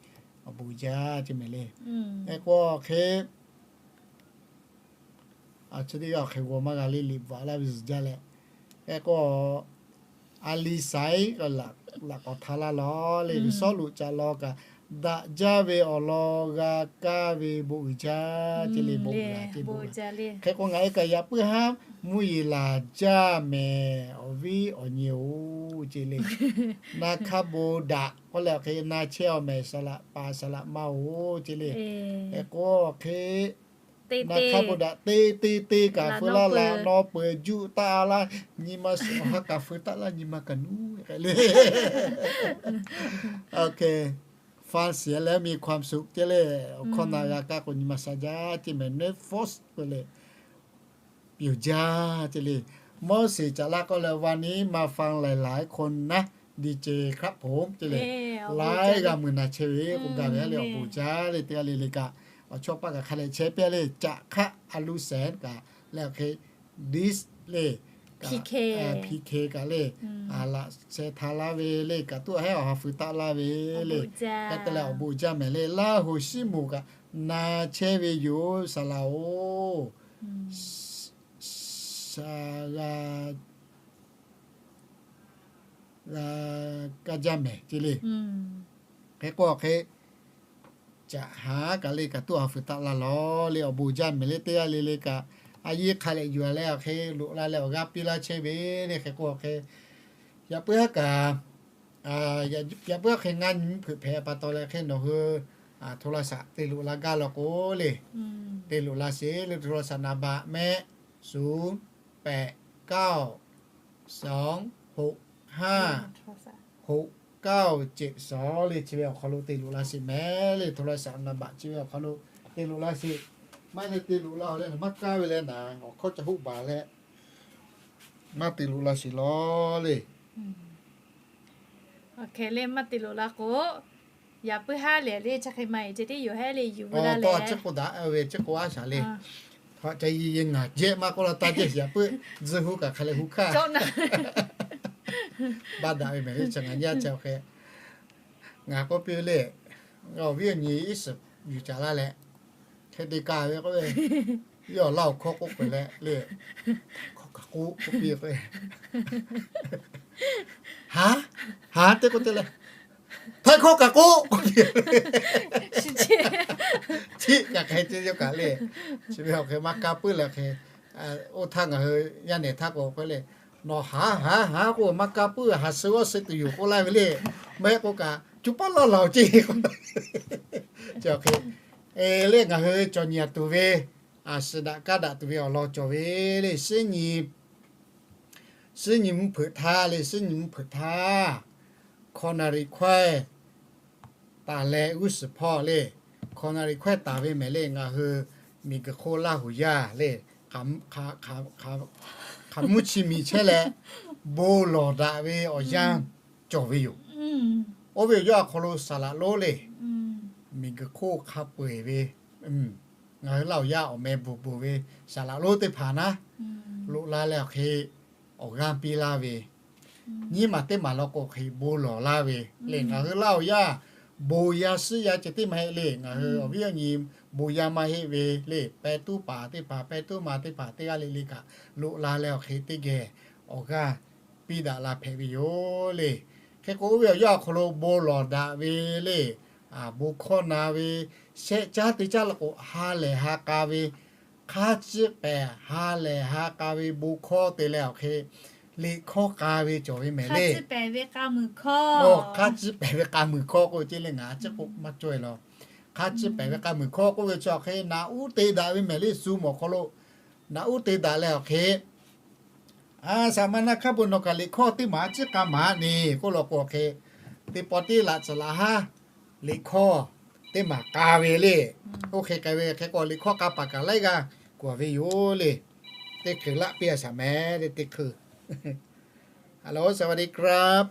awˬ bon jaˇ ce mehˍ le. Hk'e k'o hk'e Chi teˇ g'aˇ awˬ hk'e g'aw maˇ g'a le, liꞈ bvuhꞈ laˇ ve zuhˬ jaˇ leh, hk'e k'o, a liˇ saiˉ laꞈ k'awꞈ htaˇ laˇ law le, Sawˉluꞈ caꞈ law kaꞈ daꞈ jaˇ ve awˬ lawn g'a kaˇ ve bon uiˍ jaˇ ce le, bon uiˍ jaˇ ce. Hk'e k'o ngaˬ e kaꞈ yaꞈ puiˉ haˉ mvuhˇ yeˬ laˬ jaˇ mehˍ awˬ viˉ awˬ nyi-oˬ ce le. Na hk'a bon daꞈ k'oˆ leh awˬ hk'e na chehˇ-oˬ mehˍ, saˍ laꞈ paˍ saˍ laꞈ ma-oˬ ce le. Hk'e k'o awˬ hk'e na hk'a bon daꞈ te te te kaꞈ feu laˇ laꞈ nawˉ peuˬ juˆ taˆ laˇ, nyi ma suhˍ awˬ ha kaꞈ feu taˆ laˇ, nyi ma kaꞈ nuˉ k'ai le. ฟังเสียงแล้วมีความสุข ce le. Awˬ hkawˇ na g'a kaˇ k'o nyi ma sha jaˇ ce mehˍ, เน็ตฟลิกซ์ k'oˆ leh pyuˬ jaˇ ce le. Moˉseˍ caꞈ laˇ k'oˆ leh วันนี้มาฟังหลายๆคนนะ ดีเจ ครับผม ce le. Laiˉ g'a mui na chehˇ ve k'o gaˬ ve le, awˬ bon jaˇ le. Teˇ g'aˇ le le kaꞈ awˬ chawˇ paˆ kaꞈ hk'a leh chehˇ piˇ le. Caꞈ hk'aˆ a luˇ sehˍ kaꞈ leh awˬ hk'e diss le, พีเค kaꞈ le, laꞈ sheh htaꞈ laˇ ve le, kaꞈ tuˉ a hehˉ awˬ ha feu taˆ laˇ ve le. Hk'e te leh awˬ bon jaˇ mehˍ le. Laˇ huˍ shiˉ moˍ kaꞈ na chehˇ ve yoˬ saˍ laꞈ-oˬ. Sha g'a g'a kaˇ jaˇ mehˍ ce le. Hk'e k'o awˬ hk'e caꞈ haˉ kaꞈ le kaꞈ tuˉ a feu taˆ laˇ law le, awˬ bon jaˇ mehˍ le. Teˇ g'aˇ le le kaꞈ a yiˇ hk'a leh yuˬ leh awˬ hk'e loꞈ la leh awˬ g'aˇ piˇ laˇ chehˇ ve le. Hk'e k'o awˬ hk'e yaꞈ puiˉ haˉ kaꞈ, yaꞈ puiˉ hk'e ngaˇ nyi mvuhˇ hpeuꞈ hpehꞈ pa taw leh hk'e nawˬ hui โทรศัพท์ te loꞈ la gaˇ law k'o le, te loꞈ la sheˍ le. โทรศัพท์ naˍ baꞈ mehˆ ศูนย์แปดเก้า สองหกห้า หก kaˇ-oˬ ceꞈ shawˍ le, chi ve awˬ hk'aw lo te loꞈ la sheˍ mehˍ le, โทรศัพท์ naˍ baꞈ chi ve awˬ hk'aw lo te loꞈ la sheˍ. Maˇ heˆ leh te loꞈ la-oˬ leh, maˇ kaˇ ve leh naˍ, awˬ hkawˇ ca hoˆ baˬ leh maˇ te loꞈ la sheˍ law le. Awˬ hk'e le maˇ te loꞈ la k'o, yaꞈ puiˉ haˉ lehˬ le, chi hk'e ma-e ceh tiˉ yoˬ hehˉ le, yuˬ ve la leh. Chi k'o daꞈ ve, chi k'o aˉ shaˍ le. Hk'aˬ ca yi ye ngaˬ jehˇ maˇ k'oˆ la, taˇ jehˇ shiˍ yaꞈ puiˉ tzuhˇ huˉ kaꞈ hk'a leh huˉ hkaˇ. Baˆ daꞈ ve mehˍ le, chi ngaˬ nyaˇ ca hk'e. Ngaˬ k'oˆ piˇ ve le, awˬ viˉ awˬ nyi iˉ shiˍ yuˬ caˍ laˇ leh, hk'e te kaˇ ve k'oˆ ve, yawˇ awˬ laˇ awˬ hkawˇ k'oˆ peuˬ leh le, htaiˇ hkawˇ kaꞈ k'oˆ k'oˆ piˇ k'o, ha, ha teˇ k'oˆ te leh, htaiˇ hkawˇ kaꞈ k'oˆ k'oˆ piˇ. Tiˆ kaꞈ hk'e te yawˇ kaꞈ le, chi ve awˬ hk'e maˇ kaˇ puiˉ leh hk'e, oˇ htaˇ ngaˬ hui yaˇ nehˬ htaˇ k'o k'oˆ le, nawˬ ha ha ha k'oˆ maˇ kaˇ puiˉ, ha suh g'awˇ suh tuˬ yoˬ k'oˆ laˇ ve le. Maˇ heˆ k'o kaꞈ, co paˉ laˇ laˬ-oˬ ceˇ k'oˆ. Chi awˬ hk'e le ngaˬ hui cawˬ nyi a tuˬ ve, a shiˍ daꞈ kaˇ daꞈ tuˬ ve awˬ lawn cawˬ ve le, suhˉ nyi mvuhˇ hpeuꞈ htaˇ le, suhˉ nyi mvuhˇ hpeuꞈ htaˇ, hkawꞈ naˍ riˍ hkawehˇ taˍ leh g'uˇ suhˍ hpawˇ le, hkawꞈ naˍ riˍ hkawehˇ taˍ ve mehˍ le, ngaˬ hui miˬguiˬ hk'oˆ Laˇ huˍ yaˇ le, hk'aˬ mvuhˇ chi miˬ chehˇ leh bon lawˬ daꞈ ve awˬ yanˇ cawˬ ve yoˬ. Oˇ ve awˬ yawˇ awˬ hk'aw lo saˍ laꞈ lonˉ le, miˬguiˬ hk'oˆ hk'a peu-eˬ ve, ngaˬ hui Laˇ huˍ yaˇ awˬ meh bvuhˬ bvuhˬ ve saˍ laꞈ lonˉ teˇ hpaˍ naˉ, loꞈ la leh awˬ hk'e awˬ g'aˇ piˇ laˇ ve, nyiˇ maˬ teˇ maˬ law k'o hk'e bon lawˬ laˇ ve le. Ngaˬ hui Laˇ huˍ yaˇ bon yaˇ suhˉ yaˇ ceh tiˉ maˇ heˆ le. Ngaˬ hui awˬ viˉ awˬ nyi bon yaˇ maˇ heˆ ve le, pehˇ tuˉ paˍ teˇ hpaˍ, pehˇ tuˉ ma teˇ hpaˍ teˇ g'aˇ le le kaꞈ loꞈ la leh awˬ hk'e teˇ geh awˬ g'aˇ piˇ daꞈ la hpehꞈ ve yoˬ le. Hk'e k'o, oˇ ve awˬ yanˇ awˬ hk'aw lo bon lawˬ daꞈ ve le, bon hkawˇ na ve, shehˆ caˉ teˇ caˉ law k'o ha lehˬ ha k'a ve, hk'aˇ ciˇ pehˍ ha lehˬ ha k'a ve bon hkawˇ te leh awˬ hk'e liꞈ hkawˇ k'a ve cawˬ ve mehˍ le. Hk'aˇ ciˇ pehˍ ve k'a muiˬ hkawˇ k'oˆ ceˇ le, ngaˬ a ciˉ k'oˆ maˇ cawˇ e law. Hk'aˇ ciˇ pehˍ ve k'a muiˬ hkawˇ k'oˆ ve chi awˬ hk'e naꞈ uˉ te daꞈ ve mehˍ le, Zoom awˬ hk'aw lo naꞈ uˉ te daꞈ leh awˬ hk'e, a, saˍ ma naˆ hk'aˇ bon nawˬ kaꞈ liꞈ hkawˇ teˇ maˬ a ciˉ k'a maˍ a ne k'oˆ law k'o awˬ hk'e, teˇ pawˆ teˇ laꞈ tcuhˍ laꞈ haˉ liꞈ hkawˇ teˇ maˬ k'a ve le. Oˇ hk'e k'ai ve hk'e k'o liꞈ hkawˇ k'a paˍ kaꞈ laiˉ g'aˇ kuˬ ve yoˬ le. Teˇ hkui laˆ piˇ a shaˍ mehˍ le teˇ hkui. Hello, สวัสดีครับ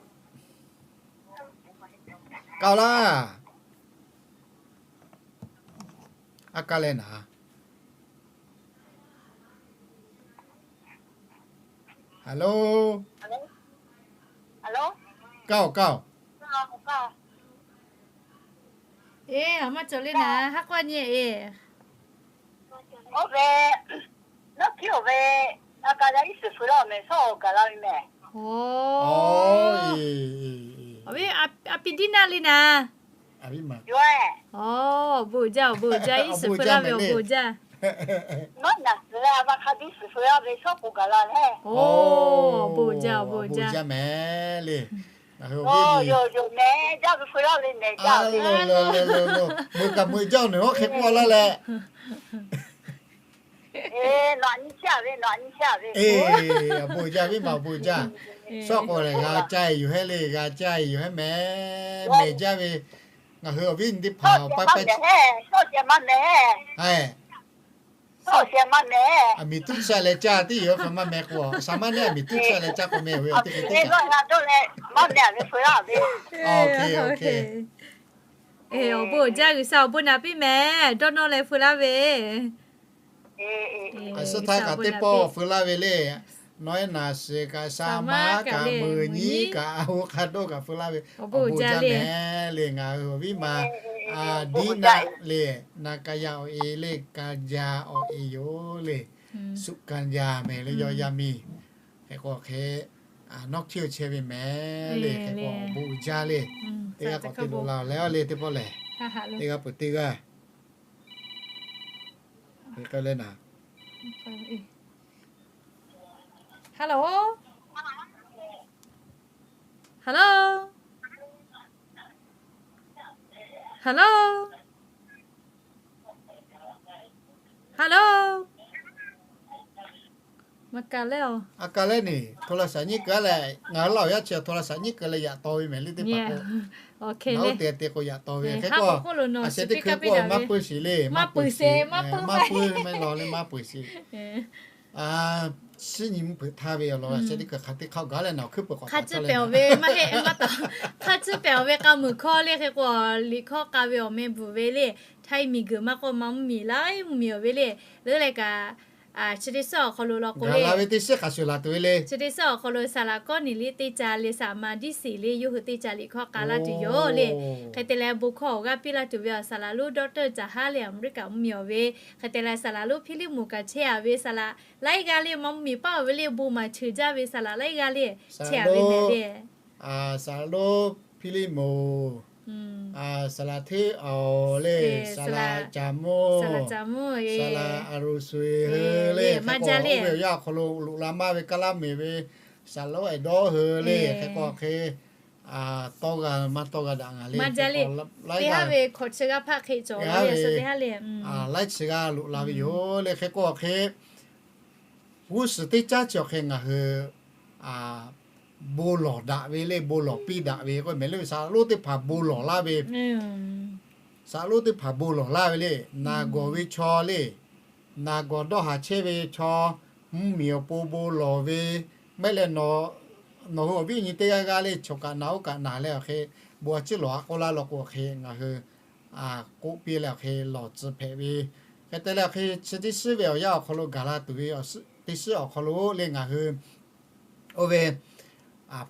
K'aoˍ laˇ. A kaˇ leh naˍ. Hello. Kaoˍ kaoˍ. Eˬ, a maˇ cawˬ le naˍ, haˉ k'awˇ nyi eˬ. Oˇ ve, nawˉ hkiˉ-oˬ ve, a kaꞈ yaˇ iˉ suhˍ feu laˇ-oˬ mehˍ, shawˉ-oˬ gaˬ la ve mehˍ. Awˬ viˉ, a pi diˉ naˇ le naˍ. Awˬ, bon jaˇ, awˬ bon jaˇ, iˉ suhˍ feu laˇ ve awˬ bon jaˇ. Nawˉ naˬ suhˍ leh a va hk'a biˇ suhˍ feu laˇ ve shawˉ k'oˍ gaˬ la leh. Awˬ, bon jaˇ, awˬ bon jaˇ mehˍ le. Yoˬ yoˬ, mehˍ jaˇ ve feu laˇ ve mehˍ jaˇ ve. Meuꞈ kaꞈ meuꞈ jaˇ-oˬ, nawˬ hk'e k'oˆ laˇ leh. Awˬ bon jaˇ, viˉ ma awˬ bon jaˇ. Shawˉ k'oˍ lehˬ g'a caˇ-e yoˬ hehˉ le, g'a caˇ-e yoˬ hehˉ mehˍ, mehˍ jaˇ ve. Ngaˬ hui awˬ viˉ nyi teˇ hpaˍ awˬ paˇ paˇ, aˬ miˍ tuˉ chehˇ leh caˇ tiˉ yoˬ, hk'aˬ maˇ mehˍ k'o, shaˍ maˇ neˇ aˬ miˍ tuˉ chehˇ leh caˇ k'o mehˍ ve teˇ hk'e teˇ kaꞈ. Awˬ bon jaˇ, G'uiˬsha awˬ bon naꞈ piˇ mehˍ, dawˇ nawˇ leh feu laˇ ve. Suhˉ htaˇ kaꞈ teˇ pawˆ feu laˇ ve le. Nawˉ ehˉ naˍ shiˍ kaꞈ, shaˍ maˇ kaꞈ, meuꞈ nyiˉ kaꞈ, a hoˉ hk'a dawˇ kaꞈ feu laˇ ve. Awˬ bon jaˇ mehˍ le, ngaˬ hui awˬ viˉ ma diˉ naˆ le, naˍ ka yaˇ awˬ e le, ka yaˇ awˬ e yoˬ le. Suꞈ ka yaˇ mehˍ le, yawˇ yaˇ miˇ. Hk'e k'o hk'e, nawˉ hkiˉ-oˬ chehˇ ve mehˍ le, hk'e k'o awˬ bon jaˇ le. Teˇ g'aˇ k'awꞈ te loꞈ la leh le teˇ pawˆ lehˬ, teˇ g'aˇ peuˬ teˇ g'aˇ. K'ai leh naˍ. Hello. Hello. Hello. Hello. A ka leh, โทรศัพท์ nyiˉ keu leh, ngaˬ hui Laˇ huˍ yaˇ chi โทรศัพท์ nyiˉ keu leh yaꞈ taw ve mehˍ le teˇ hpaˍ k'o, ngaˬ hui te te k'o yaꞈ taw ve hk'e k'o, a sheh teˇ hkui k'o maˇ pui sheˍ le, maˇ pui sheˍ, maˇ pui maˇ law le maˇ pui sheˍ. Suhˉ nyi mvuhˇ hpeuꞈ htaˇ ve awˬ lawn a sheh teˇ hkui hk'aˬ teˇ hk'aˇ gaˬ leh nawˬ hkuiˉ peuˬ k'awꞈ hk'a tcuhˉ pehˍ awˬ ve maˇ heˆ, maˇ taw, hk'a tcuhˉ pehˍ awˬ ve k'a muiˬ hkawˇ le hk'e k'o, liꞈ hkawˇ k'a ve awˬ meh bvuhˬ ve le, htaiˇ miˬ guiˬ maˇ k'oˆ maˇ mvuhˇ miˬ laiˉ mvuhˇ miˬ awˬ ve le, leuˉ leh kaꞈ, chi teˇ suhˉ awˬ hk'aw lo law k'o le, teˇ suhˉ hk'a shuˍ laˬ tuˬ ve le, chi teˇ suhˉ awˬ hk'aw lo saˍ laꞈ kawˉ niˬ liˇ teˇ ca leh saˍ ma diˇ siˍ le yawˇ hui teˇ ca liꞈ hkawˇ k'a laˇ tuˬ yoˬ le. Hk'e te leh bon hkawˇ awˬ g'aˇ piˇ laˇ tuˬ ve awˬ saˍ laꞈ lonˉ ดอกเตอร์ Caˍ haˉ le Aˍmeˍriˆkaꞈ mvuhˇ miˬ awˬ ve, hk'e te leh saˍ laꞈ lonˉ Hpiˇliˇmoˍ kaꞈ chehˇ a ve saˍ laꞈ laiˉ g'aˇ le maˇ mvuhˇ miˬ paˆ awˬ ve le bon maˍ cheuˬ jaˇ ve saˍ laꞈ laiˉ g'aˇ le chehˇ a ve mehˍ le. Saˍ laꞈ lonˉ Hpiˇliˇmoˍ, saˍ laꞈ hteˇ awˬ le, saˍ laꞈ caˍ mvuhˇ, saˍ laꞈ aˍ loˍ suhˍ hui le, maˇ jaˇ le, oˇ ve awˬ yanˇ awˬ hk'aw lo loꞈ la maˇ ve kaˇ laˇ mehˍ ve saˍ laꞈ lonˉ Eˍdawˇ hui le hk'e k'o hk'e, tawˇ g'a maˇ tawˇ g'a daꞈ ngaˬ le, laiˉ g'aˇ ve hk'awꞈ chi g'aˇ hpaˆ hk'e cawˬ le, laiˉ chi g'aˇ loꞈ la ve yoˬ le hk'e k'o hk'e, g'uˇ suhˍ teˇ caˉ chi awˬ hk'e ngaˬ hui bon lawˬ daꞈ ve le, bon lawˬ piˇ daꞈ ve k'oˆ mehˍ le, saˍ laꞈ lonˉ teˇ hpaˍ bon lawˬ laˇ ve, saˍ laꞈ lonˉ teˇ hpaˍ bon lawˬ laˇ ve le, naˬ gawˬ ve chaw le, naˬ gawˬ dawˇ haˍ chehˇ ve chaw, mvuhˇ miˬ awˬ pon bon lawˬ ve, maˇ heˆ leh nawˬ hui awˬ viˉ awˬ nyi teˇ g'aˇ g'aˇ le chaw kaꞈ naˬ oˇ kaꞈ naˬ leh awˬ hk'e, bon a ciˉ lawˬ a k'oˆ laˇ law k'o hk'e ngaˬ hui k'oˆ piˇ leh awˬ hk'e lawˬ tcuh hpehꞈ ve. Hk'e te leh awˬ hk'e chi teˇ suhˉ ve awˬ yanˇ awˬ hk'aw lo gaˬ la tuˬ ve teˇ suhˉ awˬ hk'aw lo le ngaˬ hui oˇ ve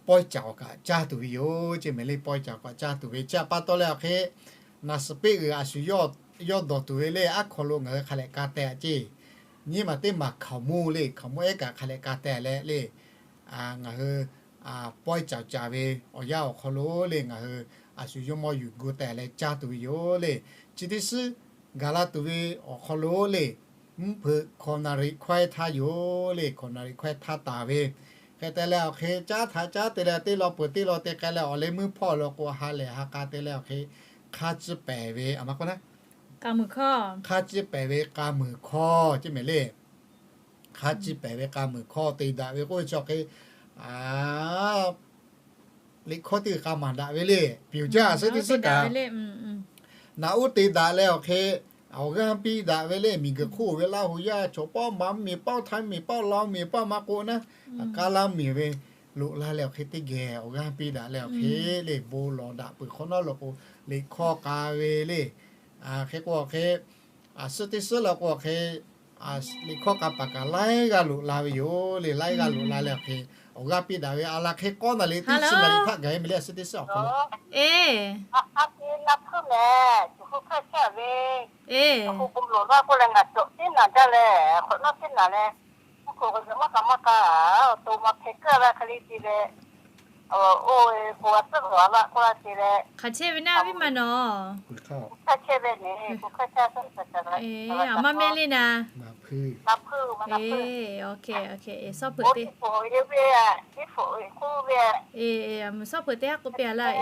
pawehˇ caˍ awˬ kaꞈ caˇ tuˬ ve yoˬ ceˇ mehˍ le, pawehˇ caˍ awˬ kaꞈ caˇ tuˬ ve chi htaꞈ pa taw leh awˬ hk'e, naˬ suhˍ peˆ g'uiˬ a shu yawˇ dawˬ tuˬ ve le aˉ hk'aw lo ngaˬ hui hk'a lehꞈ ka teh a ceˇ. Nyiˇ maˬ teˇ maˬ hkaoˍmonˇ le, hkaoˍmonˇ ehˉ kaꞈ hk'a lehꞈ ka teh leh le, ngaˬ hui pawehˇ caˍ caˍ ve awˬ yanˇ awˬ hk'aw lo le ngaˬ hui a shu yawˇ mawˇ yuˬ gu teh leh caˇ tuˬ ve yoˬ le. Chi teˇ suhˉ gaˬ la tuˬ ve awˬ hk'aw lo le, mvuhˇ hpeuꞈ hkawꞈ naˍ riˍ hkawehˇ htaˇ yoˬ le, hkawꞈ naˍ riˍ hkawehˇ htaˇ taˍ ve. Hk'e te leh awˬ hk'e caˉ htaꞈ caˉ te leh teˇ law peuˬ teˇ law te k'ai leh awˬ leh meuˇ hpawˇ lo k'o ha lehˬ ha k'a te leh awˬ hk'e hk'a ciˇ pehˍ ve a ma k'o na, hk'a ciˇ pehˍ ve k'a muiˬ hkawˇ ceˇ mehˍ le. Hk'a ciˇ pehˍ ve k'a muiˬ hkawˇ te daꞈ ve k'oˆ ve chi awˬ hk'e, liꞈ hkawˇ teˇ g'uiˬ k'a maˍ daꞈ ve le, piˍ jaˇ suhˉ teˇ suhˉ kaꞈ naꞈ uˉ te daꞈ leh awˬ hk'e, awˬ g'aˇ piˇ daꞈ ve le, miˬ guiˬ hk'oˆ ve Laˇ huˍ yaˇ chaw pawˆ maˇ mvuhˇ miˬ pawˆ htaiˇ miˬ pawˆ Laˇ huˍ miˬ pawˆ maˇ k'o na, kaˇ laˇ miˬ ve loꞈ la leh awˬ hk'e teˇ geh awˬ g'aˇ piˇ daꞈ leh awˬ hk'e le bon lawˬ daꞈ peuˬ hk'awꞈ nawˉ lo k'o, liꞈ hkawˇ k'a ve le. Hk'e k'o awˬ hk'e, suhˉ teˇ suhˉ la k'o awˬ hk'e, liꞈ hkawˇ k'a paˍ kaꞈ laiˉ g'aˇ loꞈ la ve yoˬ le, laiˉ g'aˇ loꞈ la leh awˬ hk'e, awˬ g'aˇ piˇ daꞈ ve a la hk'e k'awˇ na le teˇ chi na liꞈ hpaˆ gaˬ e mehˍ le suhˉ teˇ suhˉ awˬ hk'aw lo. Hk'aˬ chehˇ ve naˇ viˉ ma nawˬ. Aˬ maˇ mehˇ le naˍ. Sawˉ hpeuꞈ te, sawˉ hpeuꞈ teˇ haˉ k'oˆ piˇ a laˇ e.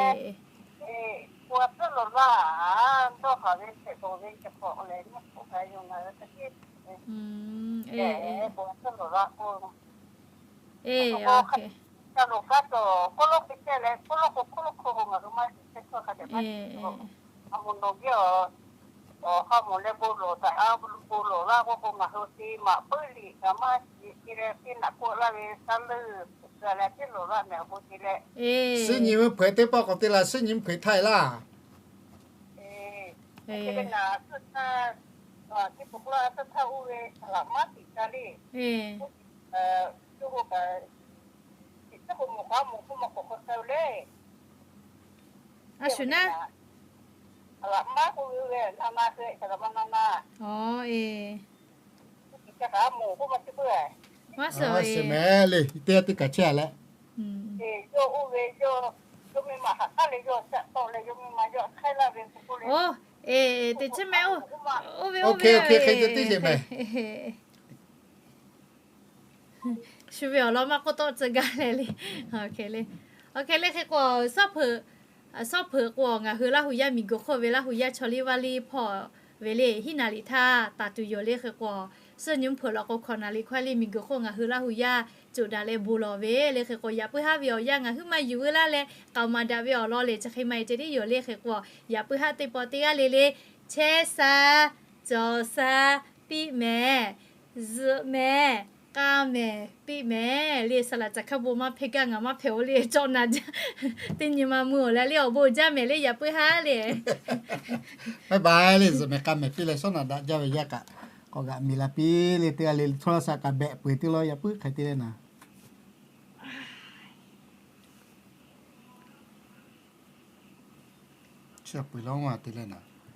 Suhˉ nyi mvuhˇ hpeuꞈ teˇ pawˆ k'awꞈ te la, suhˉ nyi mvuhˇ hpeuꞈ htaˇ e laˇ. A shuˍ naˉ. Aˬ e, maˇ suhˍ e mehˍ le, teˇ g'aˇ teˇ kaꞈ chehˇ a leh. Oˇ, e, teꞈ chiˉ mehˍ, oˇ ve oˇ ve hk'e te teˇ ceuˬ mehˍ. Shu ve awˬ lawn maˇ k'oˆ tawˆ tcuh gaˇ leh le. Awˬ hk'e le, hk'e k'o, sawˉ hpeuꞈ k'o ngaˬ hui Laˇ huˍ yaˇ miˬ guiˬ hk'oˆ ve Laˇ huˍ yaˇ chaw liˇ vaˇ liˇ hpawˇ ve le hiˉ naˍ liꞈ htaˇ taˍ tuˬ yoˬ le hk'e k'o, Suhˆ nyi mvuhˇ hpeuꞈ law k'o, hkawꞈ naˍ riˍ hkawˇ le miˬguiˬ hk'oˆ ngaˬ hui Laˇ hu yaˇ coˬ daꞈ leh bon lawˬ ve le. Hk'e k'o, yaꞈ puiˉ haˉ ve awˬ yanˇ ngaˬ huiˉ ma yuˬ ve laˇ leh k'aoˍ maˍ daꞈ ve awˬ lawn le chi hk'e maˇ heˆ ceh tiˉ yoˬ le. Hk'e k'o, yaꞈ puiˉ haˉ teˇ paw teˇ g'aˇ le le, chehˇ sha, cawˬ sha, piˇ mehˍ, zuhꞈ mehˍ, k'a mehˍ, piˇ mehˍ le. Saˍ laꞈ caˬ hkaˇ bon maˇ hpehˇ gaˇ, ngaˬ maˇ hpehꞈ-o le, cawˆ na jaˇ. Teˇ nyi ma mui-oˬ leh le, awˬ bon jaˇ mehˍ le, yaꞈ puiˉ haˉ le. Bye bye le, zuhꞈ mehˍ k'a mehˍ piˇ leh shawˉ naꞈ daꞈ jaˇ ve yaˇ kaꞈ, k'awꞈ g'aꞈ miˬ la piˇ le. Teˇ g'aˇ le le โทรศัพท์ kaꞈ behꞈ peuˬ teˇ lawˇ, yaꞈ puiˉ hk'e te le naˍ. Chi peuˬ lawˇ ma te le naˍ.